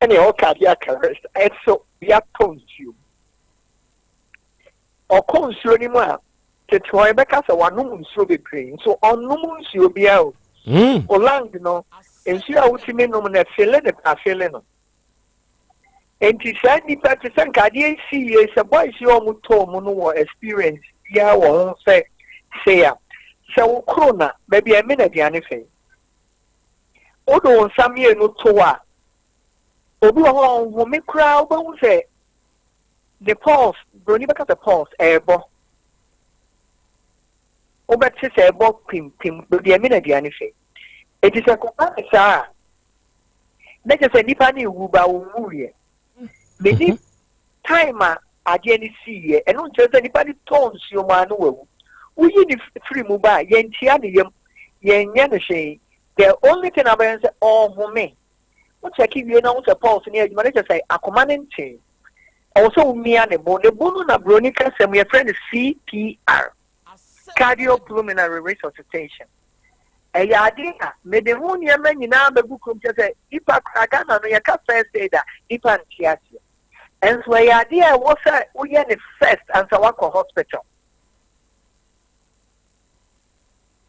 ɛne ɛwɔ cardiac arrest. Ɛso yɛatɔ nsuo mu. Ɔkɔ nsuo no mu a, tete hɔ yɛbɛka sɛ wanom nsuo bebree, nso ɔnnom nsuo biara o. O lung no, nsuo a wotumi nom no, ɛfele no paa, fele no. Enti saa nnipa te sɛ nka adeɛ nsi yie sɛ boys yi a wɔn tɔɔ mu no wɔ experience biara wɔ ho sɛ sei a, sɛ wo koro na baabi a ɛmene aduane fɛ. Wode wo nsa mmienu to a, obi wɔ hɔ a ɔnhome koraa wobɛhu sɛ ne pulse, broni bɛka sɛ pulse, ɛrebɔ. Wobɛte sɛ ɛbɔ pim pim baabi a ɛmene aduane fɛ. Enti sɛ kɔba ne saa a, na kyerɛ sɛ nnipa no rewu ba wɔnwuiɛ. Menni time a adeɛ no siiɛ, ɛno nkyerɛ sɛ nnipa no tɔɔ nsuo mu ara na wawu. Woyi no firi mu ba a, yɛntia ne yam, yɛnyɛ no hwee. The only thing a wobɛyɛ ne sɛ ɔrehome. Wo check wie na wohu sɛ pulse no yɛ adwuma no kyerɛ sɛ akoma no ntee. Ɛwɔ sɛ womia ne bo. Ne bo no na buroni kasa mu yɛfrɛ no CPR, cardiopulmonary resuscitation. Ɛyɛ ade a mede ho nneɛma nyinaa bɛgu kurom kyerɛ sɛ nipa koraa Ghana no yɛka first aid a nipa nte aseɛ. Nso ɛyɛ ade a ɛwɔ sɛ woyɛ ne first ansa woakɔ hospital.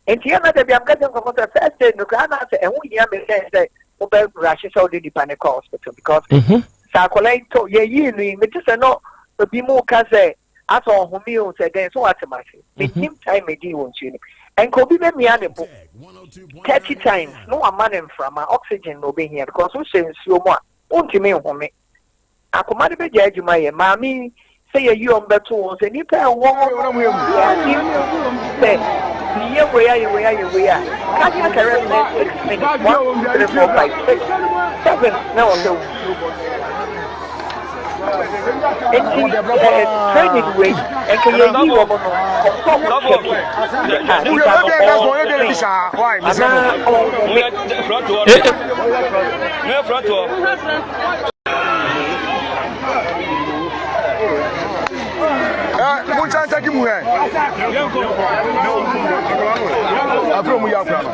Nti yɛ na da bi a meka kyerɛ nkurɔfoɔ sɛ first aid no koraa anaasɛ ɛho hia me sɛ sɛ wobɛ rush sɛ wode nipa no kɔ hospital because mhm. sɛ akwadaa yi tɔ yɛyii no yi mete sɛ no ebi mu ka sɛ Asɛ ɔhome o sɛ dɛn so wate mase mennim time medii wɔ nsuo no mu nka obi bɛmia ne bo 30 times na wama no mframa oxygen na ɔbɛhia because wohyɛ nsuo mu a wontumi nhome akoma no bɛgya adwuma yɛ maame yi sɛ yɛyi wɔn bɛto wɔn sɛ nnipa ɛwɔ hɔ no obiara nim sɛ meyɛ wei ayɛ wei ayɛ wei a cardiac arrest ne 6 minutes 1 2 3 4 5 6 7 na wɔ sɛ wo Enti eh, training wei, nka yɛyi wɔn no, ɔsɔ mo kyɛki a nipa no ɔnhome anaa ɔnhome. Monkyɛnkyɛke mu hɛ afei ɔmu yɛ akora no.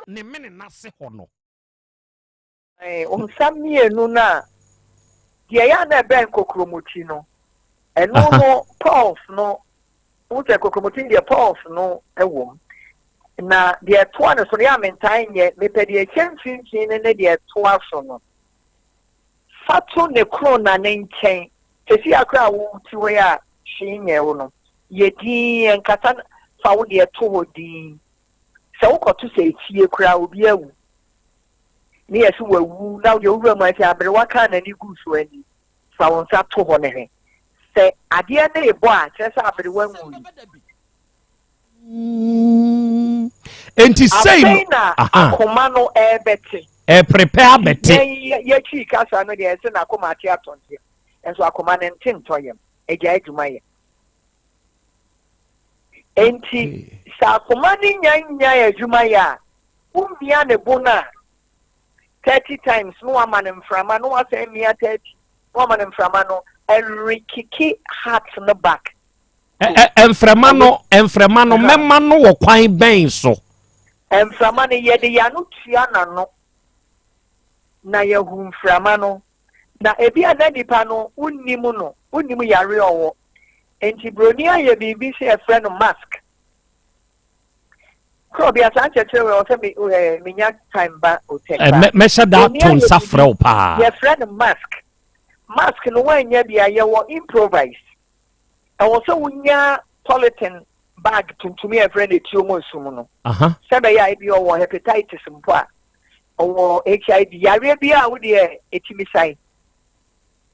Ne mene n'ase hɔ no. Wo nsa mmienu no a Deɛ ɛyɛ a na ɛbɛn kokromoti no, ɛno no pulse no, wohu sɛ kokromoti no deɛ pulse no wɔ mu. Na deɛ ɛtoa no so no, yɛ a mentaa nyɛ, mepɛ deɛ ɛhyɛ mfimfini no ne deɛ ɛtoa so no. Fa to ne krona no nkyɛn. Seesei ara koraa a wote hɔ yi a hwee nyɛɛ wo no, yɛ dinn, nkasa, fa wo deɛ to hɔ dinn. Sɛ wokɔto sɛ efie koraa a, obi awu, ne yɛse wawu na wodeɛ wowura mu a sɛ aberewa kaa n'ani guu so ani, fa wo nsa to hɔ no hwɛ. Sɛ adeɛ no rebɔ a, kyerɛ sɛ aberewa nwui. Enti sei no. Afei na akoma no ɛrebɛte. Ɛreprepɛ abɛte. Yɛn yɛtwi kasa no deɛ ɛsɛ n'akoma ate atɔ nteɛ. Nso akoma no nte ntɔ yam. Agya adwuma yɛ. Enti sɛ akoma no nya nnyae adwuma yɛ a, womia ne bo no a 30 times na wama no mframa na wasan mia 30 na wama no mframa no, ɛrekeke heart no back. Mframa no, mframa no, mɛma no wɔ kwan bɛn so? Mframa no, yɛde yɛn ano tua n'ano na yɛhu mframa no. Na ebi a na nipa no wonnim no, wonnim yare a ɔwɔ. Enti broni ayɛ biribi sɛ yɛfrɛ no mask. Korɔ bia saa nkyerɛkyerɛ wei ɔsɛ me eh, menya time ba hotel ba. Mɛhyɛ da to nsa frɛ wo paa. Yɛfrɛ no mask. Mask no woannya bi a yɛwɔ improvise. Ɛwɔ sɛ wonya polythene bag tuntum a yɛfrɛ no etuo mu esum no. Sɛ bɛyɛ a ebi ɔwɔ hepatitis mpo a, ɔwɔ HIV yareɛ bi a wodeɛ etimi sae.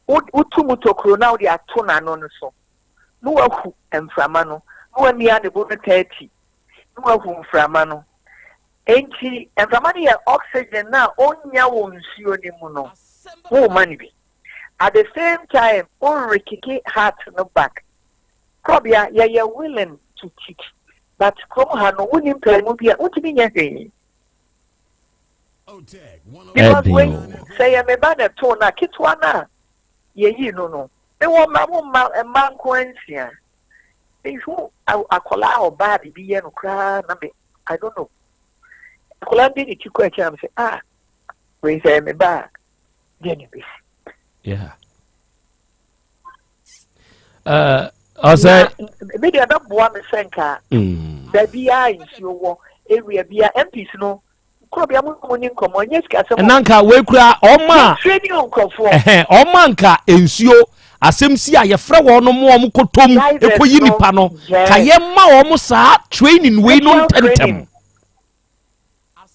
Wotu mu tokuro na wode ato n'ano no so na wahu mframa no na wamia ne bo no 30 na wahu mframa no. Enti mframa no yɛ oxygen na onnya wɔ nsuo no mu no, woma no bi. At the same time, worekeke heart no back. Korɔbea, yɛyɛ willing to teach, but kurom ha no, wonni mpaemu bi a, wontumi nyɛ hwee. Because wei, sɛ yɛ me ba na ɛtoo no a, ketewa no a yɛyii no no, mewɔ mma, wo mma, mma nko nsia. Mehu akwadaa a ɔbaa biribi yɛ no koraa na me, I don't know. Akwadaa bi ne ti kɔ akyi na me sɛ, ah, wei sɛ yɛ me ba a, deɛ na ɛbɛsi. Yeah. Ɔsɛ. Me deɛ ɛbɛboa me sɛ nka baabi a nsuo wɔ area bi a MPs no korɔ mo mo ni nkɔmɔ nyɛ sika sɛm. Ɛna nka wei kura ɔma. Yɛfrɛ ni nkurɔfoɔ. Ɛhɛn ɔma nka nsuo asɛm si a yɛfrɛ wɔn no mo wɔn kɔtɔm ekoyi nipa no ka yɛ ma wɔn saa training wei no ntɛntɛm.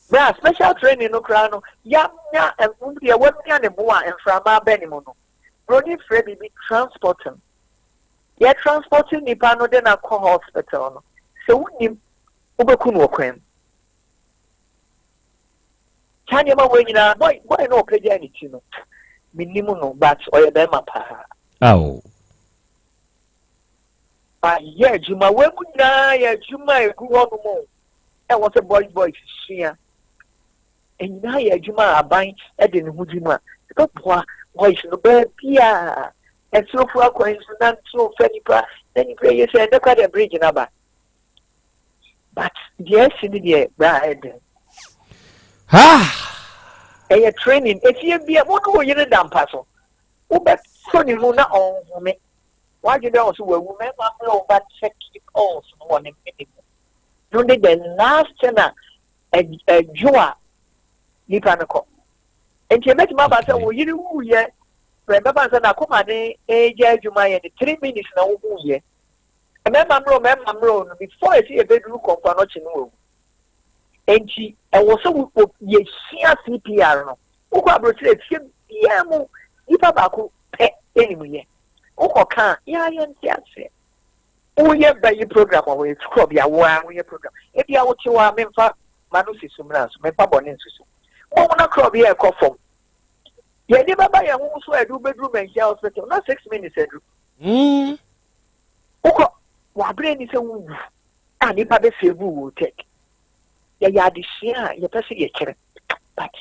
Bra special training no koraa no yamia deɛ wamia ne bo a mframa abɛ ne mu no broni frɛ biribi transporting yɛ transporting nipa no de no akɔ hospital no sɛ wonim wobɛku no wɔ kwan mu saa nneɛma wɔ nyinaa boy boy no ɔpɛgya ne ti no menim no but ɔyɛ bɛrima paa. Awo. Ayɛ adwuma wɔ mu nyinaa yɛ adwuma a egu hɔ nom o. Ɛwɔ sɛ boys boys sua. Nyinaa yɛ adwuma a aban de ne ho gye mu a ɛbɛboa boys no baabi a ɛsorofo akwan so nantew fɛ nipa na nipa yɛ sɛ ɛnɛ kora deɛ bridge no aba. But deɛ asi ne deɛ bra ɛden. Ɛyɛ training. Efie bia mo ne wo yere da mpa so. Wobɛsɔ ne mu na ɔnhome. Wadwene dɛ ɔso wawu mmarima mmerɛ wo ba check pulse no wɔ ne mene mu. No ne the last thing a ɛdwo a nipa no kɔ. Nti ebetumi aba sɛ wo yere wuyɛ brɛ bɛba sɛ n'akoma ne ɛregya adwuma yɛ ne 3 minutes na wohu yɛ. Mmarima mmerɛ mmarima mmerɛ no before esi ebeduru kɔnkɔn n'ɔkye no wawu. Nti ɛwɔ sɛ yɛsua CPR no. Wokɔ aburokyerɛ efie biara mu nipa baako pɛ anim yɛ. Wokɔ kaa yɛa yɛnte aseɛ. Woyɛ bɛyi program wɔ hɔ etukɔ bi a wo a woyɛ program. Ebi a wote hɔ a memfa ma no si so mmra so memfa bɔne nso so. Wɔn na korɔ bi a ɛkɔ fam. Yɛn ni bɛba yɛn ho so a yɛde wobɛduru Manhyia hospital na 6 minutes aduru. Wokɔ wabere ni sɛ wowu a nipa bɛ save wo tech. Yɛyɛ adesua a yɛpɛ sɛ yɛkyerɛ but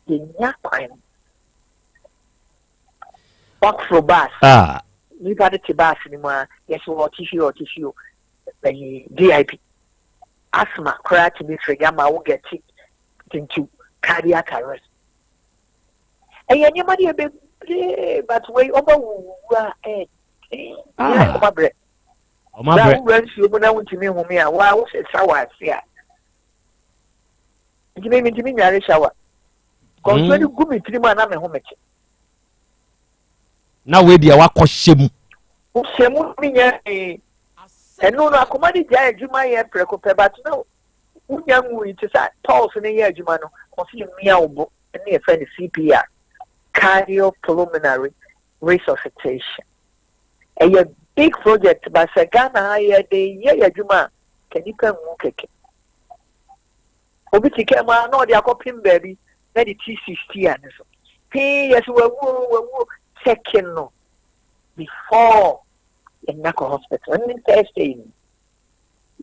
yɛnya kwan. Wakɔforo bus. Nipa de te bus no mu a yɛsɛ ɔte fie ɔte fie o ɛyi VIP. Asthma koraa tumi firi ama wo get into cardiac arrest. Ɛyɛ nneɛma de yɛbɛ bebree but wei ɔba wuwu a ɛyɛ den. Ah. Ɔma brɛ. Ɔma brɛ. Na wura nsuo mu na wontumi nhome a waa wohyɛ shower ase a. Ntumi mentumi nware shower. Kɔnsuo no gu me tirim a na me ho mete. Na wei deɛ wakɔ hyɛ mu. Wohyɛ mu menyɛ hwee. Ɛno no akoma no gyae adwuma yɛ prɛko pɛ but na wonya nwui te sɛ pulse no yɛ adwuma no ɔse mmia wo bo ne yɛfrɛ no CPR cardiopulmonary resuscitation. Ɛyɛ big project but sɛ Ghana ha yɛde yɛ yɛ adwuma a ka nipa nwu kɛkɛ. Obi te kaa mu a na ɔde akɔpem baabi na de ti si steer no so. Pii yɛse wawu o wawu o check no before yɛn akɔ hospital. Ɛne Thursday ni.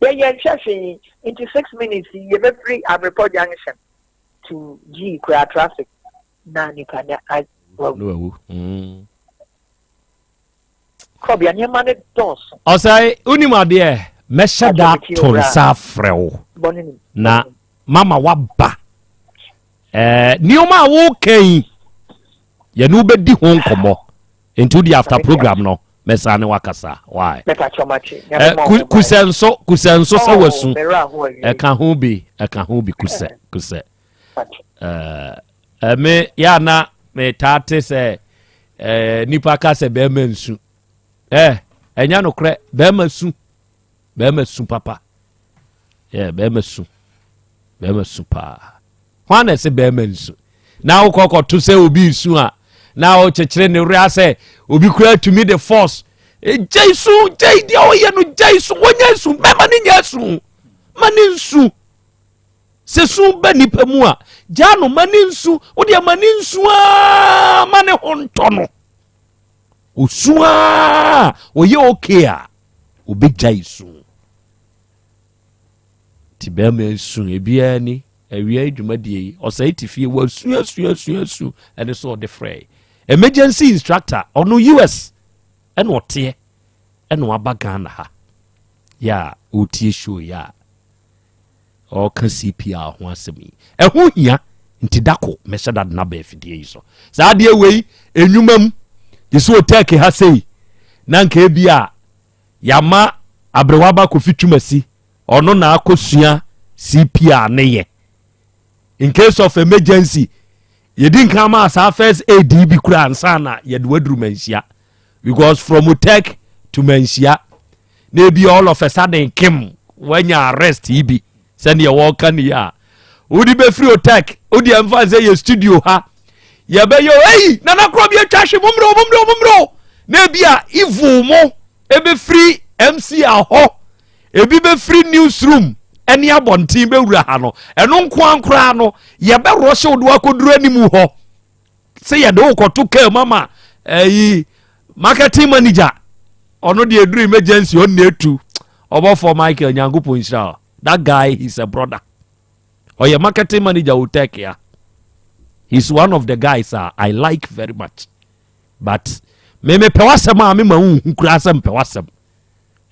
Yɛyɛ nkyɛ hwee nti 6 minutes yi yɛbɛfiri Abrepɔ Junction to G kura traffic na nipa na wawu. Na wawu. Kɔbea nneɛma no dɔɔso. Ɔsɛe, wonim adeɛ, mɛhyɛ da to nsa afrɛ wo na mama waba. Nneɛma a woka yi, yɛne wobɛdi ho nkɔmmɔ. Nti wode after program no, mɛsan ne wakasa. Why? Kusɛ nso, kusɛ nso sɛ wasu. Ɛka ho bi, ɛka ho bi kusɛ, kusɛ. Me yɛ ana metaa te sɛ nipa ka sɛ bɛrima nsu. Ɛnyɛ nokorɛ, bɛrima su, bɛrima su papa. Yeah, bɛrima su, bɛrima su paa. Hwan na ɛsɛ bɛrima nsu? Na wokɔ kɔto sɛ obi nsu a, na wokyekyere ne werɛ sɛ obi kura tumi de force. Gyai su, gyai deɛ ɔyɛ no, gyai su, wɔnyɛ su, mɛma ne nyɛ su, ma ne nsu. Sɛ su ba nipa mu a, gyaa no ma ne nsu, wodeɛ ma ne nsu aa ma ne ho ntɔ no. Osu aa ɔyɛ okay a, obɛgyae su. Nti bɛrima su ebiara ni awia dwumadie yi ɔsɛe te fie wasu asu asu asu ɛne so ɔde frɛ emergency instructor ɔno US ɛna ɔteɛ ɛna waba Ghana ha yɛ a ɔretie show yɛ a ɔka CPR ho asɛm yi ɛho hia. Nti dako mɛhyɛ dade na bɛɛ fidie yi so saa adeɛ wei enwuma mu gye sɛ otɛɛke ha sei na nka ebi a yama aberewaba Kofi Twumasi ɔno na akɔsua CPR ne yɛ in case of emergency. Yɛdi nkan ma saa first aid bi kura ansa na yɛde waduru Manhyia, because from Otec to Manhyia na ebi all of a sudden kim wanya arrest yi bi sɛdeɛ wɔka ni a wode bɛfiri Otec wode ɛmfa sɛ yɛ studio ha yɛbɛyɛ ei nana korɔ bi atwa hwe mommerɛ mommerɛ mommerɛ na ebi a evil mo ebɛfiri MC ahɔ ebi bɛfiri newsroom ɛne abɔnten bɛwura ha no ɛno nko ankoraa no yɛbɛrɔ hyɛ wode wakɔduru anim hɔ sɛ yɛde wo kɔto kaa mu ama ɛyi marketing manager ɔno deɛ ɛduru emergency ɔno na etu ɔbɔfɔ Michael Nyankopɔn nhyira. That guy, he's a brother. Ɔyɛ marketing manager wɔ tech ya. He's one of the guys uh, I like very much, but me mepɛ w'asɛm a mema wo nhu koraa sɛ mpɛ w'asɛm.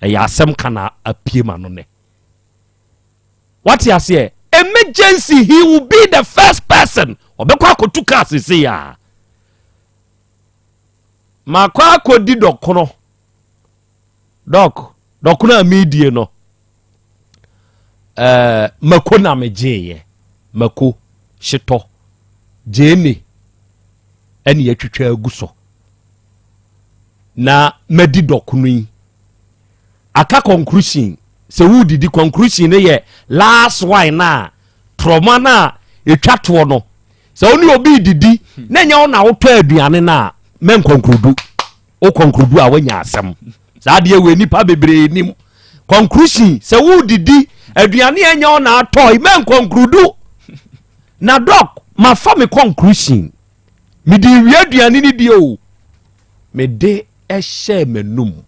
Ɛyɛ asɛm ka na apue ma no nɛ wate aseɛ. Emergency, he will be the first person ɔbɛkɔ akɔtu kaa sese a makɔ akɔdi dɔkono dɔk dɔkono a meedie no mako na megyeeɛ mako hyetɔ gyeene ɛne yɛatwitwa agu so na madi dɔkono yi aka conclusion sɛ wodidi conclusion no yɛ last one na trɔma no a ɛtwa toɔ no sɛ wo ne obi didi na ɛnyɛ wo na wotɔ aduane no a mɛnconclude. Wo conclude a woanya asɛm. Saa adeɛ wei nipa bebree nim conclusion sɛ wodidi aduane a ɛnyɛ wo na atɔ mɛnconclude. Na doc mafa me conclusion mede wie aduane no die o mede ɛhyɛ m'anum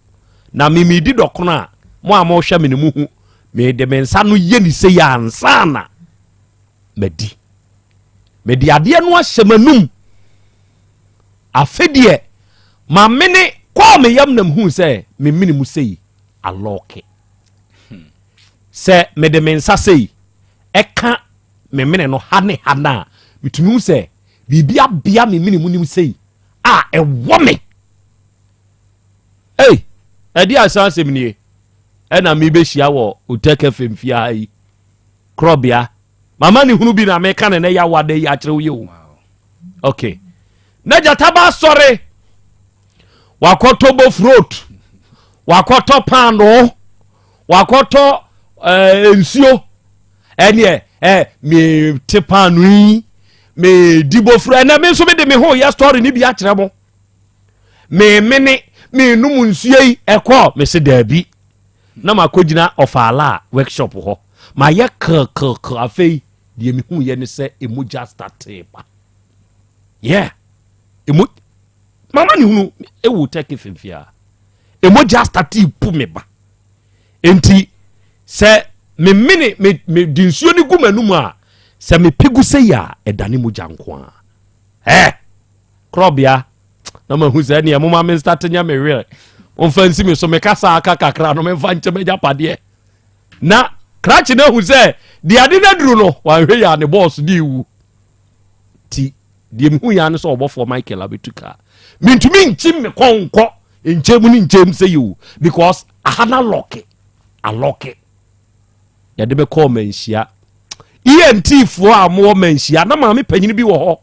na memedi dɔkono a mo a mohwɛ me no mu hu mede me nsa no yɛ ne sɛ yɛ ansa na madi mede adeɛ no ahyɛ m'anum. Afe deɛ mamene kɔɔ me yam nam huu sɛ memene mu sei alɔɔke sɛ mede me nsa sei ɛka me mene no ha ne ha no a metumi hu sɛ biribi abea me mene mu nim sei. a ɛwɔ me. Ei, ɛde asan asɛm nie ɛna mebɛhyia wɔ Otec FM fie ha yi. Korɔbea. Mama ne hunu bi na meka ne nɛ yawa da yi akyerɛ wo yɛ o. Okay. Na gyata ba asɔre. Wakɔtɔ bofrot. Wakɔtɔ paanoo. Wakɔtɔ eh, nsuo. Ɛneɛ eh, mete paanoo yi. Medi bofrot. Ɛnɛ me nso mede me ho yɛ story ne bi akyerɛ mo. Memene menum nsuo yi ɛkɔ mese daabi. Na makɔgyina ɔfaala workshop hɔ. Mayɛ krkrkr afei deɛ mehu yɛ ne sɛ emogya startee ba. Yeah. Emo mama ne hunu ewu tɛki fimfia. Emogya startee pu me ba. Enti sɛ me mene me me de nsuo no gu m'anum a sɛ mepe gu sɛ yi a ɛdane mogya nko a. Eh! Korɔbea na mahu sɛ ɛneɛ moma me start nyɛ me werɛ. Momfa nsi me so mekasa aka kakra no memfa nkyɛ m'agyapadeɛ. Na krakye no ahu sɛ deɛ ade no aduru no wanhwɛ yɛ a ne bɔɔso de wu. Ti deɛ mehu yɛ ne sɛ ɔbɔfoɔ Michael abɛtu kaa. Mentumi nkyim me kɔn nkɔ nkyɛn mu ne nkyɛn mu sɛ yi o because aha na lɔke alɔke. Yɛde me kɔɔ manhyia. ENT foɔ a mowɔ manhyia na maame panyin bi wɔ hɔ.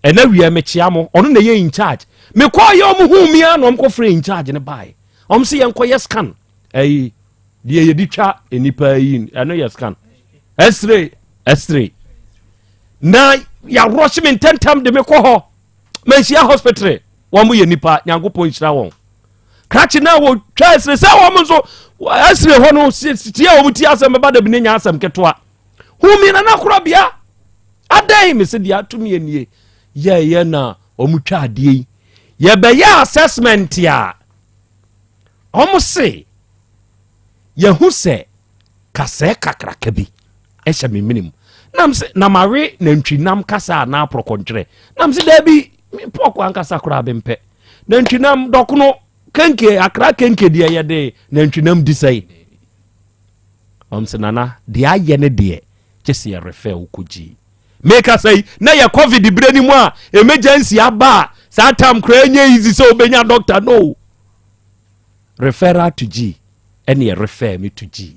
Ɛna wia mekyea mo ɔno na ɛyɛ in charge. Mekɔɔ yɛ ɔmo hu mi a na ɔmo kɔfrɛ in charge ne baeɛ. Ɔmo sɛ yɛnkɔyɛ scan. Ɛyi deɛ yɛde twa nnipa yi ɛno yɛ scan. X-ray X-ray. Na yɛarɔhye me ntɛntɛm de me kɔ hɔ. Manhyia hospital. Wɔn yɛ nipa Nyankopɔn nhyira wɔn. Krakye na wɔtwa X-ray sɛ wɔn nso X-ray hɔ no tie a wɔn ti asɛm bɛba dabi ne nya asɛm ketewa. Humi na n'akorabea adɛn me se deɛ ato me nie yɛyɛ na wɔn twa adeɛ yi yɛbɛyɛ assessment a wɔn se yɛhu sɛ kasɛɛ kakraka bi ɛhyɛ me mene mu nam se na mawe nantwinam kasa anaa porɔkɔntwerɛ nam se daabi pɔkɔ ankasa koraa mempɛ nantwinam dɔkono kenke akra kenke deɛ yɛde nantwinam di sɛe ɔm sɛ nana deɛ ayɛ ne deɛ gye sɛ yɛrefɛ wo kɔgyi meka sɛ yi na yɛ covid berɛ no mu a emergency aba a saa tam koraa ɛnyɛ easy sɛ wobɛnya doctor no referral to G ɛne yɛrefɛ me to G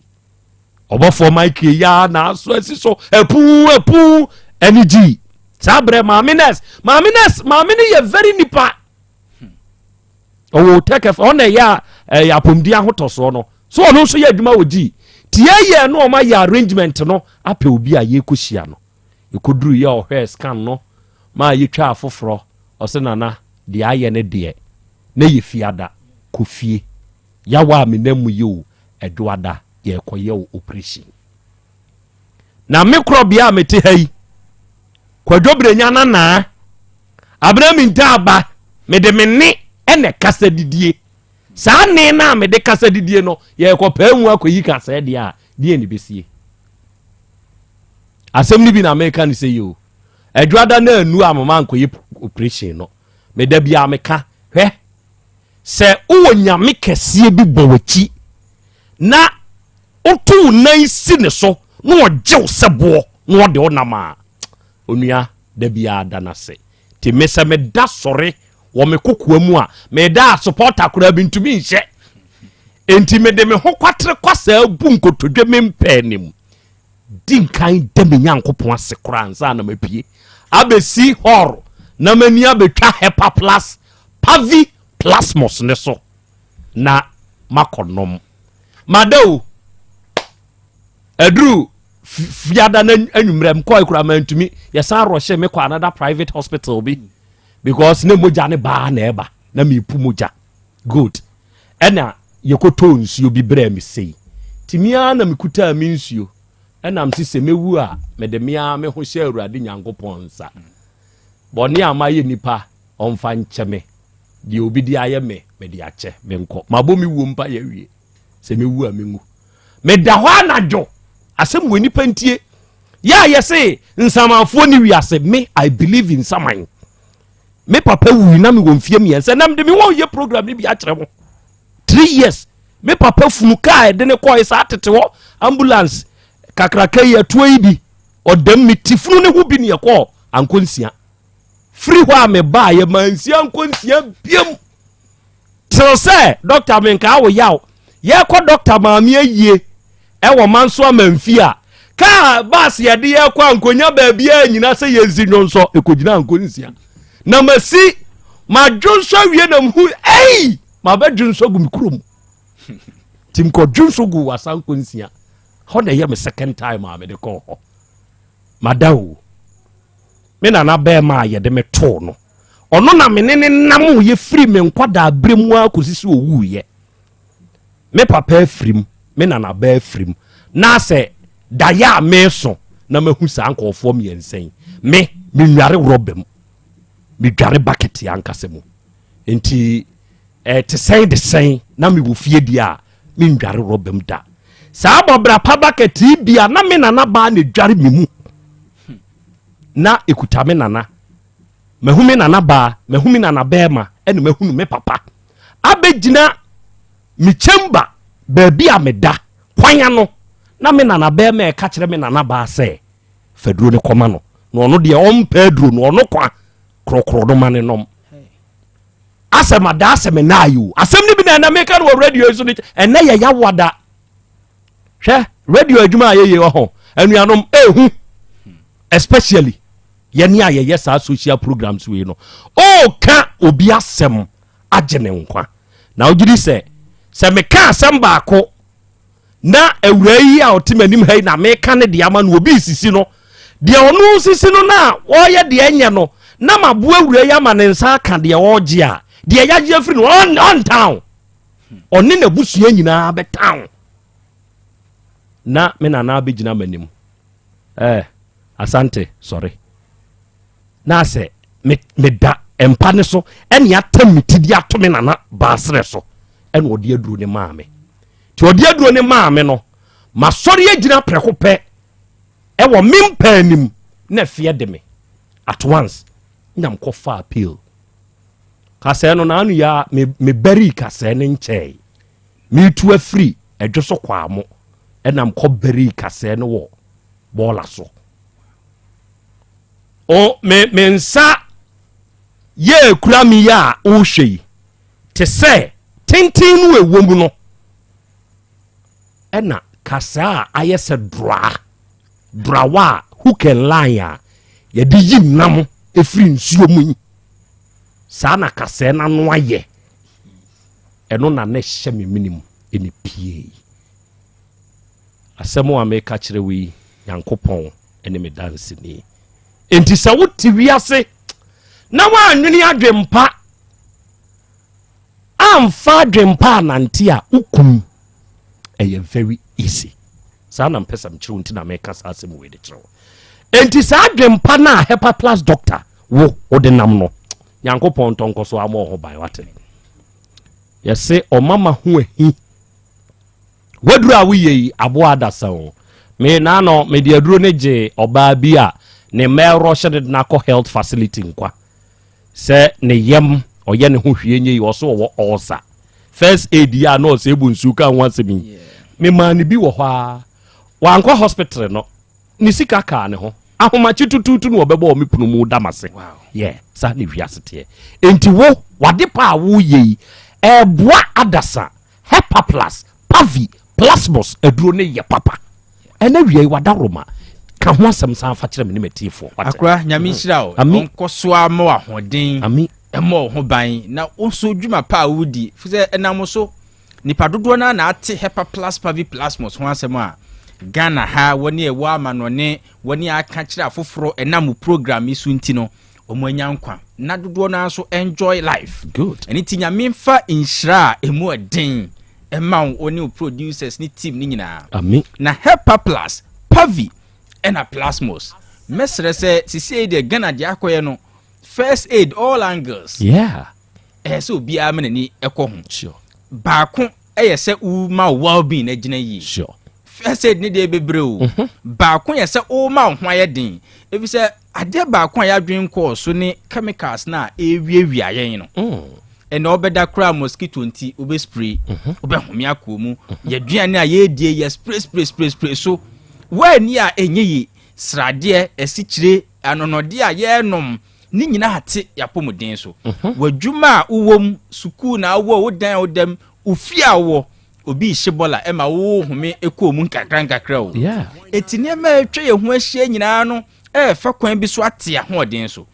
ɔbɔfoɔ Mike yi a na aso asi so ɛpuu ɛpuu ɛne G saa berɛ maame nurse maame nurse maame no yɛ very nipa ɔwɔ tɛkɛf ɔna ɛyɛ a ɛyɛ apɔmuden ahotɔsoɔ no so ɔno nso yɛ adwuma wɔ gyi tie yɛ no ɔma yɛ arrangement no apɛ obi a yɛkɔhyia no yɛkɔduru yɛ ɔhwɛ scan no ma yɛtwa afoforɔ ɔsɛ nana deɛ ayɛ ne deɛ na yɛ fiada kɔ fie yawa a menam mu yi o ɛdwoada yɛkɔyɛ o operation Na me korɔbea a mete ha yi, Kwadwo Brenya nanaa, Abena Minta aba, mede me nne ɛna kasa didie. Saa nne no a mede kasa didie no, yɛrekɔpaa mu akɔyi kasɛɛ deɛ a, deɛ ne bɛsie. Asɛm no bi na meka no sɛ yi o. Adwoada no anu a mama nkɔyɛ operation no. Meda biara meka, hwɛ, sɛ wowɔ nyame kɛseɛ bi bɔ w'akyi na woto wo nan si ne so na ɔgye wo sɛ boɔ na ɔde wo nam a, onua, da biara da no ase. Nti me sɛ meda sɔre wɔ me kokoa mu a, meda a supporter koraa bi ntumi nhyɛ. Nti mede me ho kwatere kwasaa bu nkotodwe me mpɛɛ ne mu. Di nkan da me Nyankopɔn ase koraa ansa na mapue abɛsi hall na m'ani abɛtwa Hepa Plus Pavi Plasmos ne so na makɔnom. Mada o. Ɛduru fiada no anwummerɛ mekɔe koraa mantumi. Yɛsan rɔhyɛ me kɔ another private hospital bi because ne mogya ne baa na ɛba na mepu mogya. Good. Ɛna yɛkɔtɔɔ nsuo bi brɛɛ me sei. Nti me ara na mekutaa me nsuo. Ɛna mese sɛ mɛwu a mede me ara me ho hyɛ Awurade Nyankopɔn nsa. Bɔne a mayɛ nipa ɔmfa nkyɛ me. Deɛ obi de ayɛ me, mede akyɛ. Menkɔ. Mabɔ me wuo mpaeɛ awie. Sɛ mewu a menwu. Meda hɔ anadwo. Asɛm wɔ nipa ntie. Yɛ a yɛse nsamanfoɔ ne wiase. Me, I believe in saman. Me papa wui na mewɔ mfie mmiɛnsa. Na mede me wɔn yɛ program no bi akyerɛ mo. 3 years. Me papa funu kaa ɛde ne kɔɛ saa tete hɔ ambulance kakraka yi atuo yi bi. Ɔdam me ti funu ne ho bi ne ɛkɔɔ ankɔ nsia. Firi hɔ a mebaeɛ mansia nkɔnsia biam. Till sɛ dɔkta menkaa wo yaw. Yɛkɔ dɔkta maame ayie ɛwɔ manso amanfi a kaa bus yɛde yɛkɔ a nkonya baabiara nyina sɛ yɛnsi dwonsɔ ɛkɔgyina nkonsia na masi madwonsɔ awie na mhu ei mabɛdwonsɔ gu me kurom nti mekɔdwonsɔ gu wasa nkonsia hɔ na ɛyɛ me second time a mede kɔɔ hɔ mada o me nana bɛrima a yɛde me too no ɔno na me ne ne nam yɛ firi me nkwadaa berɛ mu ara kɔsi sɛ ɔwuiɛ me papa afirim me nana bɛ afirim na sɛ daeɛ a meso na mahu saa nkɔɔfoɔ mmiɛnsa yi me menware rɔba mu medware bucket ankasa mu nti ɛte sɛn de sɛn na mewɔ fie deɛ a mendware rɔba mu da saa bɔbra pa bucket yi bia na me nana baa na edware me mu na ekuta me nana mahu me nana baa mahu me nana bɛrima ɛna mahunu me papa abɛgyina me chamber baabi a meda kwan ano na me nana bɛrima ɛka kyerɛ me nana baa sɛ faduro no kɔma no na ɔno deɛ ɔmpɛ aduro no ɔno kwa korɔkorɔ no ma ne nom asɛm ada asɛm ɛna ayi o asɛm no bi na ɛna meka no wɔ radio yi so no ɛnɛ yɛ yawada hwɛ radio adwuma a yɛyɛ wɔ hɔ anuanom ehu especially yɛne a yɛyɛ saa social programs wei no ɔka obi asɛm agye ne nkwa na wogye di sɛ sɛ meka asɛm baako na awura yi a ɔte m'anim ha yi na meka ne deɛ ama no obi sisi no deɛ ɔno sisi no na ɔyɛ deɛ ɛnyɛ no na maboa awura yi ama ne nsa aka deɛ ɔregye a deɛ yɛagye afiri no ɔntan ɔne n'abusua nyinaa bɛtan na me nana abɛgyina m'anim eh, asante sɔre na asɛ meda mpa ne so ɛne atam me ti de ato me nana baaserɛ so ɛna ɔde aduro ne maa me nti ɔde aduro ne maa me no masɔre agyina prɛko pɛ ɛwɔ me mpa anim na ɛfeɛ de me at once na mkɔfa appeal kasɛɛ no naano yi a mebɛrii kasɛɛ no nkyɛe metu afiri ɛdwo so kwaa mo ɛna mkɔ bɛrii kasɛɛ no wɔ bɔɔla so o me me nsa yɛ kura mi yɛ a wohwɛ yi te sɛ tenten no ɛwɔ mu no ɛna kasaa a ayɛ sɛ droa droawa a hook and line a yɛde yi nam ɛfiri nsuo mu yi saa na kasɛɛ no ano ayɛ ɛno na na ɛhyɛ me menem ɛne pie asɛm a meka kyerɛ wo yi nyankopɔn ne me danseni enti sɛ wote wiase na woanwene adwempa amfa adwempa anante a wokum ɛyɛ very easy saa na mpɛ sɛ mekyerɛ wo nti na meka saa asɛm wei de kyerɛ wo enti saa adwempa no a hepa plus doctor wo wode nam no nyankopɔn ntɔ nkɔ so ama ɔho ban wate yɛse ɔmama ho ahi waduro a woyɛ yi aboa adasa o me naano mede aduro no gye ɔbaa bi a ne mma ɛrɔhyɛ no de no akɔ health facility nkwa sɛ ne yam ɔyɛ ne ho hwie nye yi ɔso ɔwɔ ulcer first aid yi a na ɔsɛ ebu nsuo ka ho asɛm yi memaa ne bi wɔ hɔ a wankɔ hospital no ne sika kaa ne ho ahomakye tutuutu na ɔbɛbɔ ɔme pono mu da mase yɛ saa ne wiase teɛ enti wo wade pa a woyɛ yi ɛboa adasa hepa plus pavi plasmos aduro ne yɛ papa ɛna wia yi wada roma ka ho asɛm san fa kyerɛ me ne matiefoɔ akora nyame nhyira wo ɔnkɔ so a ma ahoɔden ɛmmɔ wo ho ban na wo nso dwuma pa a wodi fi sɛ ɛnam so nipa dodoɔ no na ate hepa plus pavi plasmos ho asɛm a ghana ha wɔne ɛwɔ amanɔne wɔne aka kyerɛ afoforɔ ɛnam program yi so nti no wɔn anya nkwa na dodoɔ no ara nso enjoy life good ɛne ti nyame nfa nhyira a emu ɛden ɛma wo ne wo producers ne team ne nyinaa ami na hepa plus pavi ɛna plasmos mɛsrɛ sɛ sisi deɛ ghana deɛ akɔyɛ no first aid all angles yeah ɛyɛ sɛ obiara ma n'ani ɛkɔ ho sure baako ɛyɛ sɛ woma wo well being agyina yie sure first aid ne deɛ bebree o baako yɛ sɛ woma wo ho ayɛ den efi sɛ adeɛ baako a yɛadwene kɔɔ so ne chemicals na ɛrewiawia yɛn no ɛna ɔbɛda koraa mosquito nti wobɛ spray wobɛhome akɔ mu yɛduane a yɛredie yɛ spray spray spray spray so woani a ɛnyɛ yie sradeɛ asikyire anɔnɔdeɛ a yɛrenom Ne nyinaa te y'apɔmuden so. W'adwuma a wowɔ mu, sukuu na wowɔ, wo dan a woda mu, wo fie a wowɔ, obi rehye bɔla ɛma wo home kɔɔ mu nkakra nkakra o. Eti nneɛma a atwa yɛn ho ahyia nyinaa no ɛrefa kwan bi so ate ahoɔden so.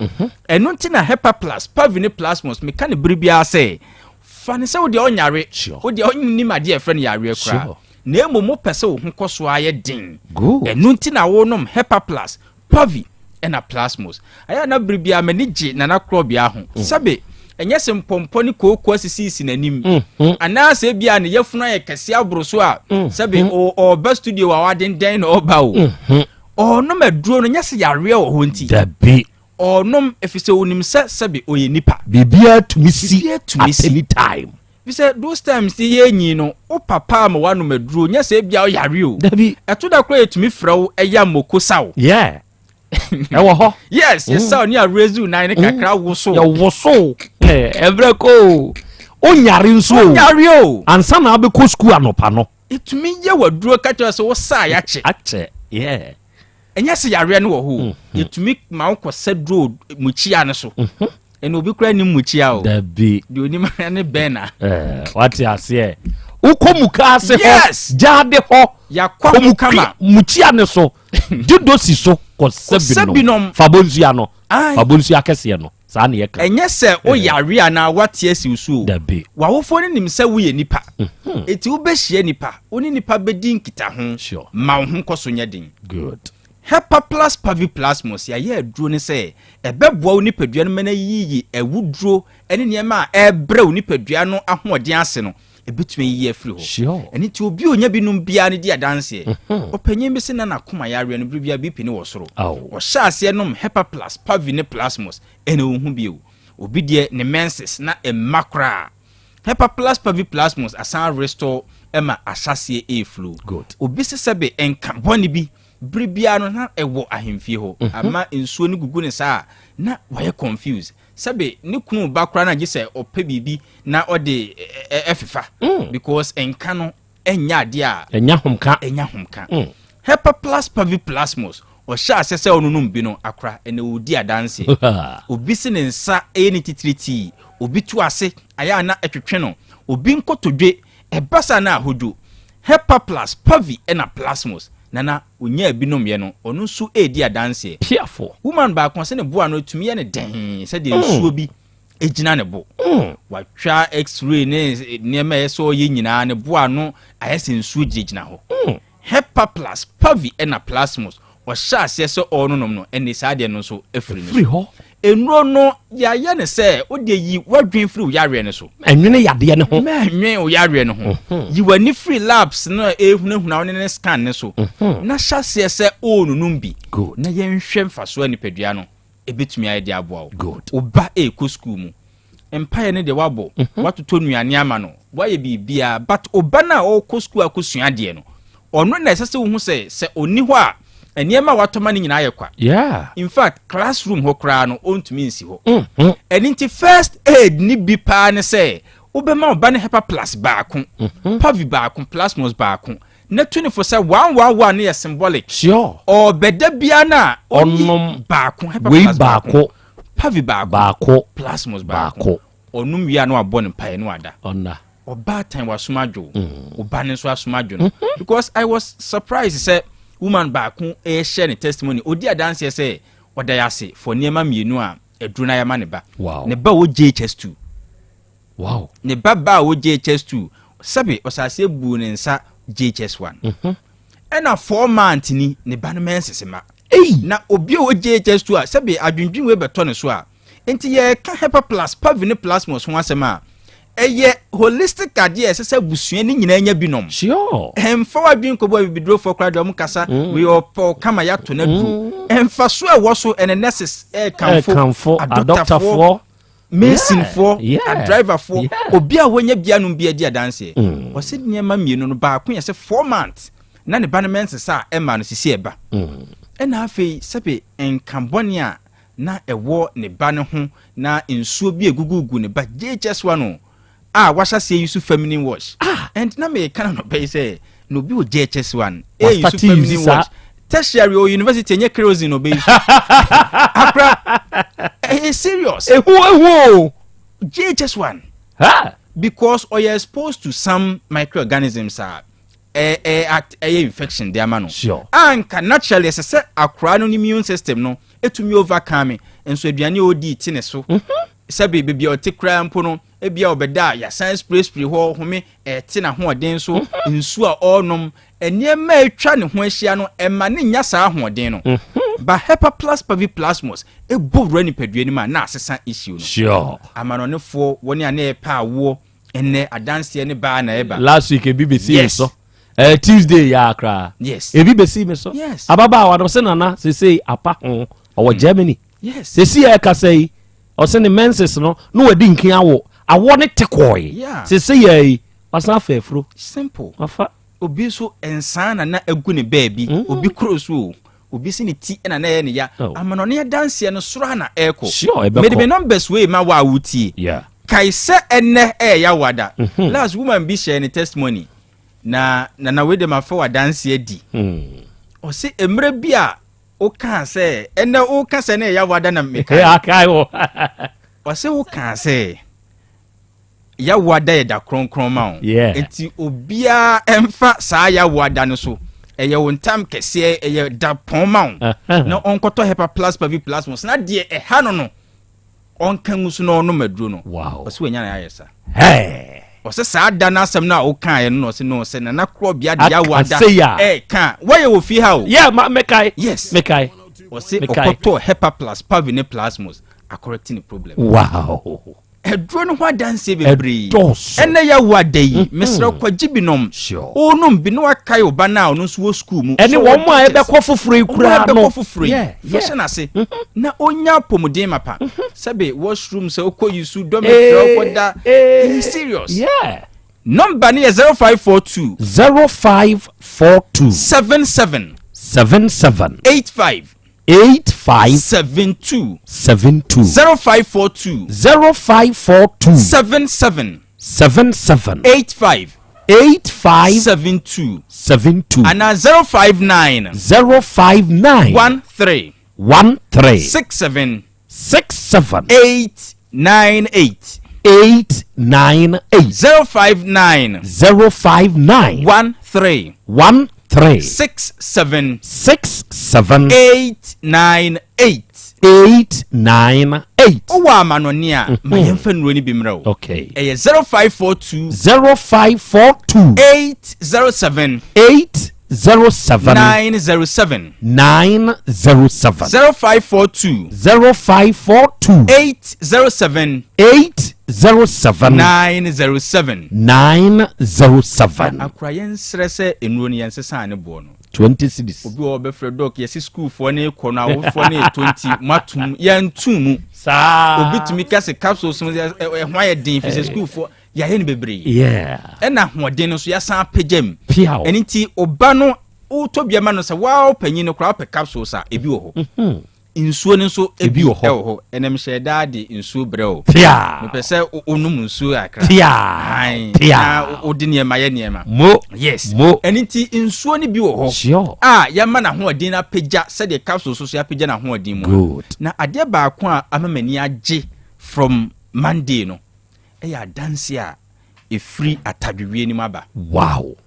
Ɛno nti na Hepaplus, Pavi ne Plasmos, meka no bere biara sɛ, fa no sɛ wo deɛ ɔnyare, wo deɛ ɔnnim adeɛ a ɛfrɛ no yareɛ koraa, na mmom wopɛ sɛ wo ho kɔ so ara yɛ den. Ɛno nti na wonom Hepaplus, Pavi na Plasmos. Ɛyɛ a na bere biara m'ani gye Nana Korɔbea ho. Sɛbe, ɛnyɛ sɛ mpɔmpɔ ne kooko asisisisi n'anim, anaasɛ ebia ne yafunu ayɛ kɛse aboro so a, sɛbe ɔreba studio a wadendɛn na ɔreba o. Ɔrenom aduro no, nyɛ sɛ yareɛ wɔ hɔ nti. Dabi. Ɔrenom efisɛ onim sɛ sɛbe ɔyɛ nipa. Biribiara tumi si Biribiara tumi at si. any time. Fisɛ those times yi yɛ nyi no, wo papa ama wanom aduro, nyɛ sɛ ebia ɔyare o. Dabi. Ɛto da koraa yɛtumi frɛ wo ɛyɛ moko sa wo. Yeah. Ɛwɔ hɔ. Yes, yɛsa wo ne a raise wo nan ne kakra woso. Yɛwoso. Ɛbrɛ kɔ o. Onyare nso o. Onyare o. Ansa na abɛkɔ sukuu anɔpa no. Ɛtumi yɛ w'aduro ka kyerɛ sɛ wo saa yɛakye. Akyɛ, yeah. Ɛnyɛ sɛ yareɛ no wɔ hɔ o. Yɛtumi ma wo kɔsɛ duro mukyia no so. Ɛna obi koraa nim mukyia o. Dabi. Deɛ onim ne bɛn na. Ɛɛ wate aseɛ. Wokɔ muka ase hɔ. Yes. Gyaade hɔ. Yakɔ ho kama. Mukyia ne so. Didosi so kɔsɛ binom. Fa bonsua no. Fa bonsua kɛseɛ no. Saa na yɛka. Ɛnyɛ sɛ woyare anaa woate asi wo so o. Dabi. W'awofoɔ no nim sɛ woyɛ nipa. Enti wobɛhyia nipa, wo ne nipa bɛdi nkitaho. Sure. Ma wo ho nkɔ so nyɛ den. Good. Hepaplas paviplasmus, yɛayɛ aduro no sɛ ɛbɛboa wo nipadua no ma no ayiyi awuduro ne nneɛma a ɛrebrɛ wo nipadua no ahoɔden ase no. Ɛbɛtumi ayiyi afiri hɔ. Sure. Ɛno nti obi a ɔnya bi nom biara no di adanseɛ. Ɔpanyin bi se na n'akoma yareɛ no bere biara BP no wɔ soro. Ɔhyɛɛ aseɛ nom Hepaplas, Pavi ne Plasmos ɛna ɔnhu bio. Obi deɛ ne menses na ɛmma koraa. Hepaplas, Pavi, Plasmos asan restore ma ahyɛaseɛ ɛreflow. Good. Obi se sɛbe nka bɔne bi bere biara no na ɛwɔ ahemfie hɔ. Ama nsuo no gugu ne saa a na wayɛ confused. Sɛbe ne kunu ba koraa na gye sɛ ɔpɛ biribi na ɔde ɛfefa because nka no ɛnyɛ adeɛ a ɛnya homka. Ɛnya homka. Hepaplas paviplasmus ɔhyɛ aseɛ sɛ ɔnonom bi no akora ɛnɛ ɔredi adanseɛ. Obi se ne nsa ɛyɛ ne titiritii, obi to ase ayɛ a na ɛtwetwe no, obi nkotodwe ɛba saa na ahodwo. Hepaplas pavi ɛna plasmus nana Onyaa bi nomyɛ no, ɔno nso redi adanseɛ. Piafo. Woman baako ɔse ne bo ano tumi yɛ no dɛn sɛdeɛ nsuo bi gyina ne bo. Watwa x-ray ne nneɛma a ɛyɛ sɛ ɔyɛ nyinaa, ne bo ano ayɛ sɛ nsuo gyinagyina hɔ. Hepaplus, Pavi ɛna Plasmus, ɔhyɛ aseɛ sɛ ɔrenonom no, ɛnne saa adeɛ no nso afiri ne so. Nnuro no, yɛayɛ no sɛ wo deɛ yi w'adwene firi wo yareɛ no so. Ɛnwene yadeɛ no ho. Mɛnwene wo yareɛ no ho. Yi w'ani firi labs no a ɛrehunahuna wo ne ne scan no so. Na hyɛ aseɛ sɛ ɔrenunum bi. Na yɛnhwɛ mfasoɔ a nipadua no ɛbɛtumi ayɛ de aboa wo. Wo ba ɛrekɔ sukuu mu. Mpaeɛ no deɛ woabɔ, woatotɔ nnuane ama no, woayɛ biribiara, but wo ba no a ɔrekɔ sukuu akɔsua adeɛ no, ɔno na ɛsɛ sɛ wohu sɛ sɛ ɔnni hɔ a, nneɛma a watɔ ma no nyinaa yɛ kwa. Yeah. In fact, classroom hɔ koraa no, ɔntumi nsi hɔ. Ɛno nti first aid ne bi paa ne sɛ wobɛma wo ba no Hepa Plus baako, Pavi baako, Plasmos baako, na tu no fo sɛ 111 no yɛ symbolic. Sure. Ɔbɛda biara no a, ɔnyi Ɔnom baako, Hepa wei Plus baako, baako. Pavi baako, Baako. Plasmos baako. Baako. Ɔnom wie a na wabɔ no mpaeɛ na wada. Ɔnna. Ɔbaatan wasom adwo wo ba no nso asom adwo no because I was surprised sɛ woman baako ɛrehyɛ ne testimony ɔdi adanseɛ sɛ ɔda yɛ ase for nneɛma mmienu a aduro no ayɛ ma ne ba. Wow. Ne ba wɔ JHS2. Wow. Ne ba ba a wɔ JHS2 sɛbe ɔsase buu ne nsa JHS1. Ɛna 4 months ni ne ba no mɛnsese ma. Ei. Na obi a wɔ JHS2 a sɛbe adwendwen wei bɛtɔ ne so a Nti yɛreka Hepaplus, Pavi ne Plasmos ho asɛm a, ɛyɛ holistic adeɛ a ɛsɛ sɛ abusua no nyinaa nya bi nom. Sure. Ɛmfa w'adwene nkɔbu abibidurofoɔ koraa deɛ wɔn kasa, wei ɔpɛ ɔkama yɛato no aduro. Mfasoɔ a ɛwɔ so ɛne nurses ɛrekamfo, Ɛrekamfo, adɔktafoɔ, adɔktafoɔ. masonfoɔ, Yeah, yeah, adriverfoɔ, yeah. obi a wanya bi anom bi adi adanseɛ. Ɔse nneɛma mmienu no baako yɛ sɛ 4 months na ne ba no mɛnsesa a ɛma no sisi ɛba. Ɛna afei sɛbe nka bɔne a na ɛwɔ ne ba no ho na nsuo bi egugugu ne ba JHS one o a wahyɛ aseɛ use feminine wash. Ah! And na meka no anɔpa yi sɛ na obi wɔ JHS one ɛyɛ use Wastate feminine use saa. wash. Tertiary or university ɛnyɛ kerosene na ɔbɛyi so. Akora ɛyɛ serious. Ehu ehu o. JHS one. Ha. Because ɔyɛ exposed to some microorganisms a ɛɛ ɛɛ ɛyɛ infection de ama no. Sure. Anka naturally ɛsɛ sɛ akora no ne immune system no etumi overcome nso aduane a odi te ne so. Sɛbi beebi a ɔte koraa mpo no ebi a ɔbɛda a yasan spray spray hɔ home ɛte n'ahoɔden so nsuo a ɔrenom nneɛma a atwa ne ho ahyia no ɛma ne nya saa ahoɔden no. Ba Hepaplus paviplasmus ɛbɔ wura nipadua no mu a na asesa issue no. Sure. Amanɔnefoɔ wɔne a na ɛpɛ awoɔ ɛnɛ adanseɛ ne baa na ɛba. Last week ebi besi mi Yes. so. Tuesday yɛ akra. Yes. Ebi besi mi so. Yes. Ababaawa no ɔsɛ nana sese apa ho ɔwɔ Germany. Yes. Sese yɛ kasa yi ɔsɛ ne menses no na wadi nkin awo awɔ ne te kɔɔe. Yeah. Sese yɛ yi wasan afa afuro. Simple. Wafa. Obi nso nsaa na na agu ne baabi. Obi kuro so o. Obi si ne ti na na ɛyɛ ne ya. Oh. Amanɔne adanseɛ no soro a na ɛrekɔ. Sure, ɛbɛkɔ. Mede me numbers wei ma wo a wotie. Yeah. Kae sɛ ɛnnɛ ɛyɛ Yawada. Last woman bi hyɛɛ ne testimony. Na nana wei de ma fa w'adanseɛ di. Ɔse mmerɛ bi a wokaa sɛ ɛnnɛ woka sɛ na ɛyɛ Yawada na mekae. Akae wɔ. Ɔse wokaa sɛ Yawoada yɛ da kronkron ma wo. Yeah. Nti obiara ɛmfa saa Yawoada no so. Ɛyɛ wo ntam kɛseɛ, ɛyɛ da pɔn ma wo. Na ɔnkɔtɔ Hepa Plus Pavi Plasmos na deɛ ɛha no no, ɔnka ngu so na ɔnom aduro no. Wow. Ɔsɛ wanya na ayɛ sa. Hey. Ɔsɛ saa da no asɛm no a wokaeɛ no na ɔsɛ no sɛ Nana Korɔbea de Aka Yawoada sei a. ɛɛka. Wɔyɛ wɔ fie ha o. Yeah, ma mekae. Yes. Mekae. Ɔsɛ Mekae. ɔkɔtɔɔ Hepa Plus Pavi ne Plasmos akorɛkte ne problem. Wow. Aduro no ho adanseɛ bebree. Ɛdɔɔso. Ɛnɛ yɛ awo ada yi, mesrɛ wo kɔgye bi nom. Sure. Wonom bi na wakae wo ba no a ɔno nso wɔ sukuu mu. Ɛne So wɔn a teachers. ɛbɛkɔ foforɔ yi Wɔn a koraa no. ɛbɛkɔ foforɔ yi. Yeah, Fa yeah. hyɛ n'ase. Na ɔnya apɔmuden mapa. Sɛbe washroom sɛ wokɔ yusu dormitory wokɔda. Ɛyɛ serious. Yeah. Number no yɛ 0542. 0542. 77. 77. 85. 85. 72. 72. 0542. 0542. 77. 77. 85. 85. 72. 72. Ana 059. 059. 13. 13. 67. 67. 898. 898. 059. 059. 13. 13. 67. 67. 898. 898. Wowɔ amanɔne a, ma yɛmfa nnuro no bi mmerɛ wo. Okay. Ɛyɛ 0542. 0542. 807. 807. 907. 907. 0542. 0542. 807. 807. 907. 907. Akora yɛnsrɛ sɛ nnuro no yɛnsesaa ne boɔ no. 20 cedis. Obi wɔ hɔ ɔbɛfrɛ dɔk yɛsi sukuufoɔ ne kɔ no awofoɔ ne ɛtɔ nti moatom yɛnto mu. Saa. Obi tumi ka sɛ capsules no ɛho ayɛ den fi sɛ sukuufoɔ yɛayɛ no bebree. Yeah. Ɛna ahoɔden no nso yɛasan apagya mu. Piaw. Ɛno nti ɔba no wotɔ bi ama no sɛ waa ɔpanyin no koraa wopɛ capsules a ebi wɔ hɔ. Nsuo no nso ebi wɔ hɔ. ɛwɔ hɔ. Ɛnam hyɛ daa de nsuo brɛ o. Pia. Mepɛ sɛ wonom nsuo akra. Pia. Ae. Pia. Na wode nneɛma yɛ nneɛma. Mo. Yes. Mo. Ɛno nti nsuo no bi wɔ hɔ. Sure. A yɛama n'ahoɔden no apagya sɛdeɛ capsules nso yɛapagya n'ahoɔden mu. Good. Na adeɛ baako a ama m'ani agye from Monday no ɛyɛ adanse a ɛfiri atadwewie no mu aba. Wow.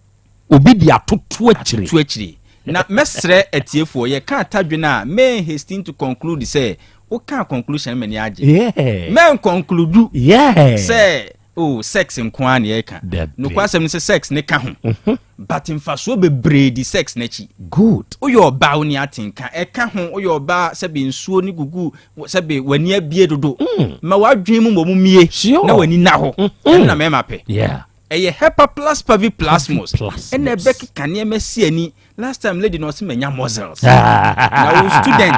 Obi de atoto akyire. Atoto akyire. Na mɛsrɛ atiefoɔ, yɛka atadwe no a, mɛn hasten to conclude sɛ woka conclusion no m'ani agye. Yeah. Mɛn conclude Yeah. sɛ oh sex nko ara na yɛreka. Dabi. Nokwasɛm ne sɛ sex ne ka ho. But mfasoɔ bebree di sex n'akyi. Good. Woyɛ ɔbaa wo ni atenka ɛka ho, woyɛ ɔbaa sɛbe nsuo ne gugu sɛbe w'ani abie dodo. Ma w'adwene mu mmom mmie Sure. na w'ani nna hɔ. Ɛno na mmarima pɛ. Yeah. Ɛyɛ Hepaplus paviplasmus Paviplasmus. ɛna ɛbɛkeka nneɛma si ani. Last time lady na ɔse manya muscles. Na wo student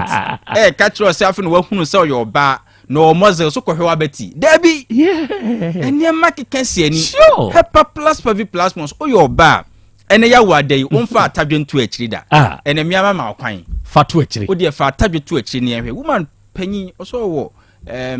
ɛɛka kyerɛ ɔsɛ afei na wahunu sɛ ɔyɛ ɔbaa na ɔwɔ muscles so kɔhwɛ w'abati. Dabi! Yeah. Nneɛma keka si ani. Sure. Hepaplus paviplasmus woyɛ ɔbaa ɛnɛ yɛawo ada yi womfa atadwe nto akyiri da. Ah. Ɛnɛ mmea ma ma kwan. Fa to akyiri. Wodeɛ fa atadwe to akyiri ne yɛnhwɛ. Woman panyin ɔsɛ ɔwɔ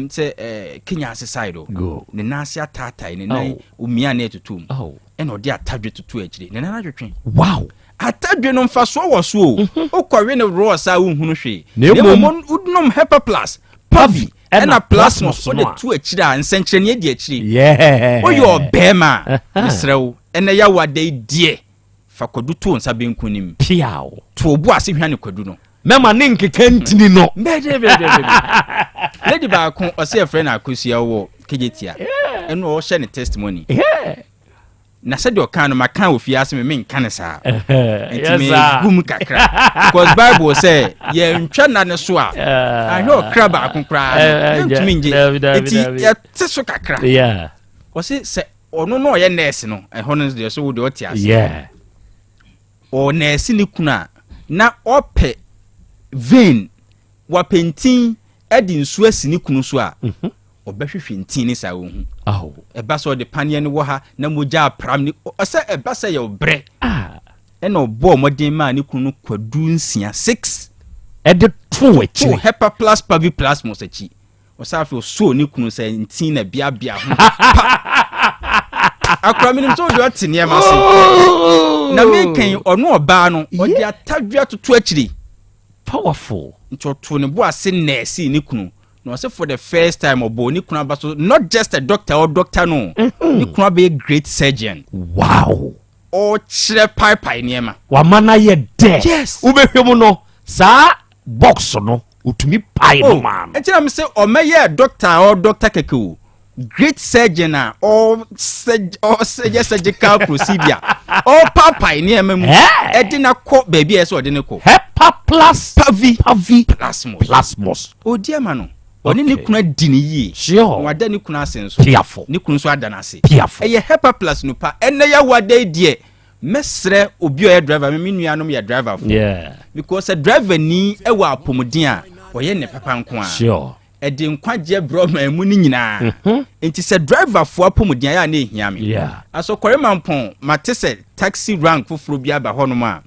sɛ Kenya ase side o. Go. Ne nan ase ataatae ne nan Oh. omia ne ɛtoto mu. Oh. Ɛna ɔde atadwe toto akyire. Ne nan atwetwe. Wow. Atadwe no mfasoɔ wɔ so o. Wokɔwe no raw saa wonhunu hwee. Na mmom wonom Hepa Plus, Pavi, ɛna Plasmos wode to akyire a nsɛnkyerɛnneɛ di akyire. Yeah. Woyɛ ɔbɛrima a, mesrɛ wo, ɛnɛ yawo ada yi deɛ, fa kwadu to wo nsa benkum no mu. Piaw. To wo bo ase hwane kwadu no. Mɛma ne nkeka ntini no. Bɛdɛbɛdɛbɛdɛ. Lady baako ɔsɛ yɛfrɛ no Akosua wɔ Kejetia. Ɛno ɔhyɛ ne testimony. Na sɛdeɛ ɔka no maka wɔ fie ase me menka no saa. Nti megu mu kakra. Because Bible sɛ yɛntwa nna no so a ahwɛ ɔkra baako koraa no yɛntumi ngye. Nti yɛte so kakra. Ɔse sɛ ɔno na ɔyɛ nurse no ɛhɔ no deɛ so wo deɛ ɔte ase. Ɔnɛɛse ne kunu a na ɔpɛ vein wapɛ ntin de nsuo asi ne kunu so a mhm. ɔbɛhwehwɛ ntin ne saa ɔhu ɛba sɛ ɔde paneɛ no wɔ ha na mogya apram ne ɔsɛ ɛba sɛ yɛ ɔbrɛ ah. ɛna ɔbɔɔ mmɔden maa ne kunu no kwadu nsia six ɛde to akyi to hepa plus pavi plasmos akyi Ɔsan afei osoo ne kunu sɛ ntin na biabia ho pa. Akora menim sɛ wode ɔte nneɛma ase. Na mekɛn ɔno ɔbaa no ɔde atadwe atoto akyiri. Powerful. Nti ɔtoo ne bo ase nɛɛsee ne kunu. Na ɔse for the first time ɔbɔɔ ne kunu aba so not just a doctor or doctor no. Mm-hmm. Ne kunu abɛyɛ great surgeon. Wow. Ɔkyerɛ paepae nneɛma. Wama no ayɛ dɛ. Yes. Wobɛhwɛ mu no saa box no otumi pae no oh, maa no. Nti na me se ɔmɛyɛ doctor a ɔdoctor kɛkɛ o great surgeon a ɔyɛ surgical procedure ɔpaapae nneɛma mu ɛde na kɔ baabi a ɛsɛ ɔde ne kɔ. Hepa plus pavi pavi plasmos plasmos. Odi ama no ɔne ne kunu adi ne yie. Sure. Wada ne kunu ase nso. Piafo. Ne kunu nso ada n'ase. Piafo. Ɛyɛ hepa plus no pa ɛnɛ yɛ awada yi deɛ. Mɛsrɛ obi a ɔyɛ driver me me nuanom yɛ driver fo. Yeah. Because sɛ driver ni ɛwɔ apɔmuden a ɔyɛ ne papa nko a. Sure. Ɛde nkwagyeɛ brɛ ɔman mu no nyinaa. Mm -hmm. Nti sɛ driver fo apɔmuden ayɛ a na ehia me. Yeah. Asɔkɔre mampɔn mate sɛ taxi rank foforɔ bi aba hɔnom a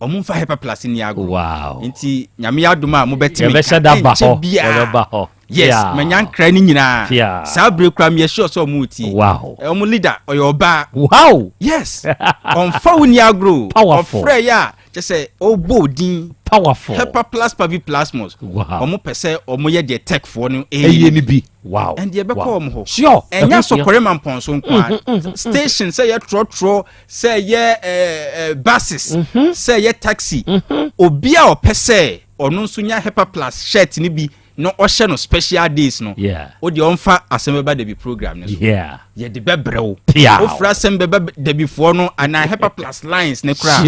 ɔmo nfa hyper plus ni agorɔ. Wow. Nti nyame yɛ adom a mobɛte me nka ɛnkyɛ biara. Yes, yeah. manya nkra no nyinaa. Yeah. Saa bere kura meyɛ sure sɛ ɔmo tie. Wow. Eh, ɔmo leader ɔyɛ ɔbaa. Wow. Yes. Ɔnfa wo ni agorɔ. Powerful. Ɔfrɛ yɛ a kyɛ sɛ ɔbɔ odin. Powerful. Hepa plus pavi plasmos. Wow. Ɔmo pɛ sɛ ɔmo yɛ deɛ tech foɔ no ɛyɛ ni bi. Wow. Ɛndeɛ bɛkɔ ɔmo hɔ. Sure. Ɛnyɛ asɔkɔre ma mpɔnso nko a. Mm, mm, mm, Station sɛ yɛ trɔtrɔ sɛ yɛ ɛɛ buses mm-hmm. sɛ yɛ taxi. Mm-hmm. Obi a ɔpɛ sɛ ɔno nso nya hepa plus shirt ni bi na ɔhyɛ no special days no wo deɛ ɔmfa asɛm bɛba dabi program no so yɛde bɛbrɛ wo wofrɛ asɛm bɛba dabifoɔ no anaa hepa plus lines ne koraa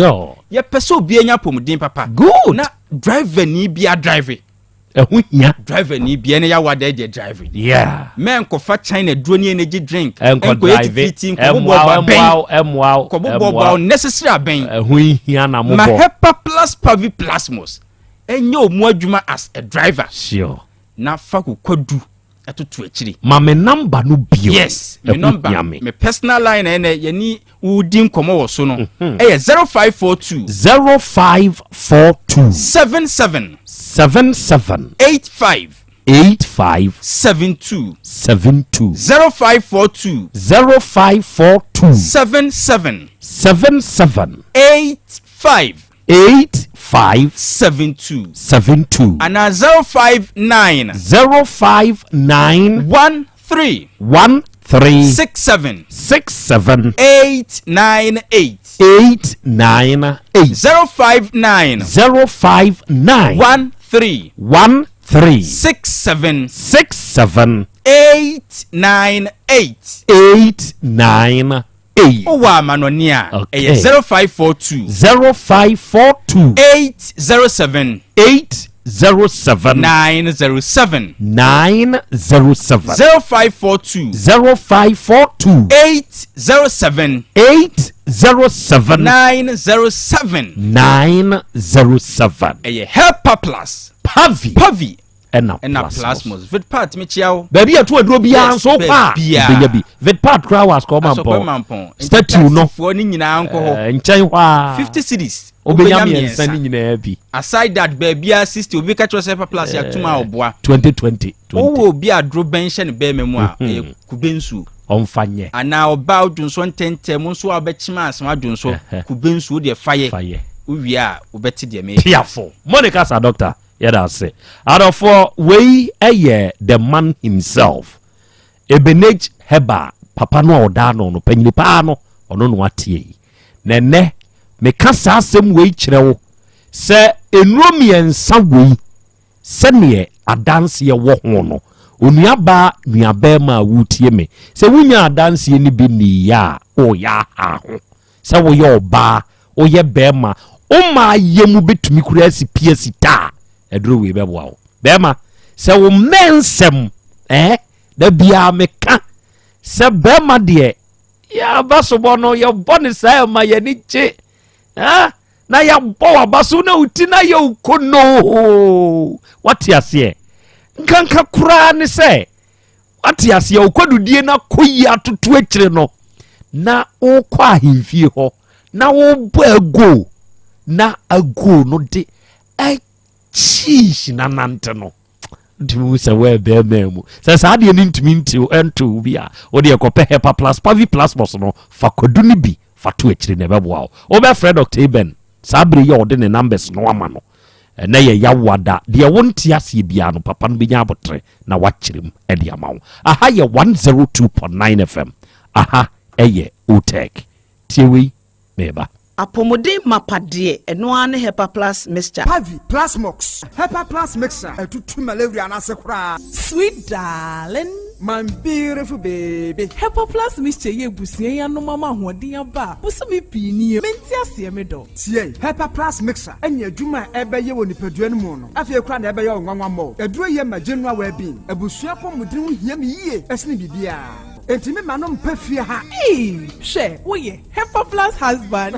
yɛpɛ sɛ obi anya apɔmuden papa good na driver ni bi adrive ɛho hia driver ni bia ne yawa dɛ deɛ drive yeah mɛ nkɔfa china duro ne energy drink nkɔ drive titi nkɔbobɔ abɛn nkɔbobɔ necessary abɛn ɛho hia na mobɔ ma hepa plus pavi plasmos Ɛnyɛ ɔmu adwuma as a driver. Sure. Na fa kokwadu ɛtoto akyiri. Ma me number no bio. Yes, me number, me personal line na ɛnɛ yɛne wodi nkɔmɔ wɔ so no. Mhm. Ɛyɛ 0542. 0542. 77. 77. 85. 85. 72. 72. 0542. 0542. 77. 77. 85. 85 72. 72. Anaa 059. 059. 13. 13. 67. 67. 898. 898. 059. 059. 13. 13. 67. 67. 898. 898. Ei. Wowɔ amanɔne a, ɛyɛ 0542. 0542. 807. 807. 907. 907. 0542. 0542. 807. 807. 907. 907. Ɛyɛ Helper Plus. Pavi. Pavi. ɛna ɛna plasmos vidpat mekyia wo baabi a ɛto aduro biara nso wokɔ a wobɛnya bi vidpat koraa wɔ asukɔ mampɔn statue no foɔ ne nyinaa nkɔ hɔ eh, nkyɛn hɔ a 50 cities wobɛnya mmiɛnsa ne nyinaa bi aside that baabi a 60 obi ka kyerɛ sɛ pa plus yɛatum a ɔboa 2020 wowɔ obi a duro bɛn hyɛ ne bɛrima mu a mhm. ɛyɛ kube nsuo. Ɔmfa nyɛ. Anaa ɔbaa a wodwonsɔ ntɛmntɛm nso a wobɛkyem ansa woadwonsɔ, kube nsuo deɛ fa yɛ, wowie a wobɛte deɛ mereka. Piafo. Mo ne kasa doctor. Yɛda ase. Adɔfoɔ, wei yɛ the man himself. Ebenage Herbal papa no a ɔda ano no, panyini paa no, ɔno na wateɛ yi. Na ɛnnɛ, meka saa asɛm wei kyerɛ wo sɛ nnuro mmiɛnsa wei, sɛdeɛ adanseɛ wɔ ho no, onuabaa, nuabɛrima a woretie me, sɛ wonya adanseɛ no bi nniiɛ a, woreyɛ aha ho. Sɛ woyɛ ɔbaa, woyɛ bɛrima, wo mmaa yɛ mu bɛtumi koraa asi pia si ta a, aduro wei bɛboa wo. Bɛrima, sɛ wo mmɛ nsɛm, eh, da biara meka sɛ bɛrima deɛ, yɛaba sobɔ no, yɛbɔ ne saa ɛma yɛni gye. Eh, na yɛabɔ w'aba so na wo ti na yɛ wo konoo. Wate aseɛ? Nkanka koraa ne sɛ, wate aseɛ, wokɔdudie no akɔ yi atoto akyire no, na wokɔ ahemfie hɔ na wobɔ ago na ago no de akyiihyi nanante no ntumi hu sɛ wɔyɛ bɛrima mu sɛ saa adeɛ no ntumi ntiw ɛnto bi a wode ɛkɔpɛ hepa plus pavi plasmos no fa kwadu no bi fa to akyire na ɛbɛboa wo wobɛfrɛ Dr. Eben saa bere yi a ɔde ne numbers no ama no ɛnɛ yɛ yawoada deɛ wonte aseɛ biara no papa no bɛnya abotere na wakyerɛ mu de ama wo aha yɛ 102.9 FM aha ɛyɛ OTEC tie wei meba. Apɔmuden mapa deɛ, ɛno ara ne Hepa Plus Mixture. Pavi, Plasmox, Hepa Plus Mixture, ɛtutu malaria no ase koraa. Sweet darling. My beautiful baby. Hepa Plus Mixture yi abusua yi anom ama ahoɔden aba a, bosome pii nie, mente aseɛ me dɔ. Tie, Hepa Plus Mixture ne adwuma a ɛbɛyɛ wɔ nipadua no mu no, afei koraa na ɛbɛyɛ wo nwanwa mmɔ. Aduro yi ma general well-being. Abusua apɔmuden ho hia me yie sene biribiara. Enti me ma no mpa fie ha. Eii, hwɛ, woyɛ Hepa Plus husband.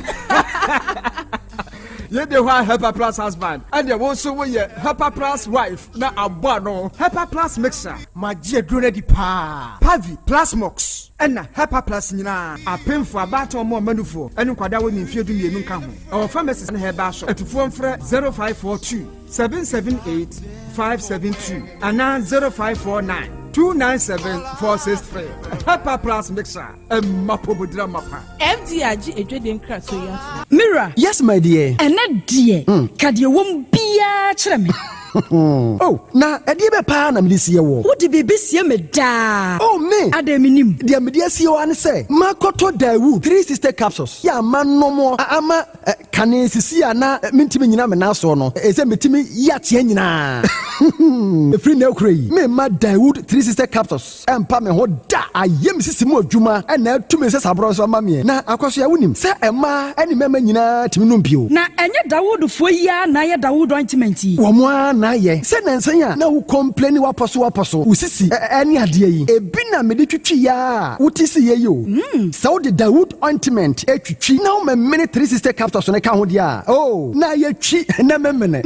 Yei de hɔ a Hepa Plus husband, ɛnneɛ wo nso woyɛ Hepa Plus wife na abɔ ano. Hepa Plus mixer. Magye aduro no adi paa. Pavi, Plasmox, ɛna Hepa Plus nyinaa. Apemfoɔ, abaatan, wɔn a wɔma nufoɔ, ɛne nkwadaa a wɔnni mfeɛ dumienu nka ho. Ɛwɔ pharmacies ne herbal shop. Atufoɔ mfrɛ 0542 778 572 anaa 0549 297 463. Hepa Plus mixer. Ɛmma pomodira mapa. FDA agye adwadie nkratoɔ yi atom. Me wura. Yes my dear. Ɛnnɛ deɛ, ka deɛ ɛwɔ mu biara kyerɛ me. Oh, na ɛdeɛ bɛ paa na mede sie woɔ? Wode biribi sie me daa. Oh, me! Adɛn mennim? Deɛ mede asie wo ara ne sɛ, makɔtɔ Daewoo 360 capsules yɛ a manom a ama kane sisi a na mentumi nnyina me nan soɔ no, ɛsɛ metumi yi ateɛ nyinaa. Ɛfiri nnɛ rekora yi, meremma Daewoo 360 capsules. Ɛmpa me ho da. Ayɛ me sisi mu adwuma na atu me nsasaborɔ nso ama meɛ. Na Akwasoa, wonim sɛ mmaa ne mmarima nyinaa tumi nom bio. Na ɛnyɛ Dawoodfoɔ yi ara na ayɛ Dawood ointment yi? Wɔn ara na ayɛ. Sɛ nnansa yi a na wo complaini w'apɔso w'apɔso, wo sisi ne adeɛ yi, ebi na mede twitwiiɛ ara a wote siiɛ yi o. Sɛ wode Dawood ointment twitwi na womemene 360 capsules no ka ho deɛ a, oh, na ayɛ twi na memene.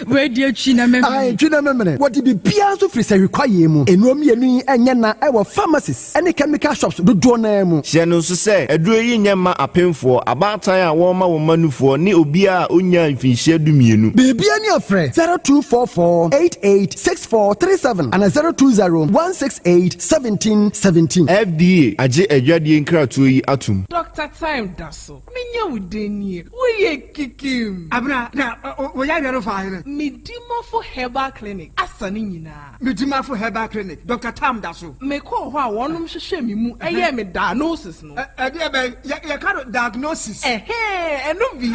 Wei deɛ twi na memene. Ae, twi na memene. Wɔde biribiara nso firi sahwi kwaeɛ mu. Nnuro mmienu yi nyɛ na wɔ pharmacies ne chemical shops dodoɔ no ara mu. Hyɛ no nso sɛ, aduro yi nyɛ mma apemfoɔ, abaatan a wɔrema wɔn mma nufoɔ, ne obiara a ɔnnyaa mfinhyia dumienu. Biribiara ni a frɛ 0244 88 6437 anaa 020 168 17 17. FDA agye adwadie nkratoɔ yi atom. Doctor Time da so. Menya wo dɛn nie? Woyɛ kikim. Abena, na wo yareɛ no faa hene? Medimafo Herbal Clinic asa ne nyinaa. Medimafo Herbal Clinic, Doctor Tam da so. Mekɔɔ hɔ a wɔnom hwehwɛɛ me mu yɛɛ me diagnosis no. Ɛdeɛ bɛn? Yɛka no diagnosis. Ɛhɛɛ, ɛno bi.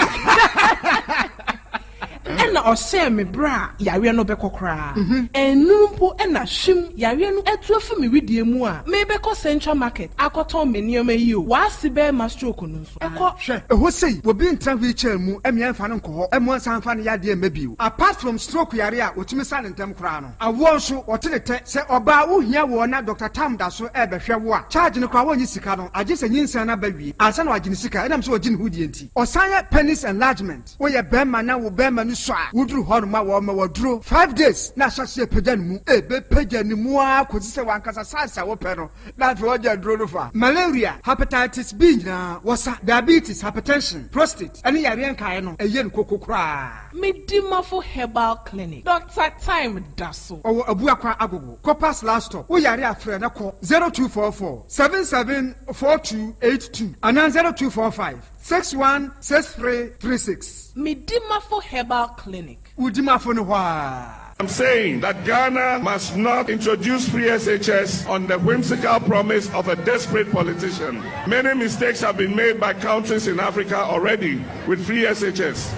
Ɛna ɔhyɛɛ me berɛ a yareɛ no bɛkɔ koraa. Ɛnnuru mpo na hwim, yareɛ no atu afi me wedeɛ mu a merebɛkɔ Central Market akɔtɔn me nneɛma yi o, w'ase bɛrima stroke no nso ɛkɔ. Hwɛ, ɛhɔ sei, obi ntra wheelchair mu mmea mfa no nkɔ hɔ mmoa nsan mfa ne yadeɛ mma bio. Apart from stroke yare a wɔtumi sa no ntɛm koraa no, awoɔ nso, wɔte ne tɛ. Sɛ ɔbaa wohia woɔ na Doctor Tam da so rebɛhwɛ wo a, charge no koraa wɔnnye sika no, agye sɛ nyinsɛn no aba wie ansa na wɔagye ne sika, ɛnam sɛ ɔgye ne ho die nti. Ɔsan yɛ penis enlargement. Woyɛ bɛrima na wo bɛrima no. sɔ a, woduru hɔnom a wɔma wo aduro 5 days na ahyɛaseɛ apagya ne mu. Ɛbɛpagya ne mu ara kɔsi sɛ w'ankasa size a wopɛ no na afei wɔgye aduro no fa. Malaria, Hepatitis B nyinaa wɔsa, diabetes, hypertension, prostate ɛne yareɛ nkaeɛ no ɛyɛ no koko koraa. Medimafo Herbal Clinic, Doctor Time da so. Ɔwɔ Abuakwa Agogo, Copas last stop. Wo yare a frɛ na kɔ 0244 77 4282 anaa 0245 616336. Medimafo Herbal Clinic. Wo dimafo no hɔ a. I'm saying that Ghana must not introduce free SHS on the whimsical promise of a desperate politician. Many mistakes have been made by countries in Africa already with free SHS.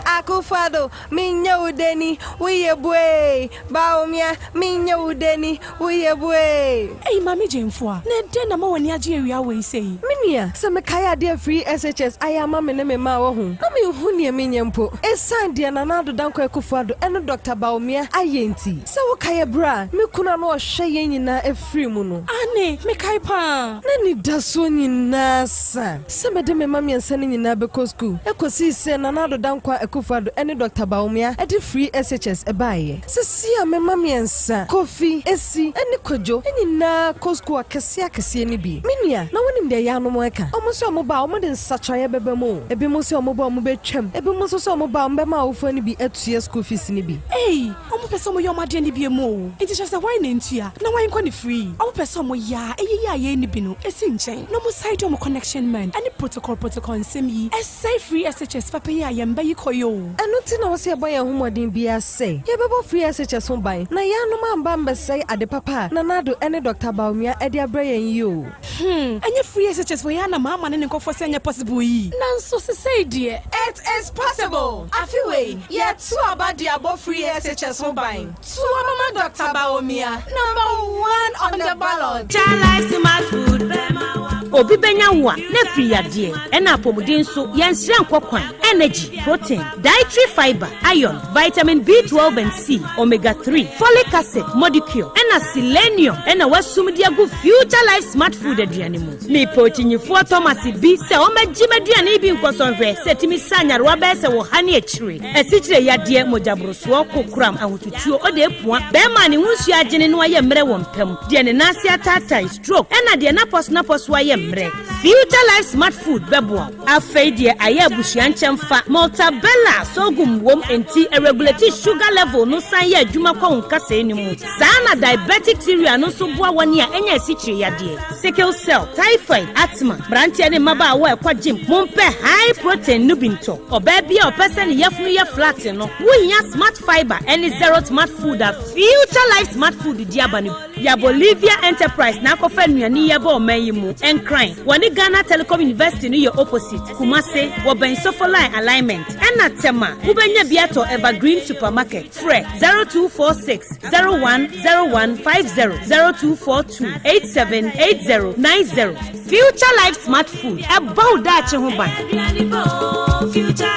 Akufo-Addo, minya wo deni, woyɛ bue. Bawumia, minya wo deni, woyɛ bue. Ei, Maame Gyamfua, na ɛdɛn na ma w'ani agye awia wei sei? Me nua, sɛ mekae adeɛ free SHS ayɛ ama me ne me mma a wɔ ho, na menhu nea menyɛ mpo. Ɛsiane deɛ Nana Addo Dankwa Akufo-Addo ɛne Dr. Bawumia ayɛ nti, sɛ wokae berɛ a me kunu a na ɔhwɛ yɛn nyinaa afiri mu no. Ane, mekae paa. Na nidasoɔ nyinaa sa sɛ mede me mma mmiɛnsa no nyinaa bɛkɔ sukuu. Ɛkɔsii sɛ Nana Addo Dankwa Akufo-Addo ɛne Dr. Bawumia ɛde free SHS ɛbaeɛ. Sisi a me mma mmiɛnsa, Kofi, Esi, ɛne Kwadwo nyinaa kɔ sukuu akɛseɛ akɛseɛ no bi. Me nua, na wonim deɛ yɛanom ɛka? Ɔmo sɛ ɔmo ba a, ɔmo de nsakyerɛeɛ bɛba mu o. Ebi mo sɛ ɔmo ba a ɔmo bɛtwam. Ebi mo nso sɛ ɔmo ba a ɔmo bɛma awofoɔ no bi atua school fees no bi. Ei, ɔmo pɛ sɛ ɔmo yɛ ɔmo adeɛ no bi mu o. Nti kyerɛ sɛ hwan na ntua na hwan nkɔ ne free? Ɔmo pɛ sɛ ɔmo yɛ a ɛyɛ yi a yɛn ni bi no esi nkyɛn na ɔmo side ɔmo connection man ɛne protocol protocol nsɛm yi ɛsɛe free SHS papa yi a yɛn ba yi kɔ yi o. Ɛno nti na wɔsɛ yɛbɔ yɛn ho mmɔden biara sɛ yɛbɛbɔ free SHS ho ban na yɛanom amba mbɛsɛe ade papa a Nana Addo ne Dr. Bawumia de abrɛ yɛn yi o. Ɛnyɛ free SHS wɔ yɛn ana maama ne ne nkɔfoɔ sɛ ɛnyɛ possible yi. Nanso sesei deɛ. It is possible. Afe wei, yɛto aba de abɔ free SHS ho ban. To aba ma Dr. Bawumia, number one on the ballot. Obi bɛnya wo a na afiri yadeɛ ɛna apɔmuden nso yɛnsrɛ nkɔ kwan. Energy, protein, dietary fiber, iron, vitamin B12 and C, omega 3, folic acid, modicure ɛna selenium ɛna wasum de agu Future Life Smart Food aduane mu. Mepɛ okyinyifoɔ Thomas bi sɛ ɔmɛgye m'aduane bi nkɔsɔnhwɛ sɛ tumi sa nyarewa bɛyɛ sɛ wɔ ha ne akyire, asikyire yadeɛ, mogyaborosoɔ, kokoram, ahotutuo, ɔde apua bɛrima a ne ho nsuo agyene no ayɛ mmerɛ wɔ mpam deɛ, ne nan ase ataatae, stroke, ɛna deɛ napɔso napɔso ayɛ mmerɛ. Future Life Smart Food bɛboa wo. Afei deɛ ayɛ abusua nkyɛn fa Maltabella sorghum wom nti ɛregulate sugar level no, san yɛ adwuma kɔ wo nkasɛɛ no mu saa. Na diabetic cereal no nso boa wɔne a ɛnyɛ asikyire yadeɛ, sickle cell, typhoid, asthma. Mmeranteɛ ne mmabaawa a ɛkɔ gym, mompɛ high protein no bi ntɔ. Ɔbaa bi a ɔpɛ sɛ ne yafunu yɛ flat no, wohia smart fiber ɛne zero Smart Food a Future Life Smart Food di aba no. Yɛ Enterprise na akɔfa nnuane yɛ bɔ ɔman yi mu. Nkran, wɔne Ghana Telecom University no yɛ opposite. Kumase, wɔbɛn Sofoline alignment, ɛna Tema, wobɛnya bi atɔ Evergreen Supermarket. Frɛ 0246 010150, 0242 878090. Future Life Smart Food, ɛbɔ wo daakye ho ban.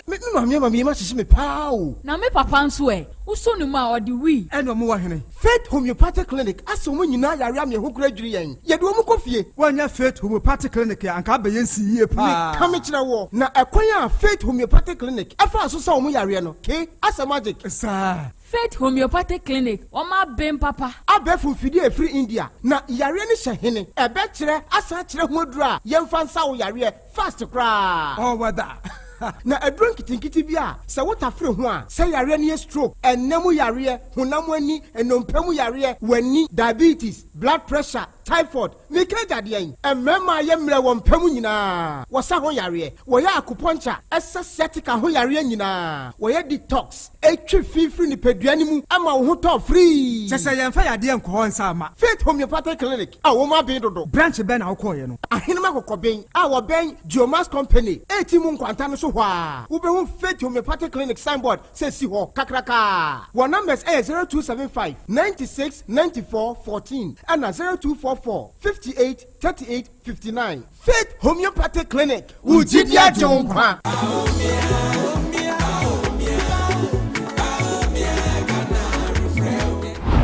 Me maame ama mi ma hyehyɛ me paa o. Na me papa nso ɛ, wosɔ ne mu a ɔde wii. Ɛna ɔmo wɔ hene Faith Homeopathic Clinic asɛ ɔmo nyinaa yare ame ɛho kura dwiri yɛn, yɛde ɔmo kɔ fie. Wɔnyɛ Faith Homeopathic Clinic a anka abɛyɛ nsi yie paa. Meka me kyerɛ wɔ na ɛkwan a Faith Homeopathic Clinic ɛfa so sɛ ɔmo yareɛ no ke asɛ magic. Saa. Faith Homeopathic Clinic, wɔn aben papa. Abɛɛfo mfidie a ɛfiri India na yareɛ no hyɛ hene ɛbɛkyerɛ asan kyerɛ ho aduro a yɛmfa nsa wo yareɛ fast koraa. Ɔwɔ na aduro nketenkete bi a sɛ wotafere ho a, sɛ yareɛ no yɛ stroke, ɛnam yareɛ, honam ani, nnompe mu yareɛ, w'ani, diabetes, blood pressure, typhoid, meka agyadeɛ yi, mmarima a yɛ mmerɛ wɔ mpa mu nyinaa wɔsa ho yareɛ, wɔyɛ acupuncture ɛsɛ sciatica ho yareɛ nyinaa, wɔyɛ detox etwi fifiri nipadua no mu ama wo ho tɔ free. Kyɛ sɛ yɛmfa yadeɛ nkɔ hɔ nsa ama. Faith Homeopathic Clinic a wɔn aben dodo. Branch bɛn na wokɔɔyɛ no? Ahenema Kɔkɔben a wɔbɛn Geomas Company eti mu nkwanta no so hɔ a, wobɛhu Faith Homeopathic Clinic signboard sɛ si hɔ kakraka. Wɔn numbers ɛyɛ 0275 96 94 14 ɛna 0244 58 38 59. Faith Homeopathic Clinic, wò jíjí agye wo nkwa.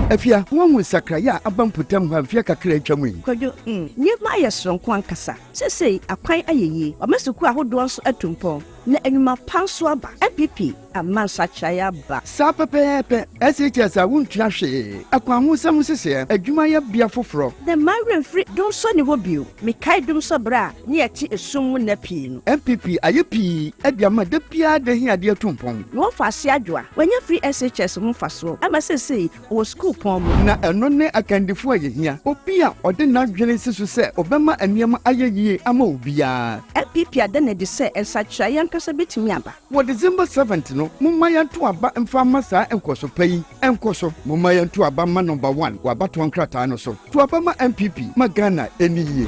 Afia, woahu nsakraeɛ a aba mpɔtam hɔ a mfeɛ kakra atwa mu yi? Kwadwo, nneɛma ayɛ soronko ankasa. Seesei akwan ayɛ yie. Wama sukuu ahodoɔ nso atu mpɔn. Na nnwuma pa nso aba. NPP ama nsakyeraeɛ aba. Saa pɛpɛɛpɛ, SHS a wontua hwee, akwanhosɛm nhyehyɛɛ, adwumayɛbea foforɔ. Na mma werɛ mfiri Dumsor nni hɔ bio. Mekae Dumsor berɛ a ne yɛte esum mu nna pii no. NPP ayɛ pii de ama da biara da ahiadeɛ atu mpɔn. Na wɔfa ase adwoa. Wanya free SHS ho mfasoɔ ama seesei ɔwɔ sukuupɔn mu. Na ɛno ne akandifo a yehia, obi a ɔde n'adwene si so sɛ ɔbɛma nneɛma ayɛ yiye ama obiara. NPP ada no adi sɛ nsakyerae ankasa betumi aba. Wɔ December seventh no, momma yɛnto aba mfa mma saa nkɔso pa yi nkɔ so. Momma yɛnto aba mma Number One wɔ abatoɔ nkrataa no so. To aba ma NPP ma Ghana ɛnni yie.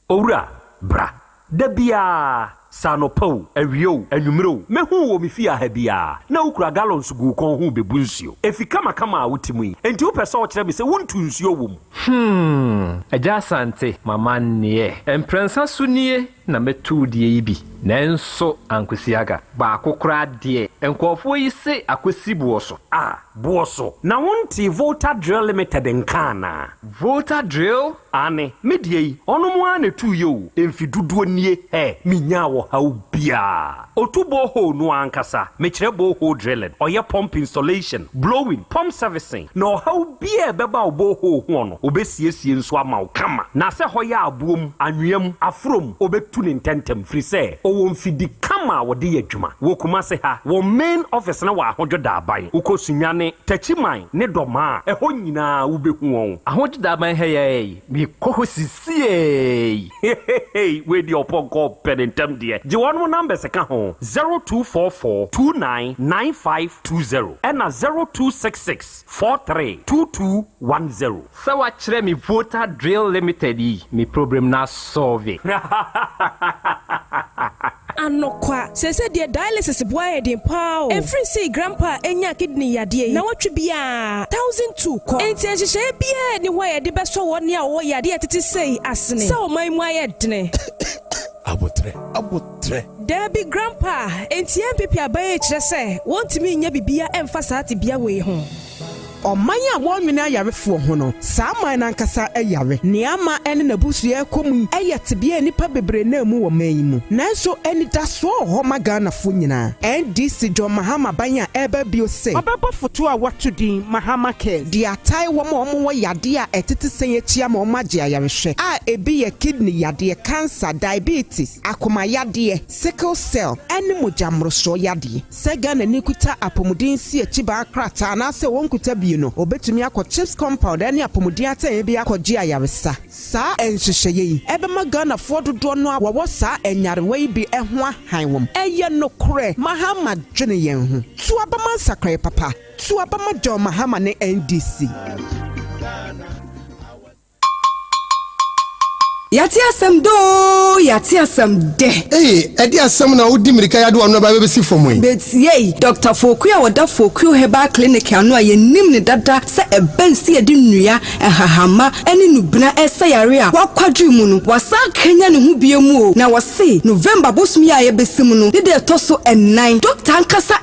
Owura, bra. Da biara, sɛ anɔpa o, awia o, anwummere o, mɛhu wo wɔ me fie ha biara, na wokura gallons gu wo kɔn ho rebebu nsuo. Efi kamakama a wote mu yi, enti wopɛ sɛ wokyerɛ me sɛ wontu nsuo wɔ mu? Hmm, Agya Asante, m'amanneɛ. Mprɛnsa so nie na mɛtu wo deɛ yi bi, nanso ankosi aga. Baako koraa deɛ, nkurɔfoɔ yi se akɔsi boɔ so. Ah, boɔ so. Na wontee Volta Drill Limited nka anaa? Volta Drill? Aane, me deɛ yi, ɔnom ara na ɛtuiɛ o, mfe dodoɔ nie, hɛ, menyaa ɔhaw biara. Ɔtu borehole no ara ankasa, mekyerɛ borehole drilling, ɔyɛ pump installation, blowing, pump servicing, na ɔhaw biara a ɛbɛba wo borehole hoɔ no, ɔbɛsiesie nso ama wo kama. Na sɛ hɔ yɛ aboɔ mu, anwea mu, aforɔ mu, ɔbɛtu no ntɛntɛm, firi sɛ ɔwɔ mfidi kama a wɔde yɛ adwuma. Wɔ Kumase ha, wɔn main office no wɔ Ahodwo Daaban. Wokɔ Sunyani, Techiman ne Dɔmaa a, ɛhɔ nyinaa wobɛhu wɔn. Ahodwo Daaban ha yi ara yi, mekɔ hɔ sisiei. Hehehe wei deɛ ɔpɔnkɔ ɔpɛ ne ntɛm deɛ. Gye wɔnom numbers ka ho, 0244 29 9520 ɛna 0266 43 2210. Sɛ wakyerɛ me Volta Drill Limited yi, me problem no asɔlve. Anokwa, seesei deɛ dialysis boa yɛ den paa o. Ɛfiri sei grandpa nyaa kidney yadeɛ yi, nawɔtwe biara, 1002 kɔ. Enti nhyehyɛeɛ biara nni hɔ a yɛde bɛsɔ wɔn a wɔwɔ yadeɛ a ɛtete sei asene sɛ ɔman mu ayɛ dene. Aboterɛ, aboterɛ. Daabi grandpa, enti NPP aban yi kyerɛ sɛ wɔntumi nyɛ biribiara mfa saa tebea wei ho. Ɔman a wɔnnwene ayarefoɔ ho no, saa man no ankasa yare. Nea ama ɛne n'abusua rekɔ mu yi yɛ tebea a nnipa bebree nam mu wɔ man yi mu. Nanso anidasoɔ wɔ hɔ ma Ghanafoɔ nyinaa. NDC John Mahama ban a ɛreba bio se ɔbɛbɔ foto a wɔato din Mahama Cares de atae wɔn a wɔwɔ yadeɛ a ɛtete sɛn akyi ama wɔagye ayarehwɛ a ebi yɛ kidney yadeɛ, cancer, diabetes, akoma yadeɛ, sickle cell, ne mogya mmorosoɔ yadeɛ. Sɛ Ghanani kuta apɔmuden nsiakyibaa krataa anaasɛ ɔnkuta bi no, ɔbɛtumi akɔ CHPS compound ne apɔmuden atɛeɛ bi akɔgye ayaresa. Saa nhyehyɛeɛ yi bɛma Ghanafoɔ dodoɔ no a wɔwɔ saa nyarewa yi bi ho ahan wɔn. Ɛyɛ nokorɛ, Mahama dwene yɛn ho. To aba ma nsakraeɛ papa. To aba ma John Mahama ne NDC. Yɛate asɛm dɛ oo, yɛate asɛm dɛ. Ei, ɛde asɛm na wodi mmirika yi ade w'ano aba bɛsi fam yi? Betiei, Dɔkta Fokuo a ɔda Fokuo Herbal Clinic ano a yɛnim no dada sɛ ɛbɛn sɛ yɛde nnua, nhahamma ne nnubena resa yare a wakwadwiri mu no, wasan akanyan ne ho bio mu o, na wɔse November bosom yi a yɛbɛsi mu no ne da ɛtɔ so nnan, dɔkta ankasa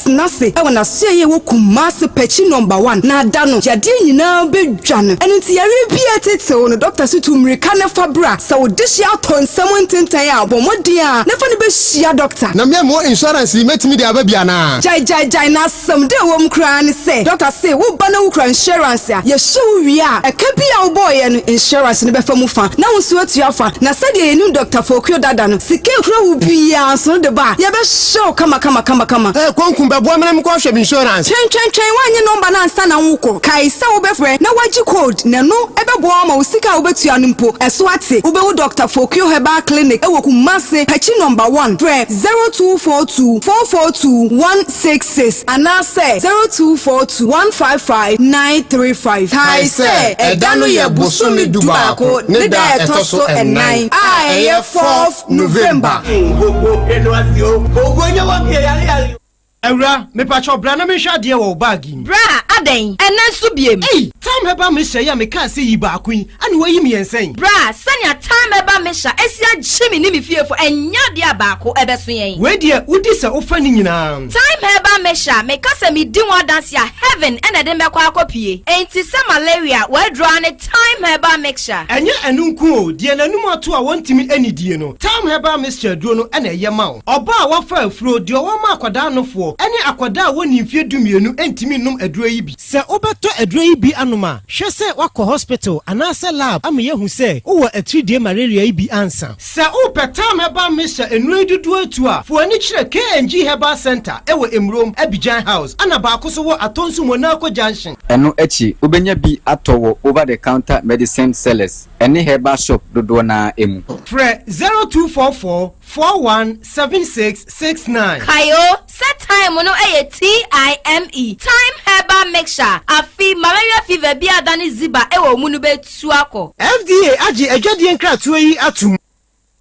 tena ase wɔ n'asoɛeɛ a ɛwɔ Kumasi Pɛkyi Nɔmba One na ada no yadeɛ nyinaa bɛdwa no. Ɛno nti yareɛ biara ɛtetew no dɔkta se tu mmirika na fa bra. Sɛ wo dehyeɛ atɔ nsam ntentan a bɔ mmɔden ara na fa no bɛhyia dɔkta. Na me a mewɔ insurance yi mɛtumi de aba bi anaa? Gyae gyae gyae na asɛm dɛ ɛwɔ mu koraa ne sɛ dɔkta se wo ba na wo kura insurance a yɛhwɛ wo wie a ɛka bi a wobɔɔeɛ no insurance no bɛfa mu fa na wo nso atua fa. Na sɛdeɛ yɛnim Dɔkta Fokuo dada no sika ɛkura wo biara nso no de ba a yɛbɛhwɛ wo kama kama kama kama. Hey Konku bɛboa me na menkɔ hwɛ me insurance. Twɛn twɛn twɛn woannye nɔmba no ansa na wokɔ. Kae sɛ wobɛfrɛ na woagye code na ɛno bɛboa wo ama wo sika a wobɛtua no mpo ɛso ate. Wobɛhu Dɔkta Fokuo Herbal Clinic wɔ Kumasi, Pakyi Nɔmba One. Frɛ 0242 442 166 anaasɛ 0242 155 935. Kae sɛ ɛda no yɛ bosome dubaako ne da a ɛtɔ so ɛnan a ɛyɛ fourth November. Awura, mepakyɛw bra na menhwɛ adeɛ wɔ wo bag yi mu. Bra, adɛn? Ɛnnɛ nso biem? Ei! Thyme Herbal Mixture yi a mekaa sɛ yi baako yi, ɛna woayi mmiɛnsa yi? Bra, sɛnea Thyme Herbal Mixture asi agye me ne me fiefo, ɛnyɛ adeɛ a baako ɛbɛso yɛn. Wei deɛ, wodi sɛ wofa ne nyinaa. Thyme Herbal Mixture, meka sɛ medi ho adanse a, heaven na ɛde me bɛkɔ akɔpue. Enti sɛ malaria, w'aduro ara ne Thyme Herbal Mixture. Ɛnyɛ ɛno nko o, deɛ n'anum ato a wɔntumi nnidie no, Thyme Herbal Mixture aduro no na ɛyɛ ma wo. Ɔbaa a wafa afuro, deɛ ɔwɔ ma akwadaa nofoɔ, ne akwadaa a wɔnni mfeɛ dumienu ntumi nnom aduro yi bi. Sɛ wobɛtɔ aduro yi bi anom a, hwɛ sɛ woakɔ hospital anaasɛ lab ama yɛahu sɛ wowɔ atiridie malaria yi bi ansa. Sɛ wopɛ Thyme Herbal Mixture nnuro yi dodoɔ atu a, fa w'ani kyerɛ KNG Herbal Centre wɔ Emurom, Abidjan House, ɛna baako nso wɔ Atonsu Monaco Junction. Ɛno akyi, wobɛnya bi atɔ wɔ over-the-counter medicine sellers ne herbal shop dodoɔ no ara mu. Frɛ 0244 417669. Kae o, sɛ thyme no yɛ TIME, Thyme Herbal Mixture, afe malaria fever bi a adane ziba wɔ wo mu no bɛtu akɔ. FDA agye adwadie nkratoɔ yi atom.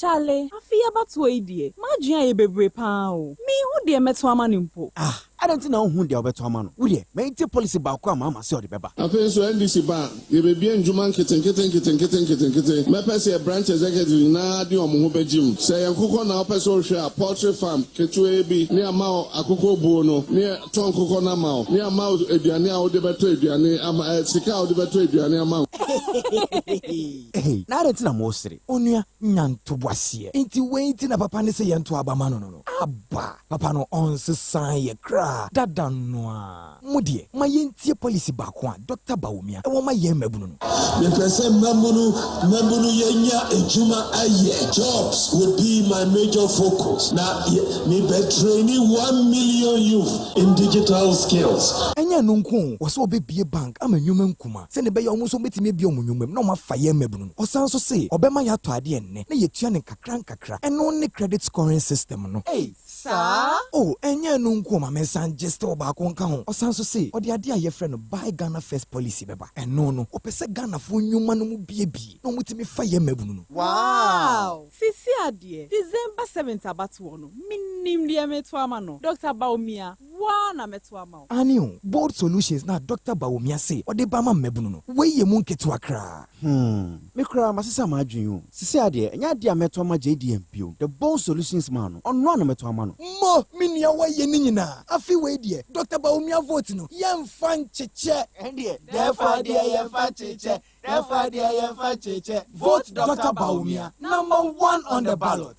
Charlie, afe yi abatoɔ yi deɛ, m'adwene ayɛ bebree paa o. Menhu deɛ mɛto ama no mpo. Ah, adɛn nti na wonhu deɛ wobɛto ama no? Wo deɛ, ma yɛntie policy baako a Mahama se ɔde bɛba. Afei nso NDC ba a, yɛbɛbue ndwuma nketenkete nketenkete nketenkete. Mɛpɛ sɛ yɛ branch executives nyinaa de wɔn ho bɛgye mu. Sɛ ɛyɛ nkokɔ na wopɛ sɛ wohwɛ a, poultry farm ketewaa bi ne ama wo akokɔ buo no, ne yɛtɔ nkokɔ no ama wo, ne ama wo aduane a wode bɛtɔ aduane ama, eh, sika a wode bɛtɔ aduane ama. Hey, na adɛn nti na moresere? Onua, nya ntoboaseɛ. Nti wei nti na papa no se yɛnto aba ma no no no? Aba! Papa no ɔnsesaa yɛ koraa, dada no ara. Mo deɛ, ma yɛntie policy baako a Dɔkta Bawumia wɔ ma yɛn mmabunu no. Mepɛ sɛ mmabunu mmabunu yɛnya adwuma ayɛ, jobs would be my major focus, na me bɛ traini 1 million youth in digital skills. Ɛnyɛ ɛno nko o, ɔsɛ ɔbɛbue bank ama nnwuma nkuma sɛdeɛ ɛbɛyɛ a wɔn nso wɔbɛtumi abue wɔn nnwuma mu na wɔafa yɛn mmabunu no. Ɔsan nso se ɔbɛma yɛatɔ adeɛ nnɛ na yɛatua no nkakra nkakra. Ɛno ne credit scoring system no. Ei, saa? Oh, ɛnyɛ ɛno nko o, ma mensan gye still baako nka ho. Ɔsan nso se ɔde adeɛ a yɛfrɛ no Buy Ghana First policy bɛba. Ɛno no, ɔpɛ sɛ Ghanafoɔ nnwuma no mu buebue na wɔtumi fa yɛn mmabunu no. Wow! Sisi adeɛ, December 7th abatoɔ no, menim deɛ meto ama no. Dr. Bawumia, wo ara na mɛto ama wo. Aane o, Bold Solutions na Dɔkta Bawumia se ɔde ba ama mmabunu no, wei yɛ mu nketewa koraa. Hmm, me koraa masesa m'adwene o. Sesei adeɛ, ɛnyɛ adeɛ a mɛtɔ ama JDM bio. The Bold Solutions man no, ɔno ara na mɛtɔ ama no. Mo, me nua woayɛ ne nyinaa. Afe wei deɛ, Dɔkta Bawumia vote no, yɛmfa nkyekyɛ. Ɛndeɛ, dɛɛfa deɛ yɛmfa nkyekyɛ, dɛɛfa deɛ yɛmfa nkyekyɛ. Vote Dɔkta Bawumia, number one on the ballot.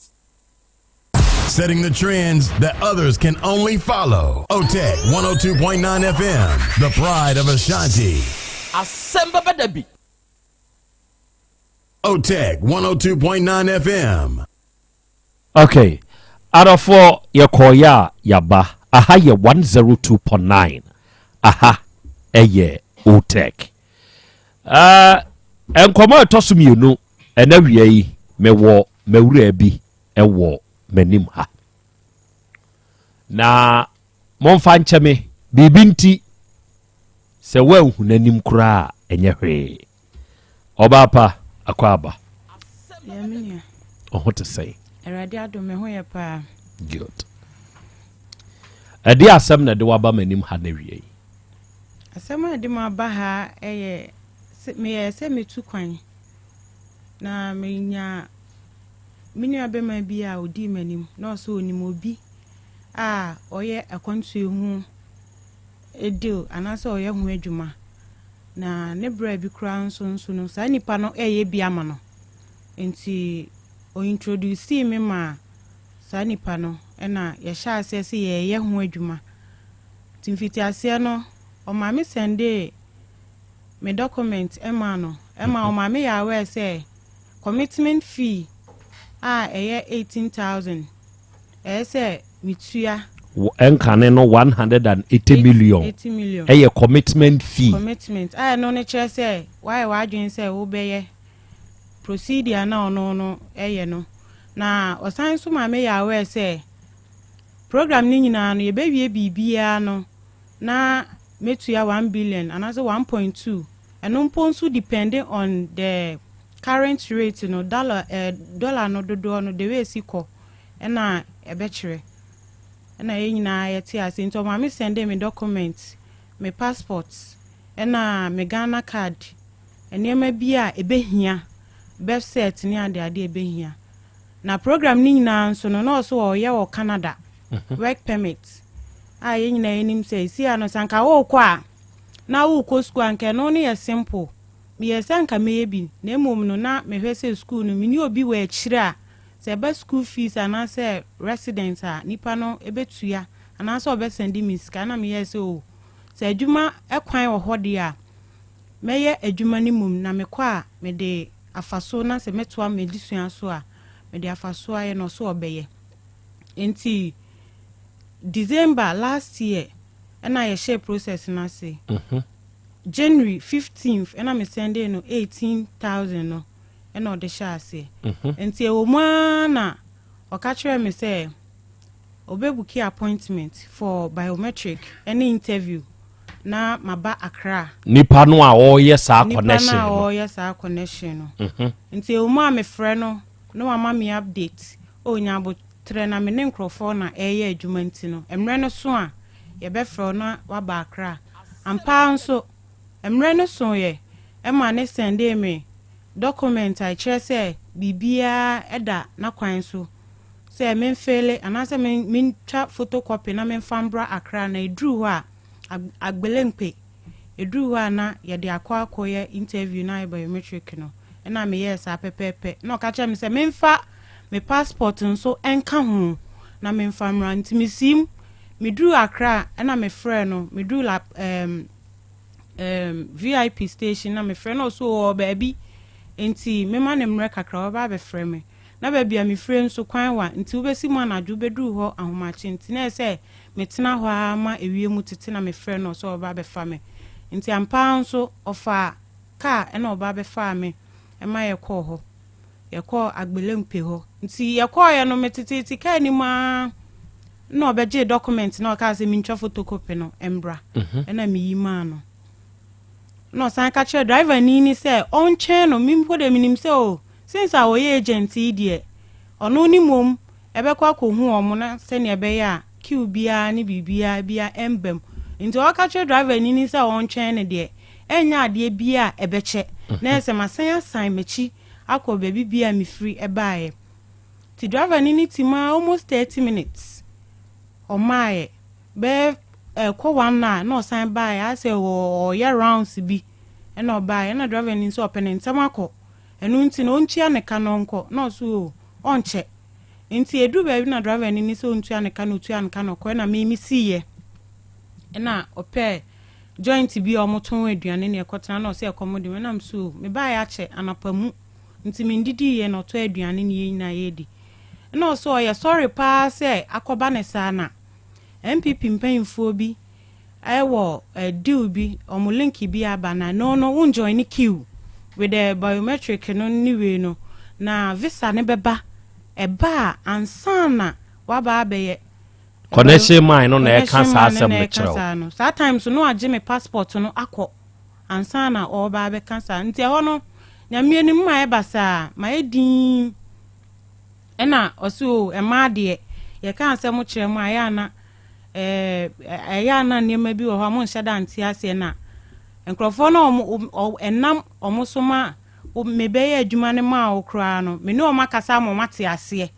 Setting the trends that others can only follow. OTEC 102.9 FM, the pride of Ashanti. Asɛm bɛba da bi. OTEC 102.9 FM. Okay, adɔfoɔ yɛkɔɔyɛ a yaba. Aha yɛ 102.9. Aha ɛyɛ OTEC. Uh, nkɔmɔ a ɛtɔ so mmienu ɛna wia yi mewɔ mawura bi ɛwɔ m'anim ha. Na momfa nkyɛ me biribi nti sɛ woanhu n'anim koraa a ɛnyɛ hwee. Ɔbaa pa akɔ aba. Yeah, me nua. Ɔho te sɛn? Awurade adom me ho yɛ paa. Good. Ɛde asɛm na ɛde waba m'anim ha na wie yi. Asɛm a ɛde mo aba ha yɛ sɛ meyɛɛ sɛ metu kwan na menya me nua bɛma bi a odii m'anim na ɔsɛ onim obi a ɔyɛ akwantuo ho deal anaasɛ ɔyɛ ho adwuma na ne berɛ bi koraa nso nso no saa nipa no ɛyɛ bi ama no nti ɔintroducee me ma saa nipa no ɛna yɛhyɛ aseɛ sɛ yɛyɛ ho adwuma. Nti mfitiaseɛ no ɔma me sendee me document ɛma no ɛma ɔma me yɛ aware sɛ commitment fee a ɛyɛ 18,000 ɛyɛ sɛ metua. Ɛnkane no 180 million. 80 million. Ɛyɛ commitment fee. Commitment a ɛno no kyerɛ sɛ wayɛ w'adwene sɛ wobɛyɛ procedure na ɔno no ɛyɛ no. Na ɔsan nso ma me yɛ aware sɛ program no nyinaa no yɛbɛwie biribiara no na mɛtua 1 billion anaasɛ 1.2. Ɛno mpo nso depending on the current rate no, dollar no dodoɔ no, the way esi kɔ ɛna ɛbɛkyerɛ. Ɛna yɛn nyinaa yɛte ase nti ɔma me sɛndee me document, me passport ɛna me Ghana card, nneɛma bi a ɛbɛhia, birth cert ne adeade a ɛbɛhia. Na program no nyinaa nso no na ɔso ɔyɛ wɔ Canada, work permit a yɛn nyinaa yɛnim sɛ ɛsi a no sɛ anka worekɔ a na worekɔ sukuu a anka ɛno no yɛ simple. Meyɛɛ sɛ anka mɛyɛ bi na mmom no na mehwɛ sɛ sukuu no menni obi wɔ akyire a Sɛ ɛba school fees anaasɛ residence a nipa no bɛtua anaasɛ ɔbɛsɛnde me sika na meyɛɛ sɛ oh sɛ adwuma kwan wɔ hɔ deɛ a mɛyɛ adwuma no mmom na mekɔ a mede afa so na sɛ mɛtoa m'adesua so a mede afa so ayɛ na ɔso ɔbɛyɛ. Nti December last year ɛna yɛhyɛɛ process no ase. January 15th ɛna me sɛndee no 18,000 no. ɛna ɔde hyɛɛ aseɛ. Nti ɛwɔ mu ara na ɔka kyerɛɛ me sɛ ɔbɛbuki appointment for biometric ɛne interview na maba Accra. Nipa no a ɔreyɛ saa connection no. Nipa no a ɔreyɛ saa connection no. Nti ɛwɔ mu a mefrɛ no na wama me update, oh nya aboterɛ na me ne nkorɔfoɔ na ɛreyɛ adwuma nti no mmerɛ no so a yɛbɛfrɛ wo na waba Accra. Ampa ara nso Mmerɛ no soeɛ ma ne sɛndee me dɔkɔmɛnt a ɛkyerɛ sɛ biribiara da n'akwan so sɛ memfeele anaasɛ mentwa photocopy na memfa mbra Accra na ɛduru hɔ a, Agbelenkpe, ɛduru hɔ a na yɛde akɔ akɔyɛ interview na ayɛ biometric no. Ɛna meyɛɛ saa pɛpɛɛpɛ. Na ɔka kyerɛɛ me sɛ memfa me passport nso nka ho na memfa mmra. Nti mesiim, meduruu Accra ɛna mefrɛɛ no, meduruu la ɛɛm, um, VIP station na mefrɛ na ɔso ɔwɔ baabi nti mema no mmerɛ kakra ɔbɛba abɛfrɛ me. Na baabi a mefire nso kwan wa nti wobɛsi mu anadwo wobɛduru hɔ ahomakye nti na ɛyɛ sɛ metena hɔ ara ma ewie mu tete na mefrɛ no sɛ ɔbɛba abɛfa me. Nti ampa ara nso ɔfaa kaa ɛna ɔba abɛfaa me ɛma yɛkɔɔ hɔ. Yɛkɔɔ Agbelemkpe hɔ. Nti yɛkɔɔeɛ no meteteete kaa no mu ara na ɔbɛgyee document na ɔkaa sɛ mentwa photocopy no mbra. Ɛna meyi maa no. Na ɔsan ka kyerɛɛ driver ni no sɛ ɔntwɛn no, me mpo deɛ menim sɛ oh since a ɔyɛ agent yi deɛ ɔno ne mmom ɛbɛkɔ akɔhu wɔn na sɛnea ɛbɛyɛ a queue biara ne biribiara biara ɛmba mu. Nti ɔka kyerɛ driver ni no sɛ ɔntwɛn no deɛ ɛnyɛ adeɛ bi a ɛbɛkyɛ na ɛyɛ sɛ masan asan m'akyi akɔ baabi bi a mefiri baeɛ. Nti driver no ne ti mu ara almost 30 minutes ɔmaaeɛ. Bɛyɛ ɛkɔ one hour na ɔsan baeɛ ayɛ sɛ ɔreyɛ rounds bi ɛna ɔbaeɛ ɛna driver no nso ɔpɛ ne ntɛm akɔ ɛno nti no ɔntua ne ka na ɔnkɔ na ɔso o ɔnkyɛ. Nti ɛduru baabi na driver no ni sɛ ɔntua ne ka na ɔtua ne ka na ɔkɔ ɛna me mesiiɛ ɛna ɔpɛɛ joint bi a wɔtɔn aduane na yɛkɔtena na ɔsɛ ɛkɔm de me na mese o mebaeɛ akyɛ anɔpa mu nti mendidiiɛ na ɔtɔ aduane ne yɛn nyinaa yɛdi ɛna ɔsɛ ɔyɛ sɔre paa sɛ akɔba ne saa na NPP mpanyinfoɔ bi ɛwɔ deal bi wɔn link bi aba na ɛno no wo join queue with the biometric no ne wei no na visa no bɛba ɛba a ansa na waba abɛyɛ Connection man no na ɛka saa asɛm no kyerɛ wo. Saa time so no wagye me passport no akɔ ansa na ɔreba abɛka saa. Nti ɛhɔ no Nyame anim mayɛ basaa, mayɛ dinn. Ɛna ɔse o ɛmaa deɛ yɛka asɛm kyerɛ mo a ɛyɛ a na ɛyɛ a na nneɛma bi wɔ hɔ a monhyɛ da nte aseɛ na nkurɔfoɔ no a ɛnam wɔn so ma mebɛyɛ adwuma no maa wo koraa no me ne wɔn akasa ama wɔn ate aseɛ.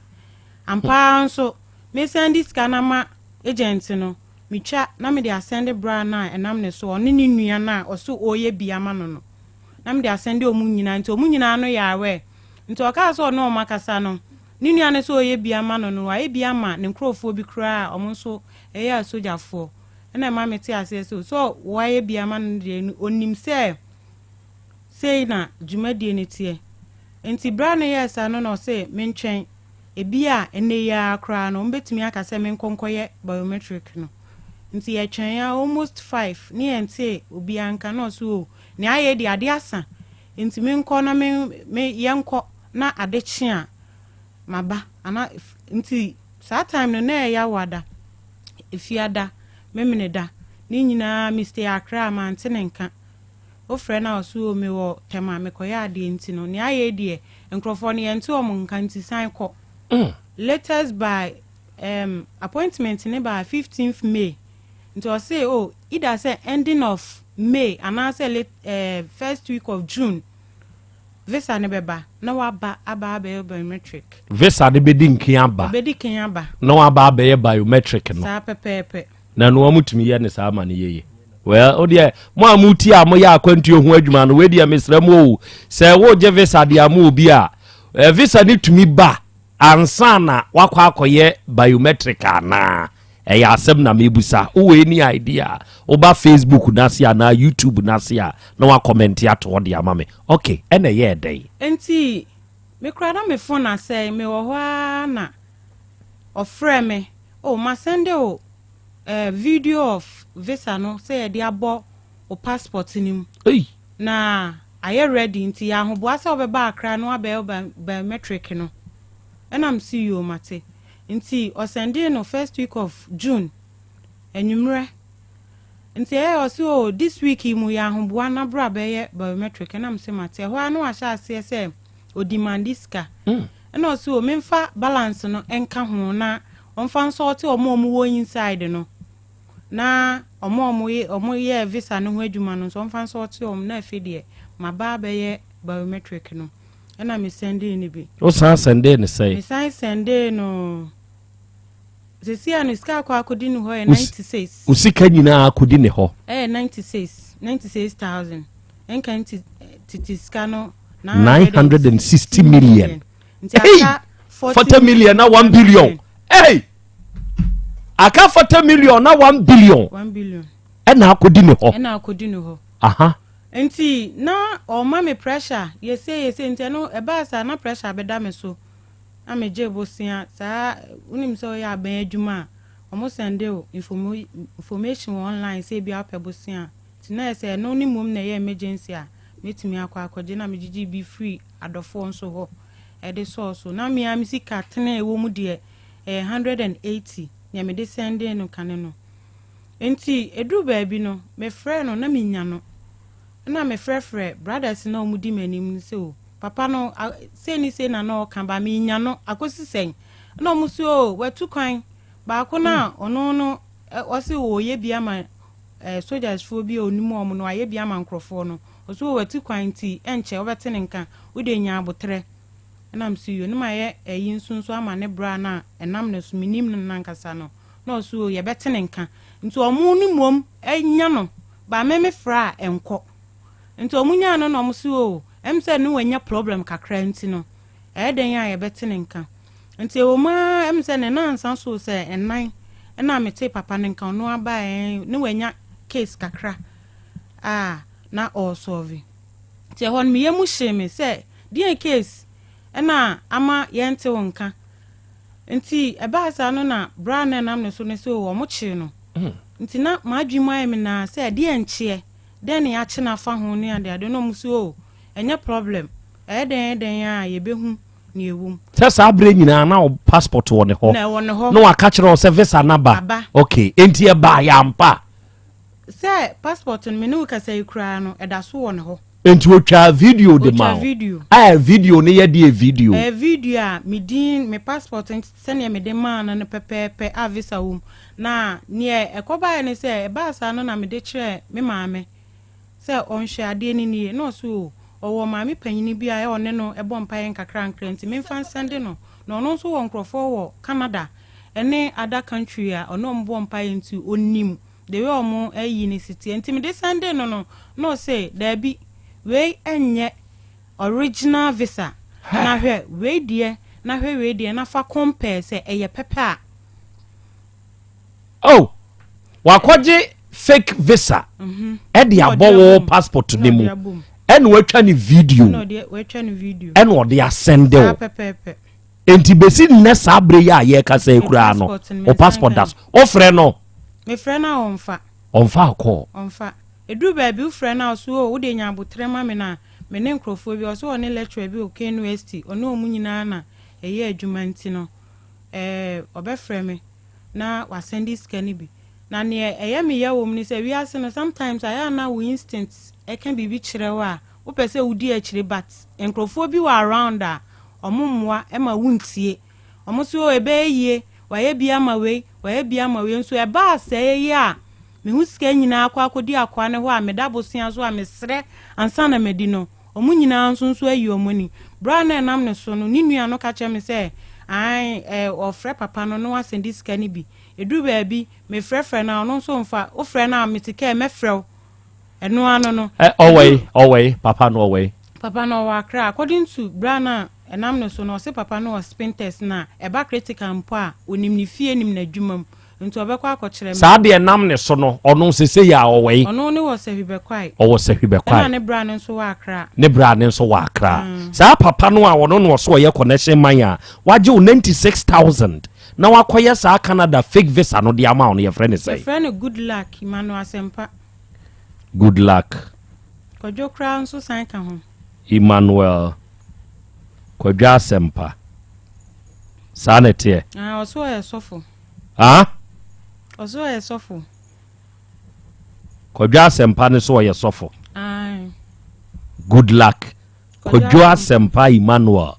Ampa ara nso Mesan de sika no ama agent no, metwa na mede asɛnde bra no a ɛnam ne so, ɔne ne nua no a ɔse ɔreyɛ bi ama no no, na mede asɛnde wɔn nyinaa, nti wɔn nyinaa no yɛ aware. Nti ɔkaa sɛ ɔne wɔn akasa no, ne nua no sɛ ɔreyɛ bi ama no no, wayɛ bi ama ne nkorɔfoɔ bi koraa a wɔn nso yɛ asogyafoɔ. Ɛna ɛma metee aseɛ sɛ, sɛ wayɛ bi ama no no deɛ, ɔnim sɛ sei na dwumadie no teɛ. Nti bra no yɛɛ saa no na ɔse mentwɛn. Ebia ɛnnɛ yi ara koraa no wɔbɛtumi aka sɛ menkɔ nkɔyɛ biometric no. Nti yɛtwɛn ara almost five ne yɛntee obiara nka na ɔse oh nea ayɛ yi deɛ ade asa nti menkɔ na me me yɛnkɔ na ade kye a maba ana nti saa time no na ɛyɛ Yawoada, Efiada, Memeneda ne nyinaa me stay Accra mante ne nka. Wofrɛ no a ɔse oh mewɔ Tema mekɔyɛ adeɛ nti no nea ayɛ yi deɛ nkurɔfoɔ no yɛnte wɔn nka nti san kɔ. Latest by um, appointment no baa 15th May nti ɔse oh either sɛ ending of May anaasɛ late eh, first week of June visa no bɛba na waba aba abɛyɛ biometric. Visa no bɛdi nkan aba. Ɛbɛdi kan aba. Na waba abɛyɛ biometric no. Saa pɛpɛɛpɛ. Na no wɔn tumi yɛ ne saa ma no yɛyɛ. Well, o deɛ mo a mo ti a mo yɛ akwantuo ho adwuma no wei deɛ mesrɛ mo o sɛ wogye visa deɛ ama obi a eh, visa no tumi ba ansa na wakɔ akɔyɛ biometric anaa ɛyɛ asɛm na mebusa wowɔ any idea a woba facebook no ase anaa youtube no ase a na wakɔmɛnte ato hɔ de ama me ok ɛna ɛyɛɛ dɛn Nti me koraa na me phone asɛe mewɔ hɔ ara na ɔfrɛɛ me oh ma sɛnde wo eh, video of visa no sɛ yɛde abɔ wo passport no mu Ei. na ayɛ ready nti yɛ ahoboa sɛ wobɛba Accra na wabɛyɛ wo biometric no ɛna mese yoo mate nti ɔsɛndee no first week of June anwummerɛ nti ɛyɛ ɔse oh this week yi mu yɛ ahoboa na bra bɛyɛ biometric ɛna mese mate ɛhɔ ara na wahyɛ aseɛ sɛ ɔdemande sika ɛna ɔse oh memfa balance no nka ho na ɔmfa nsɔɔte ɔmo a ɔmo wɔ inside no na ɔmo a ɔmo yɛ ɔmo yɛɛ visa no ho adwuma no nso ɔmfa nsɔɔte ɔmo na afei deɛ maba abɛyɛ biometric no ɛna me sɛndee no bi. Wo san sɛndee no sɛn? Me san sɛndee no sɛsi a no sika akɔ akɔdi ne hɔ yɛ 96. Wo sika nyinaa akɔdi ne hɔ? Ɛyɛ 96, 96,000 ɛnka nti tete sika no 960 million. Nti aka 40 million na 1 billion. Hey! Aka 40 million na 1 billion. 1 billion. Ɛna akɔdi ne hɔ. Ɛna akɔdi ne hɔ. Aha. Nti na ɔma me pressure yɛsei yɛsei nti ɛno ɛbaa saa na pressure bɛda me so na me gye bosea saa wonim sɛ woyɛ aban adwuma a ɔmo sɛnde wo information wɔ online sɛ ebia wopɛ bosea a nti na ɛsɛ ɛno ne mmom na ɛyɛ emergency a mɛtumi akɔ akɔgye na megyegye bi firi adɔfoɔ nso hɔ ɛde sɔɔ so na me ara me sika tene a ɛwɔ mu deɛ ɛyɛ 180 nea mede sɛndee no kane no Enti ɛduruu baabi no, mefrɛɛ no na mennya no. Ɛnna mefrɛfrɛɛ brothers no a wɔdi m'anim no sɛ, O, papa no, sei ne sei na na ɔreka, but mennya no, akɔsi sɛn? Ɛnna wɔn se, O, watu kwan. Baako no a ɔno no, ɔse ɔreyɛ bi ama sogyasfoɔ bi a ɔnim wɔn no, wayɛ bi ama nkurɔfoɔ no. Ɔse, O, watu kwan nti ɛnkyɛ wobɛte ne nka, wo deɛ nya aboterɛ. Ɛnna mese, Yo, na mayɛ ayi nso nso ama ne bra no a ɛnam ne so, mennim no no ankasa no. Na ɔse oo yɛbɛte ne nka nti ɔmo no mmom nya no but me me frɛ a ɛnkɔ nti ɔmo nyaa no na ɔmo se oo ɛm sɛ ne wanya problem kakra nti no ɛyɛ dɛn a yɛbɛte ne nka nti ɛwɔ mu ara ɛm sɛ ne nansa so sɛ ɛnan ɛna metee papa no nka ɔno aba ɛn ne wanya case kakra a na ɔresɔlve nti ɛhɔ no me yam hyee me sɛ deɛn case ɛna ama yɛnte wo nka Nti ɛbaa saa no na bra a na ɛnam ne so no sɛ oo wɔkyee no. Nti na m'adwene mu ayɛ me naa sɛ ɛdeɛn nkyeɛ, dɛn na yɛakye no afa ho ne adeade na wɔn se oo ɛnyɛ problem, ɛyɛ dɛn ɛyɛ dɛn a yɛbɛhu nea ɛwɔ mu. Sɛ saa berɛ nyinaa na wo passport wɔ ne hɔ. Na ɛwɔ ne hɔ. Na waka kyerɛ wo sɛ visa no aba. Aba. Okay, enti ɛbaeɛ ampa? Sɛ passport no me ne wo kasa yi koraa no ɛda so wɔ ne hɔ. Nti otwaa video de maa Otwaa wo? video. A video no yɛ deɛ video? Ɛyɛ video a me din, me passport sɛdeɛ mede maa no no pɛpɛɛpɛ a visa wɔ mu. Na neɛ ɛkɔbaeɛ ne sɛ ɛbaa saa no na mede kyerɛɛ me maame sɛ ɔnhwɛ adeɛ no nie. Na ɔse oo ɔwɔ maame panyini bi a ɔne no bɔ mpaeɛ nkakrankra nti memfa nsɛnde no. Na ɔno nso wɔ nkorɔfoɔ wɔ Canada ne other country a ɔne wɔn bɔ mpaeɛ nti ɔnim the way ɔmo ayi no si teɛ nti mede sɛndee no no na ɔse daabi wei ɛnyɛ original visa na hwɛ wei deɛ na hwɛ wei deɛ na fa compare sɛ ɛyɛ pɛpɛ a. Oh wakɔgye fake visa ɛde abɔ wo passport ne mu ɛna watwa ne video ɛna ɔde asɛnde wo. Enti besi nnɛ saa bere yi a yɛrekasa yi koraa no, wo passport da so. Wofrɛ no? Mefrɛ no a ɔmfa. Ɔmfa akɔ? Ɔmfa. Ɛduru baabi wofrɛ no a ɔse oh wodeɛ nya aboterɛ ma me na me ne nkorɔfoɔ bi, ɔse ɔne lecturer bi wɔ KNUST, ɔne wɔn nyinaa na ɛyɛ adwuma nti no eh ɔbɛfrɛ me na wasɛnde sika no bi. Na neɛ ɛyɛ me ya wɔ mu ne sɛ wiase no sometimes ayɛ a na wo instinct ɛka biribi kyerɛ wo a wopɛ sɛ wodi akyire but nkorɔfoɔ bi wɔ around a ɔmo mmoa ma wontie. Ɔmo se oh ɛbɛyɛ yie, Wayɛ bi ama wei, wayɛ bi ama wei nso ɛbaa sɛɛ yi a me ho sika nyinaa akɔ akɔdi akoa no hɔ a meda bosea so a mesrɛ ansa na madi no, wɔn nyinaa nso nso ayi wɔn ani. Berɛ a na ɛnam ne so no, ne nua no ka kyerɛɛ me sɛ ae, ɛ, ɔfrɛ papa no na wasɛnde sika no bi. Ɛduru baabi, mefrɛfrɛ no a, ɔno nso mfa. Wofrɛ no a, mete kaa mu, mɛfrɛ wo. Ɛno ano no. Ɛ, ɔwɔ yi, ɔwɔ yi, papa no ɔwɔ yi. Papa no ɔwɔ Accra. According to berɛ a na ɛnam ne so no, ɔse papa no wɔ Spintex na ɛba critical mpo a, ɔnim ne fie nim n'adwuma mu. Nti ɔbɛkɔ akɔkyerɛ me. Saa deɛ ɛnam ne so no, ɔno sesei a ɔwɔ yi. Ɔno ne wɔ Sahwibɛkwae. Ɔwɔ Sahwibɛkwae. Ɛna ne bra no nso wɔ Accra. Ne bra no nso wɔ Accra. Saa papa no a ɔno na ɔso ɔyɛ connection man a wagye wo 96,000 na wakɔyɛ saa Canada fake visa no de ama wo no yɛfrɛ no sɛn? Yɛfrɛ no Goodluck Emmanuel Asɛmpa. Goodluck. Kwadwo koraa nso san ka ho. Emmanuel Kwadwo Asɛmpa. Saa na ɛteɛ? Ah, ɔso ɔyɛ sɔfo. Ah? Ɔso ɔyɛ sɔfo. Kwadwo Asɛmpa no so ɔyɛ sɔfo. Aye. Goodluck Kwadwo Asɛmpa Emmanuel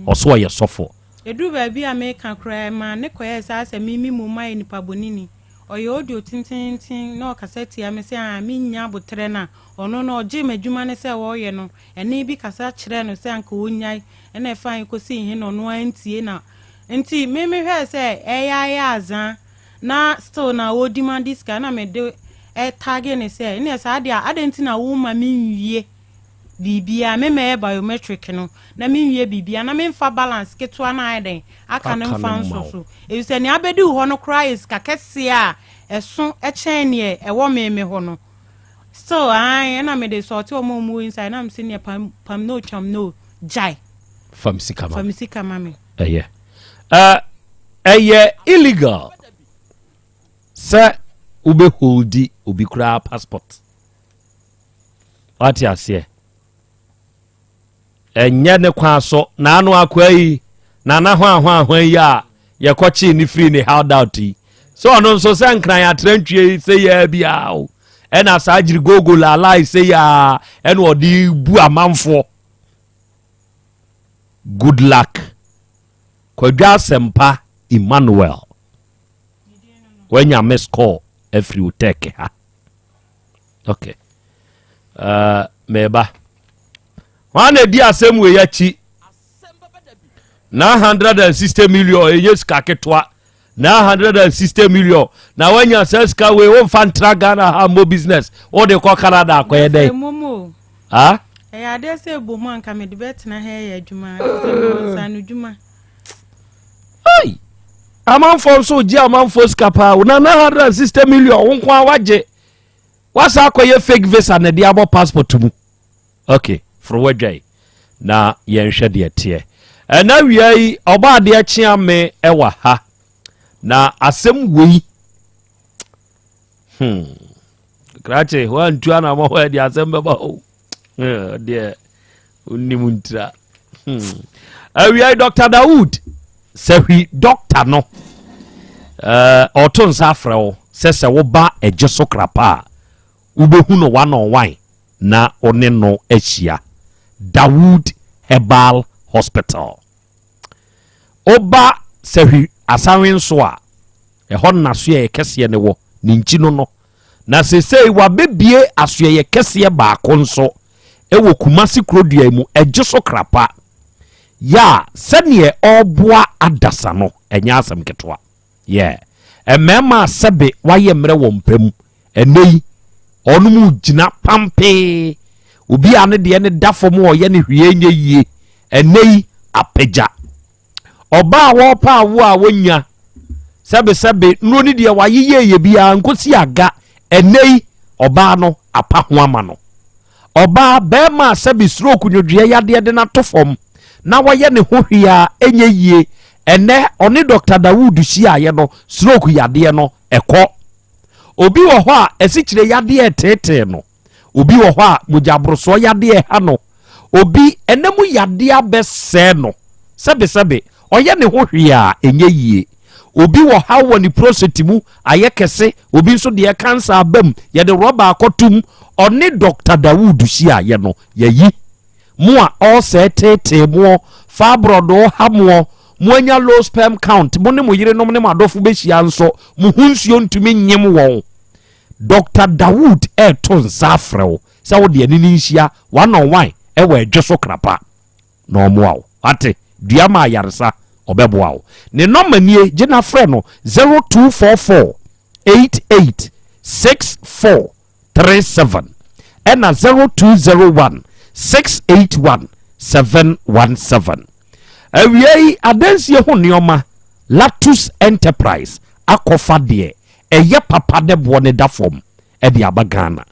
ɔso ɔyɛ sɔfo. Ɛduru baabi a meka koraa ɛmaa ne kɔyɛɛ saa sɛ me me mmom mayɛ nipa bɔneni. Ɔyɛ audio tenteenten na ɔkasa tia me sɛ aa mennya aboterɛ no a ɔno no ɔgyee m'adwuma no sɛ ɔreyɛ no ɛnne bi kasa kyerɛɛ no sɛ anka ɔnnyae ɛna ɛfaa he kɔsii he na ɔno antie na nti me mehwɛɛ sɛ ɛyɛ ayɛ azaa na still na ɔredimande sika na mede tagge no sɛ ɛneɛ saa deɛ a adɛn nti na womma menwie biribiara, me mɛyɛ biometric no na menwie biribiara na memfa balance ketewa no ayɛ dɛn aka no mfa nso so, efisɛ nea abɛdi wo hɔ no koraa yɛ sika kɛseɛ a ɛso kyɛn neɛ ɛwɔ me me hɔ no. Still ae ɛna mede sɔɔte wɔn a wɔn wɔ inside na mese neɛ pam pam no twam no gyae. Fa me sika ma Fa me sika ma me. Ɛyɛ. Ɛyɛ illegal sɛ wobɛ holdi obi koraa passport. Wate aseɛ? Ɛnyɛ ne kwan so. Naano akoa yi, Nana hwanhwanhwan yi a yɛkɔkyee ne firi ne hideout yi, sɛ ɔno nso sɛ nkran atrantwie yi sɛ yɛa biara o, ɛna saa gyirigogo laalae sɛ yɛa ɛna ɔde bu amanfoɔ. Good luck. Kwadwo Asɛmpa Emmanuel. Wanya miss call afiri wo tech ha. Ok. Uh, meba. Hwan na ɛdi asɛm wei akyi? 960 million ɛnyɛ sika ketewa. 960 million na wanya saa sika wei womfa ntra Ghana ha mmɔ business wode kɔ Canada akɔyɛ dɛn? Ah? Ɛyɛ adeɛ sɛ ɛbɔ mu anka mede bɛtena ha yɛ adwuma sɛ mewɔ nsano dwuma. Hey! Amanfoɔ nso gye amanfoɔ sika paa o na 960 million wo nko a wagye wasa akɔyɛ fake visa na ɛde abɔ passport mu. Ok, foro wadwae na yɛnhwɛ deɛ teɛ. Ɛna wia yi ɔbɔ adeɛ kyea me ɛwɔ ha na asɛm wei hmm krakye wantu anamɔ hɔ ɛde asɛm bɛba o deɛ wonim ntira hmm. Awiai Dr. Dawood sɛhwi dɔkta no ɔto nsa afrɛ wo sɛ sɛ woba ɛgye so krapa a wobɛhu no one on one na wo ne no ahyia Dawood Herbal Hospital woba sɛhwi asanwe nso a ɛhɔ nnasoɛ kɛseɛ ne wɔ ne nkyi no no Na seesei wɔabɛbue asoɛeɛ kɛseɛ baako nso wɔ Kumasi kurodua yi mu, ɛgye so krapa. Yɛ a sɛdeɛ ɔreboa adasa no, ɛnyɛ asɛm ketewa. Yeah. Mmarima a sɛbe wɔayɛ mmerɛ wɔ mpa mu, ɛnnɛ yi, wɔnom gyina pampee. Obi a ne deɛ no da fam a ɔyɛ no hwee nyɛ yie, ɛnnɛ yi, apagya. Ɔbaa a wɔrepa awo a wɔnya sɛbesɛbe nnuro no deɛ wayeyɛyɛ biara nkosi aga ɛnɛ yi ɔbaa no apa ho ama no. Ɔbaa bɛrima a sɛbe stroke nwodwoeɛ yadeɛ de no ato fam na wɔyɛ ne ho hwee a ɛnyɛ yie ɛnɛ ɔne Dr. Dawood hyiaeɛ no stroke yadeɛ no ɛkɔ. Obi wɔ hɔ a asikyire yadeɛ reteetee no. Obi wɔ hɔ a mogyaborosoɔ yadeɛ reha no. Obi ɛna mu yadeɛ abɛsɛe no. Sɛbesɛbe, ɔyɛ ne ho hwee a, ɛnyɛ yie. Obi wɔ haw wɔ ne prostate mu, ayɛ kɛse. Obi nso deɛ kansa aba mu, yɛde rɔba akɔto mu. Ɔne Dɔkta Dawood hyiaeɛ no, yɛayi. Mo a ɔresɛe teetee moɔ, fibroid reha moɔ, Moanya low sperm count, mo ne mo yerenom ne mo adɔfo bɛhyia nso, mo ho nsuo ntumi nyem wɔn. Dr. Dawood ɛreto nsa afrɛ wo sɛ wo deɛ ne ne nhyia one on one ɛwɔ ɛdwe so krapa na ɔmmoa wo. Wate? Dua ma ayaresa, ɔbɛboa wo. Ne nɔma nie, gye na frɛ no 0244 88 64 37 ɛna 0201 681 717. Awia yi, adansie ho nneɛma Latus Enterprise akɔfa deɛ ɛyɛ papa ne boɔ ne da fam ɛde aba Ghana.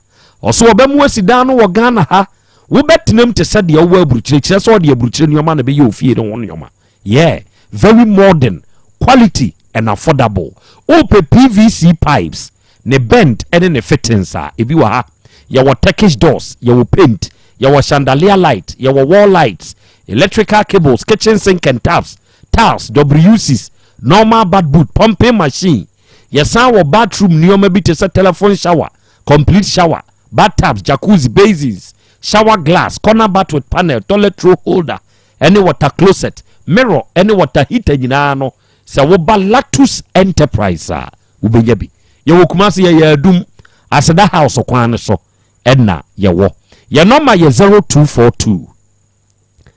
Ɔso ɔbɛmu asi dan no wɔ Ghana ha, wobɛtenam te sɛ deɛ wowɔ aburukyire, kyerɛ sɛ ɔde aburukyire nneɛma na ɛbɛyɛ ofie no ho nneɛma. Yeah, very modern, quality and affordable. Wopɛ PVC pipes ne bend ɛne ne fittings a, ebi wɔ ha. Yɛwɔ Turkish doors, yɛwɔ paint, yɛwɔ chandelier light, yɛwɔ wall lights, electrical cables, kitchen sink and taps, tiles, WCs, normal bath boot, pumping machine. Yɛsan wɔ bathroom nneɛma bi te sɛ telephone shower, complete shower, bathtubs, jacuzzi, basins, shower glass, corner bath with panel, toilet roll holder, ɛne water closet, mirror, ɛne water heater nyinaa no, sɛ woba Latus Enterprise a, wobɛnya bi. Yɛwɔ Kumase, yɛyɛ Adum Aseda House kwan no so ɛna yɛwɔ. Yɛ nɔma yɛ 0242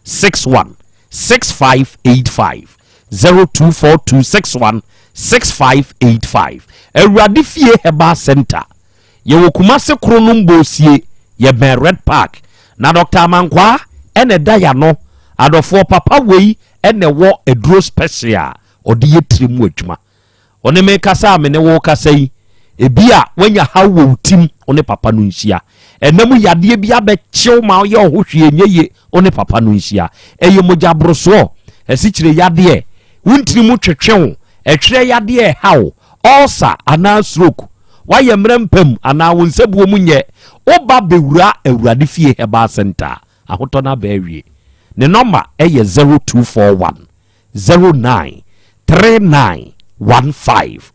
61 6585, 0242 61 6585. Awurade Fie Herbal Center, yɛwɔ Kumase koro no mbɔsie, yɛbɛn Red Park na Dr Amankwaa ɛna ɛda yano. Adɔfoɔ, papa wei ɛna ɛwɔ aduro special a ɔde yɛ tiri mu adwuma. Ɔne me kasa a me ne wo kasa yi, ebi a wanya haw wɔ wo tim, ɔne papa no nhyia. Ɛnam yadeɛ bi abɛkyew ma ɔyɛ ɔho hwee nyɛ yie, ɔne papa no nhyia. Ɛyɛ mogya borosoɔ, asikyire yadeɛ, wontiri mu twetwe wo, ɛtwerɛ yadeɛ, ɛha wo, ulcer anaa stroke, wayɛ mmerɛ mpam anaa wo nsabuo mu nyɛ, woba bɛwura Awurade Fie Herbal Center, ahotɔ no aba awie. Ne nɔma ɛyɛ 0241 09 3915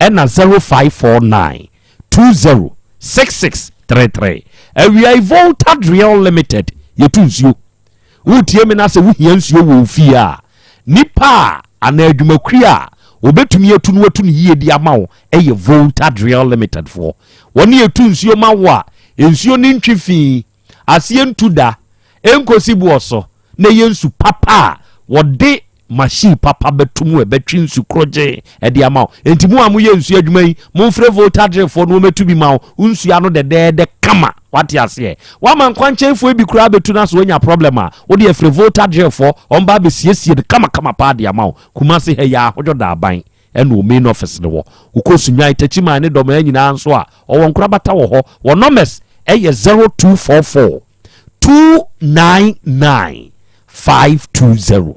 ɛna 0549 20 6633. Awia, Volta Driel Limited, yɛtu nsuo. Wotie me na sɛ wohia nsuo wɔ fie a, nipa a anaa adwumakuri a wɔbɛtumi atu no watu no yie di ama wo ɛyɛ Volta Driel Limited foɔ. Wɔne yɛtu nsuo ma wo a, nsuo no ntwi fii aseɛ, ntu da ɛnkosi boɔ so, na ɛyɛ nsu papa a wɔde machine papa bɛto mu, ɛbɛtwe nsu korɔgye ɛde ama wo. Enti mu a moyɛ nsuo adwuma yi, momfrɛ Volta Drillfoɔ no, wɔmɛtu bi ma wo. Nsuo ano dɛdɛɛdɛ kama, wate aseɛ? Wama nkwankyɛnfoɔ bi koraa bɛtu no so woanya problem a, wode afrɛ Volta Drillfoɔ, ɔmba bɛsiesie no kamakama paa de ama wo. Kumase ha yɛ Ahodwo Daaban ɛna o main office no wɔ. Wokɔ Sunwan, Takyiman ne Dɔmaa nyinaa nso a, ɔwɔ nkorabata wɔ hɔ. Wɔ numbers ɛyɛ 0244 299 520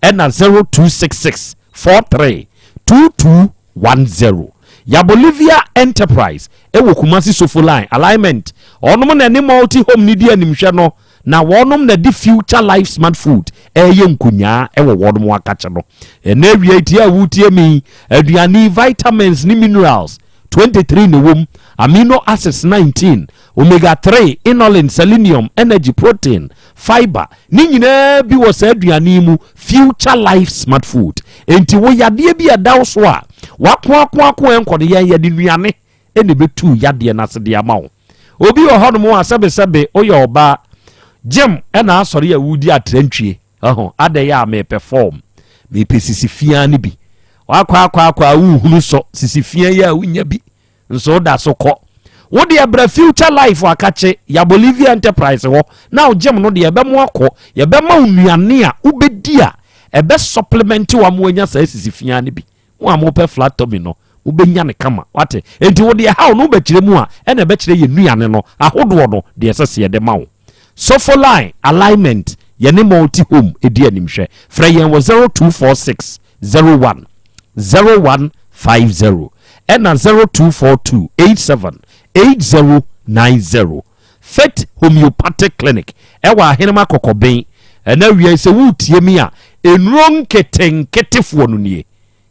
ɛna 0266 43 2210. Yabolivia Enterprise ɛwɔ Kumasi Sofo Line alignment. Ɔnom na ɛne Multi Home ne di animhwɛ no, na wɔnom na de Future Life Smart Food ɛyɛ nkonyaa ɛwɔ wɔnom akakye no. Ɛna awia tie a wotie mi, aduane vitamins ne minerals 23 ne wɔm, amino acids 19, omega 3, inulin, selenium, energy, protein, fiber ne nyinaa bi wɔ saa aduane yi mu, Future Life Smart Food. Enti wo yadeɛ bi a ɛda wo so a wakoakoako ɛnkɔ no, yɛn yɛde nnuane ɛna ɛbɛtu yadeɛ no ase de ama wo. Obi wɔ hɔnom a, sɛbesɛbe, woyɛ ɔbaa gyem ɛna asɔre a wodi atrantwie ɛho adɛyɛ a mepɛ form, mepɛ sisi fia no bi, wakɔ akɔ akɔ a wohunu sɔ sisi fia yi a wonya bi nso woda so kɔ. Wode ɛbrɛ Future Life akakye Yabolivia Enterprise hɔ na wo gyem no deɛ ɛbɛmo akɔ. Yɛbɛma wo nnuane a wobɛdi a ɛbɛ supplement wa ma wanya saa sisi fia no bi. Wo a mopɛ flat tummy no, wobɛnya ne kama, wate? Enti wode ɛhaw no wobɛkyerɛ mu a, ɛna ɛbɛkyerɛ yɛ nnuane no ahodoɔ no deɛ ɛsɛ sɛ yɛde ma wo. Sofo Line alignment, yɛne Multi Home ɛdi animhwɛ. Frɛ yɛn wɔ 0246 01 0150 ɛna 0242 87 8090. Fit Homeopathic Clinic ɛwɔ Ahenema Kɔkɔben. Ɛna awia, sɛ woretie mi a, nnuro nketenketefoɔ no nie.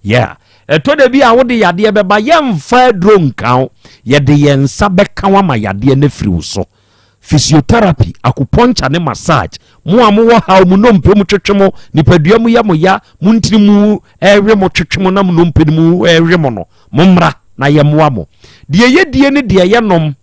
Yeah, ɛtɔ da bi a wode yadeɛ bɛba, yɛmfa aduro nka wo, yɛde yɛn nsa bɛka wo ama yadeɛ no afiri wo so. Physiotherapy, acupuncture ne massage. Mo a mowɔ haw, mo nnompe mu twetwe mo, nipadua mu yɛ mo ya, mo ntini mu ɛrewe mo twetwe mo na mo nnompe no mu ɛrewe mo no, mommra na yɛmmoa mo. Deɛ yɛdie ne deɛ yɛnom,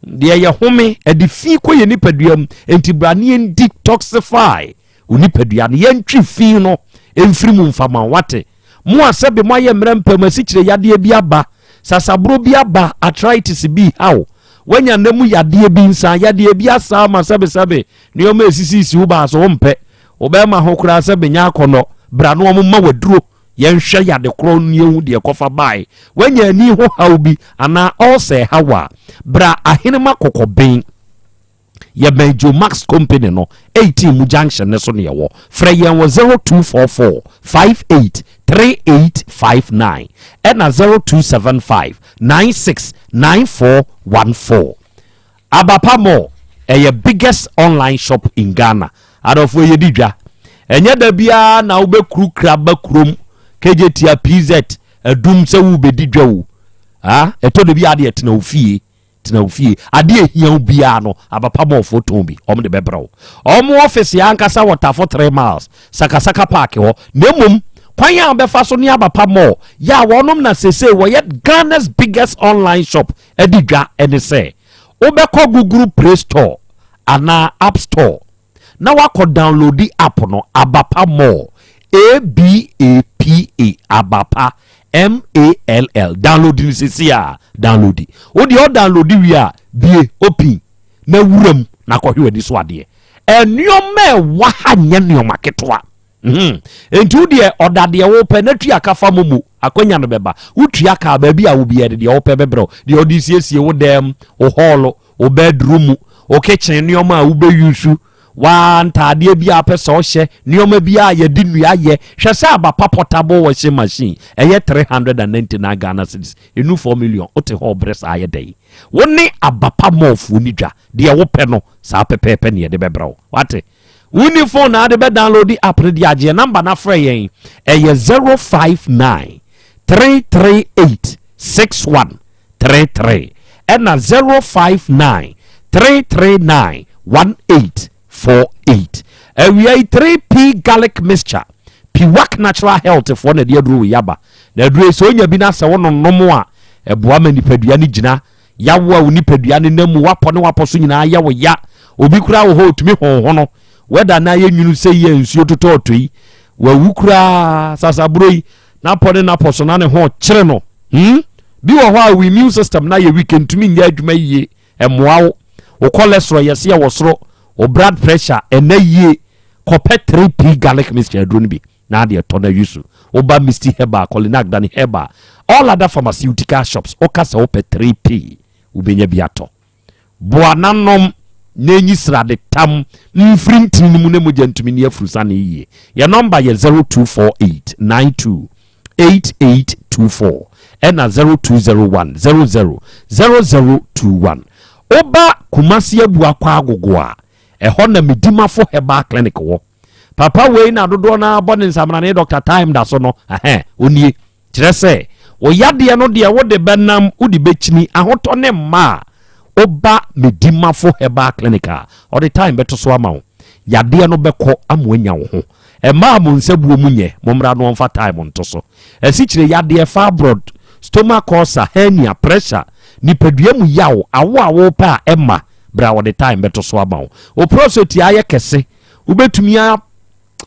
deɛ yɛhome, ɛde fi kɔ yɛn nipadua mu. Enti bra ne yɛn detoxify wo nipadua no, yɛntwe fi no mfiri mu mfa ma wo, wate? Mo a sɛbe moayɛ mmerɛ mpɛ mu, asikyire yadeɛ bi aba, sasaboro bi aba, arthritis bi haw, woanya nna mu yadeɛ bi, nsa yadeɛ bi asa ama sɛbesɛbe nneɛma esisisi wo baa so wompɛ, wo bɛrima ho koraa sɛbe nya akɔnnɔ, bra na wɔn mma waduro, yɛnhwɛ yade korɔ no yɛhu deɛ ɛkɔfa bae. Woanya ani ho haw bi anaa ulcer haw a, bra Ahenema Kɔkɔben. Yɛbɛn Joe Max Company no 18 mu junction no so na yɛwɔ. Frɛ yɛn wɔ 0244 58 3859 ɛna 0275 96 9414. Abapa Mall ɛyɛ biggest online shop in Ghana. Adɔfoɔ yɛdi dwa. Ɛnyɛ da biara na wobɛkurukura ba kurom KJTIA PZ adum sɛ wobɛdi dwa o. Ah, ɛtɔ da bi adeɛ tena wo fie. Tena wo fie. Adeɛ a ɛhia wo biara no, abapamɔfoɔ tɔn bi, wɔn de bɛbrɛ wo. Wɔn ɔfese ankasa wɔ Tafo 3 Miles, Sakasaka Park hɔ. Na mmom, kwan a wobɛfa so ne Abapa Mall yɛ a wɔnom na seesei wɔyɛ Ghana's biggest online shop adi dwa ne sɛ, wobɛkɔ Google Play Store anaa App Store na wakɔ downloadi app no Abapa Mall A-B-A-P-A Abapa M-A-L-L download no sisi a downloadi wo deɛ ɔdownloadi wie a bie open na wura mu na kɔhwɛ w'ani so adeɛ nneɛma ɛwɔ ha nyɛ nneɛma ketewa Mhm. Enti wo deɛ ɔda deɛ wopɛ na tua ka fa momo akwanya no bɛba. Wotua ka baabi a wo biara de deɛ wopɛ bɛbrɛ wo. Deɛ wode siesie wo dan wo hall, wo bedroom, wo kitchen nneɛma a wobɛyusu, waa ntaadeɛ bi a wopɛ sɛ ɔhyɛ, nneɛma bi a yɛde nnua yɛ. Hwɛ sɛ aba pa portable washing machine ɛyɛ 399 Ghana cedis, ɛnu 4 million. Wote hɔ brɛ saa yɛ dɛn? Wo ne aba pa mallfoɔ ni dwa. Deɛ wopɛ no saa pɛpɛɛpɛ ne yɛde bɛbrɛ wo. Wate? Wonni phone na ade bɛ download app no de agye yɛn number na frɛ yɛn. Ɛyɛ 059 338 6133 ɛna 059 339 1848. Awia yi 3P garlic mixture Piwak Natural Health foɔ na ɛde aduro wei aba. Na aduro yi sɛ onya bi na sɛ wononom a ɛboa ma nipadua no gyina Yaw a wo nipadua no nam mu, w'apɔ ne w'apɔ so nyinaa yɛ wo ya. Obi koraa wɔ hɔ otumi honhono. Wɛda no ayɛ nwunu sɛ yi a nsuo totɔ ɔtɔ yi. Wawu koraa sasaburo yi, n'apɔ ne n'apɔ so na ne ho kyere no. Hmm? Bi wɔ hɔ a wo immune system no ayɛ weak, ntumi nyɛ adwuma yie, ɛmmoa wo. Wo cholesterol yɛse ɛwɔ soro, wo blood pressure ɛnɛ yie. Kɔpɛ 3P garlic mixture aduro no bi. Na adeɛ tɔ na yusu. Woba Misty Herbal, Kolinak, Dani Herbal, all other pharmaceutical shops, woka sɛ wopɛ 3P, wobɛnya bi atɔ. Boa nanom na enyi srade tam mfiri ntini no mu na mogya ntumi ni afurusane yie. Yɛn nɔmba yɛ 0248 92 8824 ɛna 0201 00 0021. Woba Kumasi Abuakwa Agogo a, ɛhɔ na Medimafo Herbal Clinic wɔ. Papa wei na dodoɔ no ara bɔ ne nsamrane Dr. Time da so no, ɛhɛn, onie. Kyerɛ sɛ, wo yadeɛ no deɛ wode bɛnam, wode bɛkyini, ahotɔ ne mma a, woba Medimafo Herbal Clinic a, ɔde time bɛto so ama wo. Yadeɛ no bɛkɔ ama woanya wo ho. Mmaa a mo nsa buo mu nyɛ, mommra na wɔmfa time nto so. Asikyire yadeɛ, fibroid, stomach ulcer, hernia, pressure, nipadua mu yaw, awo a wopɛ a ɛmma, bra wɔde time bɛto so ama wo. Wo prostate ayɛ kɛse, wobɛtumi a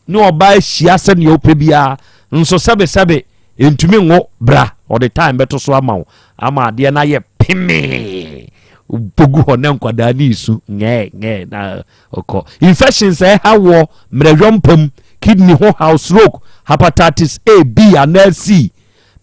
ne ɔbaa ahyia sɛdeɛ wopɛ biara nso sɛbesɛbe ntumi nwo bra ɔde time bɛto so ama wo ama adeɛ no ayɛ pemee wobɛgu hɔ na nkwadaa ne isu ngɛɛ ngɛɛ na ɔkɔ infections a ɛha wɔ mmerɛyɔ mpam kidney ho haw stroke hepatitis A B anaa C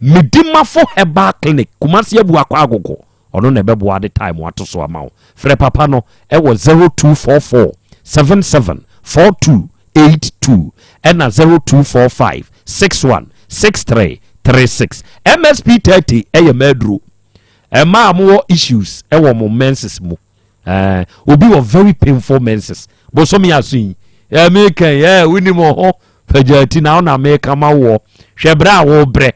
Medimafo Herbal Clinic Kumasi Abuakwa Agogo Ɔno na ɛbɛboa de time ato so ama wo. Frɛ papa no wɔ 0244 77 42 82 ɛna 0245 61 63 36. MSP 30 ɛyɛ m'aduro. Ɛmaa a mowɔ issues ɛwɔ mo menses mu. Ɛɛ obi wɔ very painful menses. Bosome aso yi. Ɛɛ meka yi ɛɛ wonim ɔho pagya ti na wo na meka ma woɔ. Hwɛ berɛ a wobrɛ.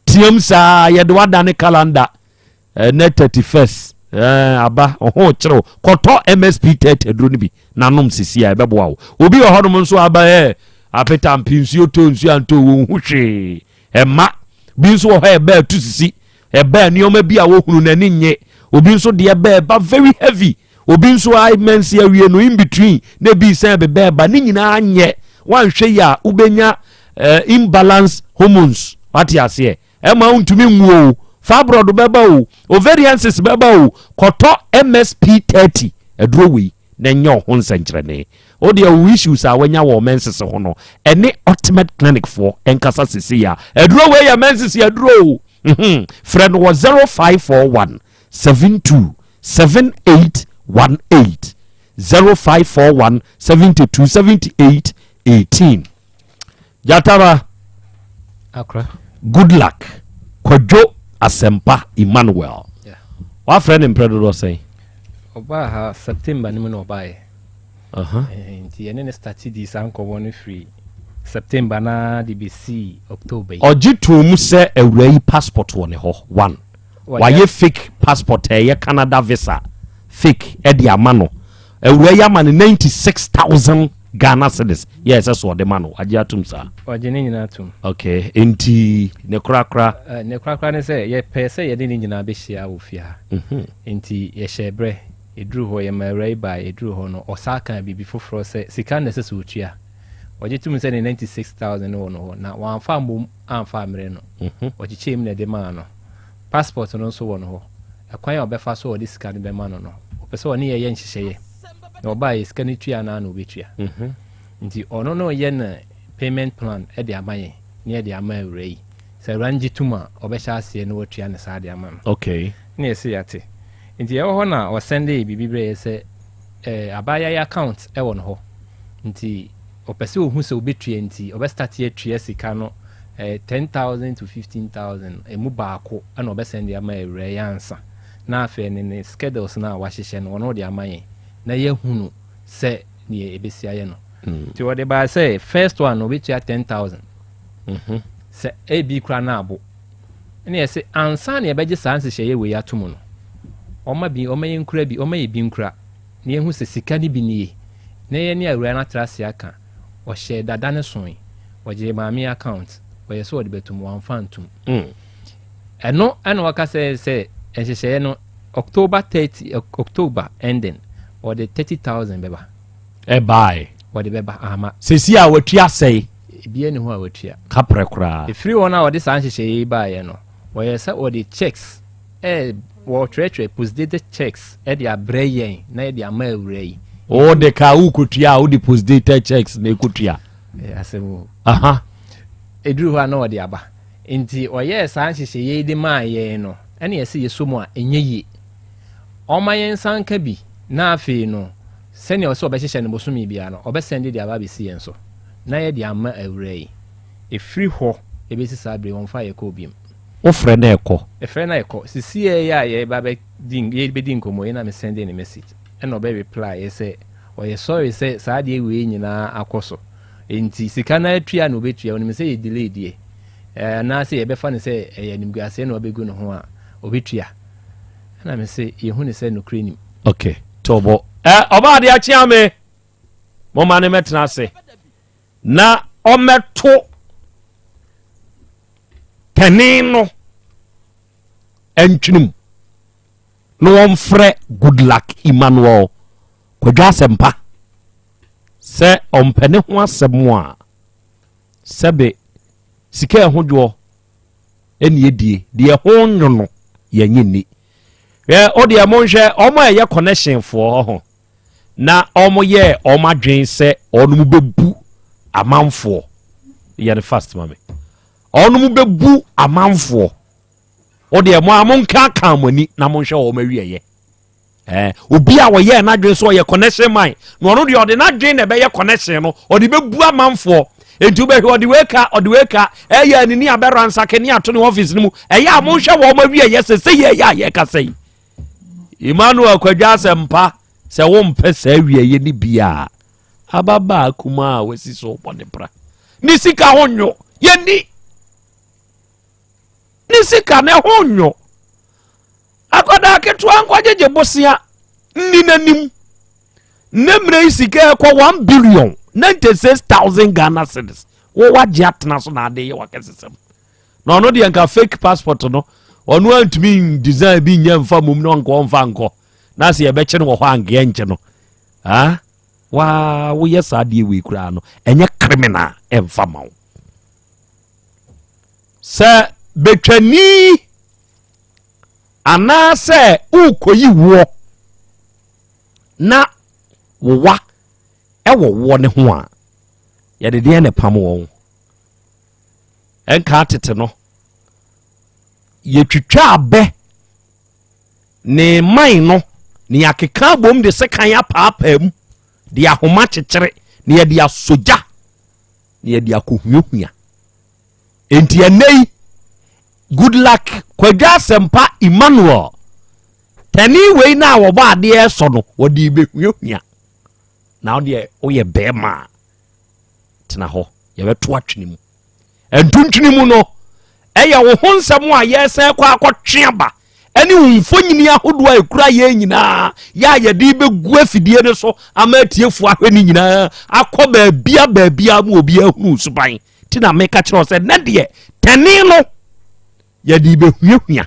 Team saa yɛde wadane calendar. Ɛnɛ 31st. Ɛɛ aba ɔho kyerɛw kɔtɔ MSP 30 aduro no bi na nom sisi a ɛbɛboa wo. Obi wɔ hɔnom nso aba ɛ apeta mpe nsuo tɔ nsuo antɔ wɔn ho hwee ɛma bi nso wɔ hɔ ɛbɛ atu sisi ɛbɛ nneɛma bi a wɔhunu n'ani nye obi nso deɛ ɛbɛ ɛba very heavy obi nso a mɛnsi awie no in between na ebi sɛn bɛbɛ ɛba ne nyinaa nyɛ wanhwɛ yi a wobɛnya imbalance hormones wate aseɛ ɛma wontumi nwu o fibroid bɛba o ovarian cyst bɛba o kɔtɔ MSP 30 aduro wei na ɛnyɛ ɔho nsɛnkyerɛnne o deɛ wo issues a wanya wɔ menses ho no ɛne Ultimate Clinic foɔ ɛnkasa sisi a aduro wei yɛ menses aduro o frɛ no wɔ 0541 72 7818, 0541 72 78 18. Jataba. Akra. Good Luck Kwadwo Asɛmpa Emmanuel. Wafrɛ ne mprɛ dodoɔ sɛn? Ɔbaa ha September no mu na ɔbaeɛ. Nti yɛne ne start di saa nkɔmmɔ no firi September na de bɛsii October yi. Ɔgye too mu sɛ awura yi passport wɔ ne hɔ one wayɛ fake passport a ɛyɛ Canada visa fake ɛde ama no. Awura yi ama no 96,000 Ghana cedis yɛ ɛsɛ so ɔde ma no agye atom saa. Ɔgye ne nyinaa tom. Okay, nti ne korakora? Ne korakora ne sɛ yɛpɛ sɛ yɛde ne nyinaa bɛhyia wɔ fie ha. Nti yɛhyɛ berɛ ɛduru hɔ yɛma awura yi baa ɛduru hɔ no ɔsaa ka biribi foforɔ sɛ sika na ɛsɛ sɛ ɔtua. Ɔgye tom sɛ ne 96,000 wɔ no hɔ na wamfa mmom amfa ammerɛ no. Ɔkyekyɛɛ mu na ɛde maa no. Passport no nso wɔ no hɔ. Ɛkwan a ɔbɛfa so a ɔde sika no bɛma no no ɔpɛ sɛ ɔne yɛyɛ nhyehyɛeɛ na ɔbaa yɛ sika no tua anaa na ɔbɛtua. Nti ɔno no ɔyɛ no payment plan ɛde ama yɛn na yɛde ama awura yi sɛ awura no gye tom a ɔbɛhyɛ aseɛ na watua ne saa de ama no. Ne yɛsɛ yɛate. Nti yɛwɔ hɔ na ɔsɛnde biribi berɛ yɛ sɛ abaayewa yi account ɛwɔ no hɔ nti ɔpɛ sɛ ohu sɛ obɛtua nti ɔbɛstart atua sika no 10,000 to 15,000 emu baako ɛna ɔbɛsɛnde ama awura yi ansa na afei ne schedules no a wahyehyɛ no ɔno de ama yɛn na yɛhunu sɛ neɛ ɛbɛsi ayɛ no. Nti wɔde baa sɛ first one no obɛtua 10,000 sɛ ebi kora no abo ɛne yɛsɛ ansa na yɛbɛgye saa nhyehyɛeɛ wei ato mu no ɔma bi ɔma yɛn nkura bi ɔma yɛ bi nkura na yɛhu sɛ sika no bi nie na yɛne awura no atena ase aka ɔhyɛ dada ne soe ɔgye maame account ɔyɛ sɛ ɔde bɛtum wamfa ntom. Ɛno ɛna wɔka sɛ nhyehyɛeɛ no October 30, October ending ɔde 30,000 bɛba. Ɛbae? Wɔde bɛba ama. Sɛsi a watua sɛe? Ebia ne ho a watua. Kaprɛ koraa. Ɛfiri wɔn a wɔde saa nhyehyɛeɛ yi baeɛ no wɔyɛ sɛ wɔde checks wɔtwerɛtwerɛ postdated checks ɛde abrɛ yɛn na yɛde ama awura yi. Wode ka wokɔtua a wode postdated checks na ɛkɔtua? Asɛm o. Ɛduru hɔ a na wɔde aba nti ɔyɛɛ saa nhyehyɛeɛ yi de maa yɛn no ɛne yɛsɛ yɛsɔ mu a ɛnyɛ yie ɔma yɛn nsa nka bi na afei no sɛnea ɔsɛ ɔbɛhyehyɛ no bosome biara no ɔbɛsɛnde de aba abɛsi yɛn so na yɛde ama awura yi. Ɛfiri hɔ ɛbɛsi saa bere wɔmfa yɛkɔ biom. Wofrɛ no ɛkɔ? Ɛfrɛ no ɛkɔ sisi yɛ a yɛba yɛbɛdi nkɔmmɔ yi na mesɛnde ne message ɛna ɔbɛ reply yɛ sɛ ɔyɛ sorry sɛ saa adeɛ wei nyinaa akɔ so nti sika no atua na ɔbɛtua onim sɛ yɛ delay deɛ anaasɛ yɛbɛfa no sɛ ɛyɛ animguaseɛ na ɔbɛgu ne ho a ɔbɛtua ɛna me sɛ yɛhu ne sɛ nokorɛ nim. Ok, tɔbɔ ɔbaa de akyea me moma ne mɛtena ase na ɔmɛto tɛne no ɛntwenem na wɔmfrɛ Good Luck Emmanuel Kwadwo Asɛmpa sɛ ɔmpɛ ne ho asɛm a sɛbe sika ɛho dwoɔ ɛne ɛdie deɛ ho nwo no yɛnyɛ nni. Hwɛ o deɛ monhwɛ ɔmo a ɛyɛ connection foɔ ho na ɔmo yɛ ɔmo adwen sɛ ɔnom bɛbu amanfoɔ yɛ no fast ma me ɔnom bɛbu amanfoɔ o deɛ mo a monka ka mo ani na monhwɛ ɔmo awieyɛ. Obi a wɔyɛ n'adwen sɛ ɔyɛ connection man na ɔno deɛ ɔde n'adwen na ɛbɛyɛ connection no ɔde bɛbu amanfoɔ nti wobɛhwɛ ɔde wei ka ɔde wei ka ɛyɛ anini abɛra nsake ne ato ne office no mu ɛyɛ a monhwɛ wɔn awieyɛ sɛ sɛ yɛ ɛyɛ a yɛkasa yi Emmanuel Kwadwo Asɛmpa sɛ wompɛ saa awieyɛ no bi a ababaa kumaa a wasi so bɔ ne bra ne sika ho nwo yɛni ne sika ne ho nwo. Akwadaa ketewa nkɔgyegye bosea nni n'anim. Nnɛ mmerɛ yi sika ɛkɔ 1 billion 96,000 Ghana cedis. Wo wagye atena so na ade yɛ wakɛsesɛm. Na ɔno deɛ nka fake passport no ɔno antumi design bi nyɛ mfa mum na ɔnkɔ ɔmfa nkɔ. Na sɛ yɛbɛkye no wɔ hɔ ankeɛ nkye no. Ah, waa woyɛ saa adeɛ wei koraa no ɛnyɛ criminal ɛmfa ma wo. Sɛ betwani anaasɛ wokɔyi woɔ na wowa ɛwɔ woɔ ne ho a, yɛde deɛ na ɛpam wɔn. Ɛnka tete no yɛtwitwa abɛ ne man no ne yɛakeka abom de sekan apaapaa mu de ahoma kyekyere ne yɛde asogya ne yɛde akɔhuahua. Enti ɛnɛ yi Good Luck Kwadwo Asɛmpa Emmanuel tani wei no a wɔbɔ adeɛ sɔ no wɔde bɛhuahua. Na wodeɛ woyɛ bɛrima a tena hɔ, yɛbɛto atwene mu. Ntontwene mu no ɛyɛ wo ho nsɛm a yɛsɛn kɔ akɔtwe aba ɛne wo mfonyini ahodoɔ a ɛkura yɛn nyinaa yɛ a yɛde bɛgu afidie no so ama atiefoɔ ahwɛ no nyinaa akɔ baabia baabia mu obi ahunu suban. Nti na meka kyerɛ wo sɛ nɛ deɛ tɛne no yɛde bɛhuahua.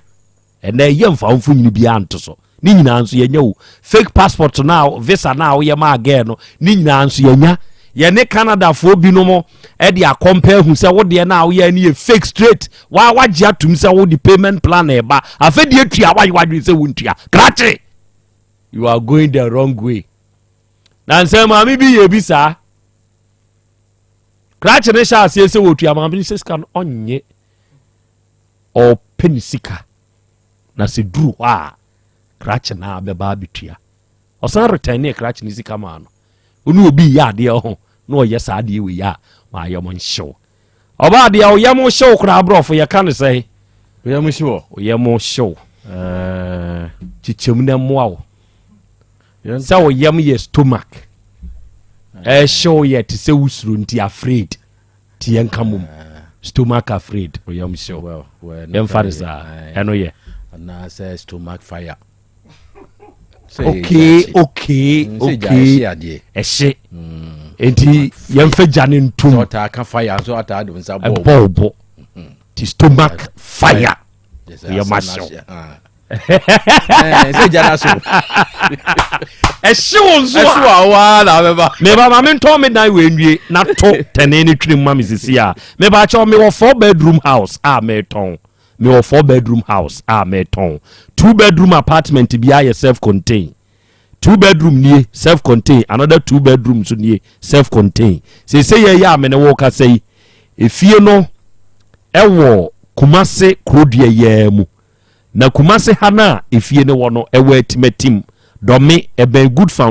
Ɛnɛ yɛ mfa wo mfonyini biara nto so. Ne nyinaa nso yɛnya wo fake passport na visa na woyɛ maa girl no, ne nyinaa nso yɛnya. Yɛne Canadafoɔ binom ɛde akɔmpɛ ahu sɛ wodeɛ no a woyɛ no yɛ fake straight. Waa wagye atom sɛ wode payment plan ɛba afɛ deɛ tua wayɛ wadwene sɛ wontua krakye. You are going the wrong way. Na nsɛm maame bi yɛ bi saa krakye ne hyɛ aseɛ sɛ wɔtua maame no sɛ sika no ɔnyɛ ɔpɛ ne sika na sɛ duru hɔ a krakye na bɛba abɛtua. Ɔsan return ne krakye ne sika maa no. Ɔne obi yɛ adeɛ ho na ɔyɛ saa adeɛ wei a maayɛ mo nhyew. Ɔbaa deɛ ɔyɛ mo hyew koraa aborɔfo yɛka no sɛ Oyɛ mo hyew. Ɔyɛ mo hyew kyekyɛm na mmoa wo sɛ ɔyam yɛ stomach ɛhyew yɛ te sɛ wosuro nti afraid ti yɛnka mom stomach afraid ɔyam hyew yɛmfa no saa ɛno yɛ anaasɛ stomach fire. Okay, ɛhye nti yɛmfa gya ne ntom. Ɔtaa ka fire nso ataa de nsa bɔ. Ɛbɔ wo bo ti stomach fire yɛ ma hyew. Sɛ gya no so. Ɛhye wo nso. Ɛhye wo a waa na abɛba. Meba ma mentɔn me dan wɔ nwie na to tɛne ne twene mu ma me sisi a meba kyɛw. Mewɔ four bedroom house a metɔn. Mewɔ four bedroom house a metɔn. Two bedroom apartment bi ayɛ self contained. Two bedroom nie, self contained. Another two bedroom nso nie, self contained. Sese yɛ yɛ a me ne wo kasa yi, efie no ɛwɔ Kumase kurodua yɛɛ mu na Kumase ha no a efie no wɔ no ɛwɔ Atimatim Dɔme, ɛbɛn Good Foundation.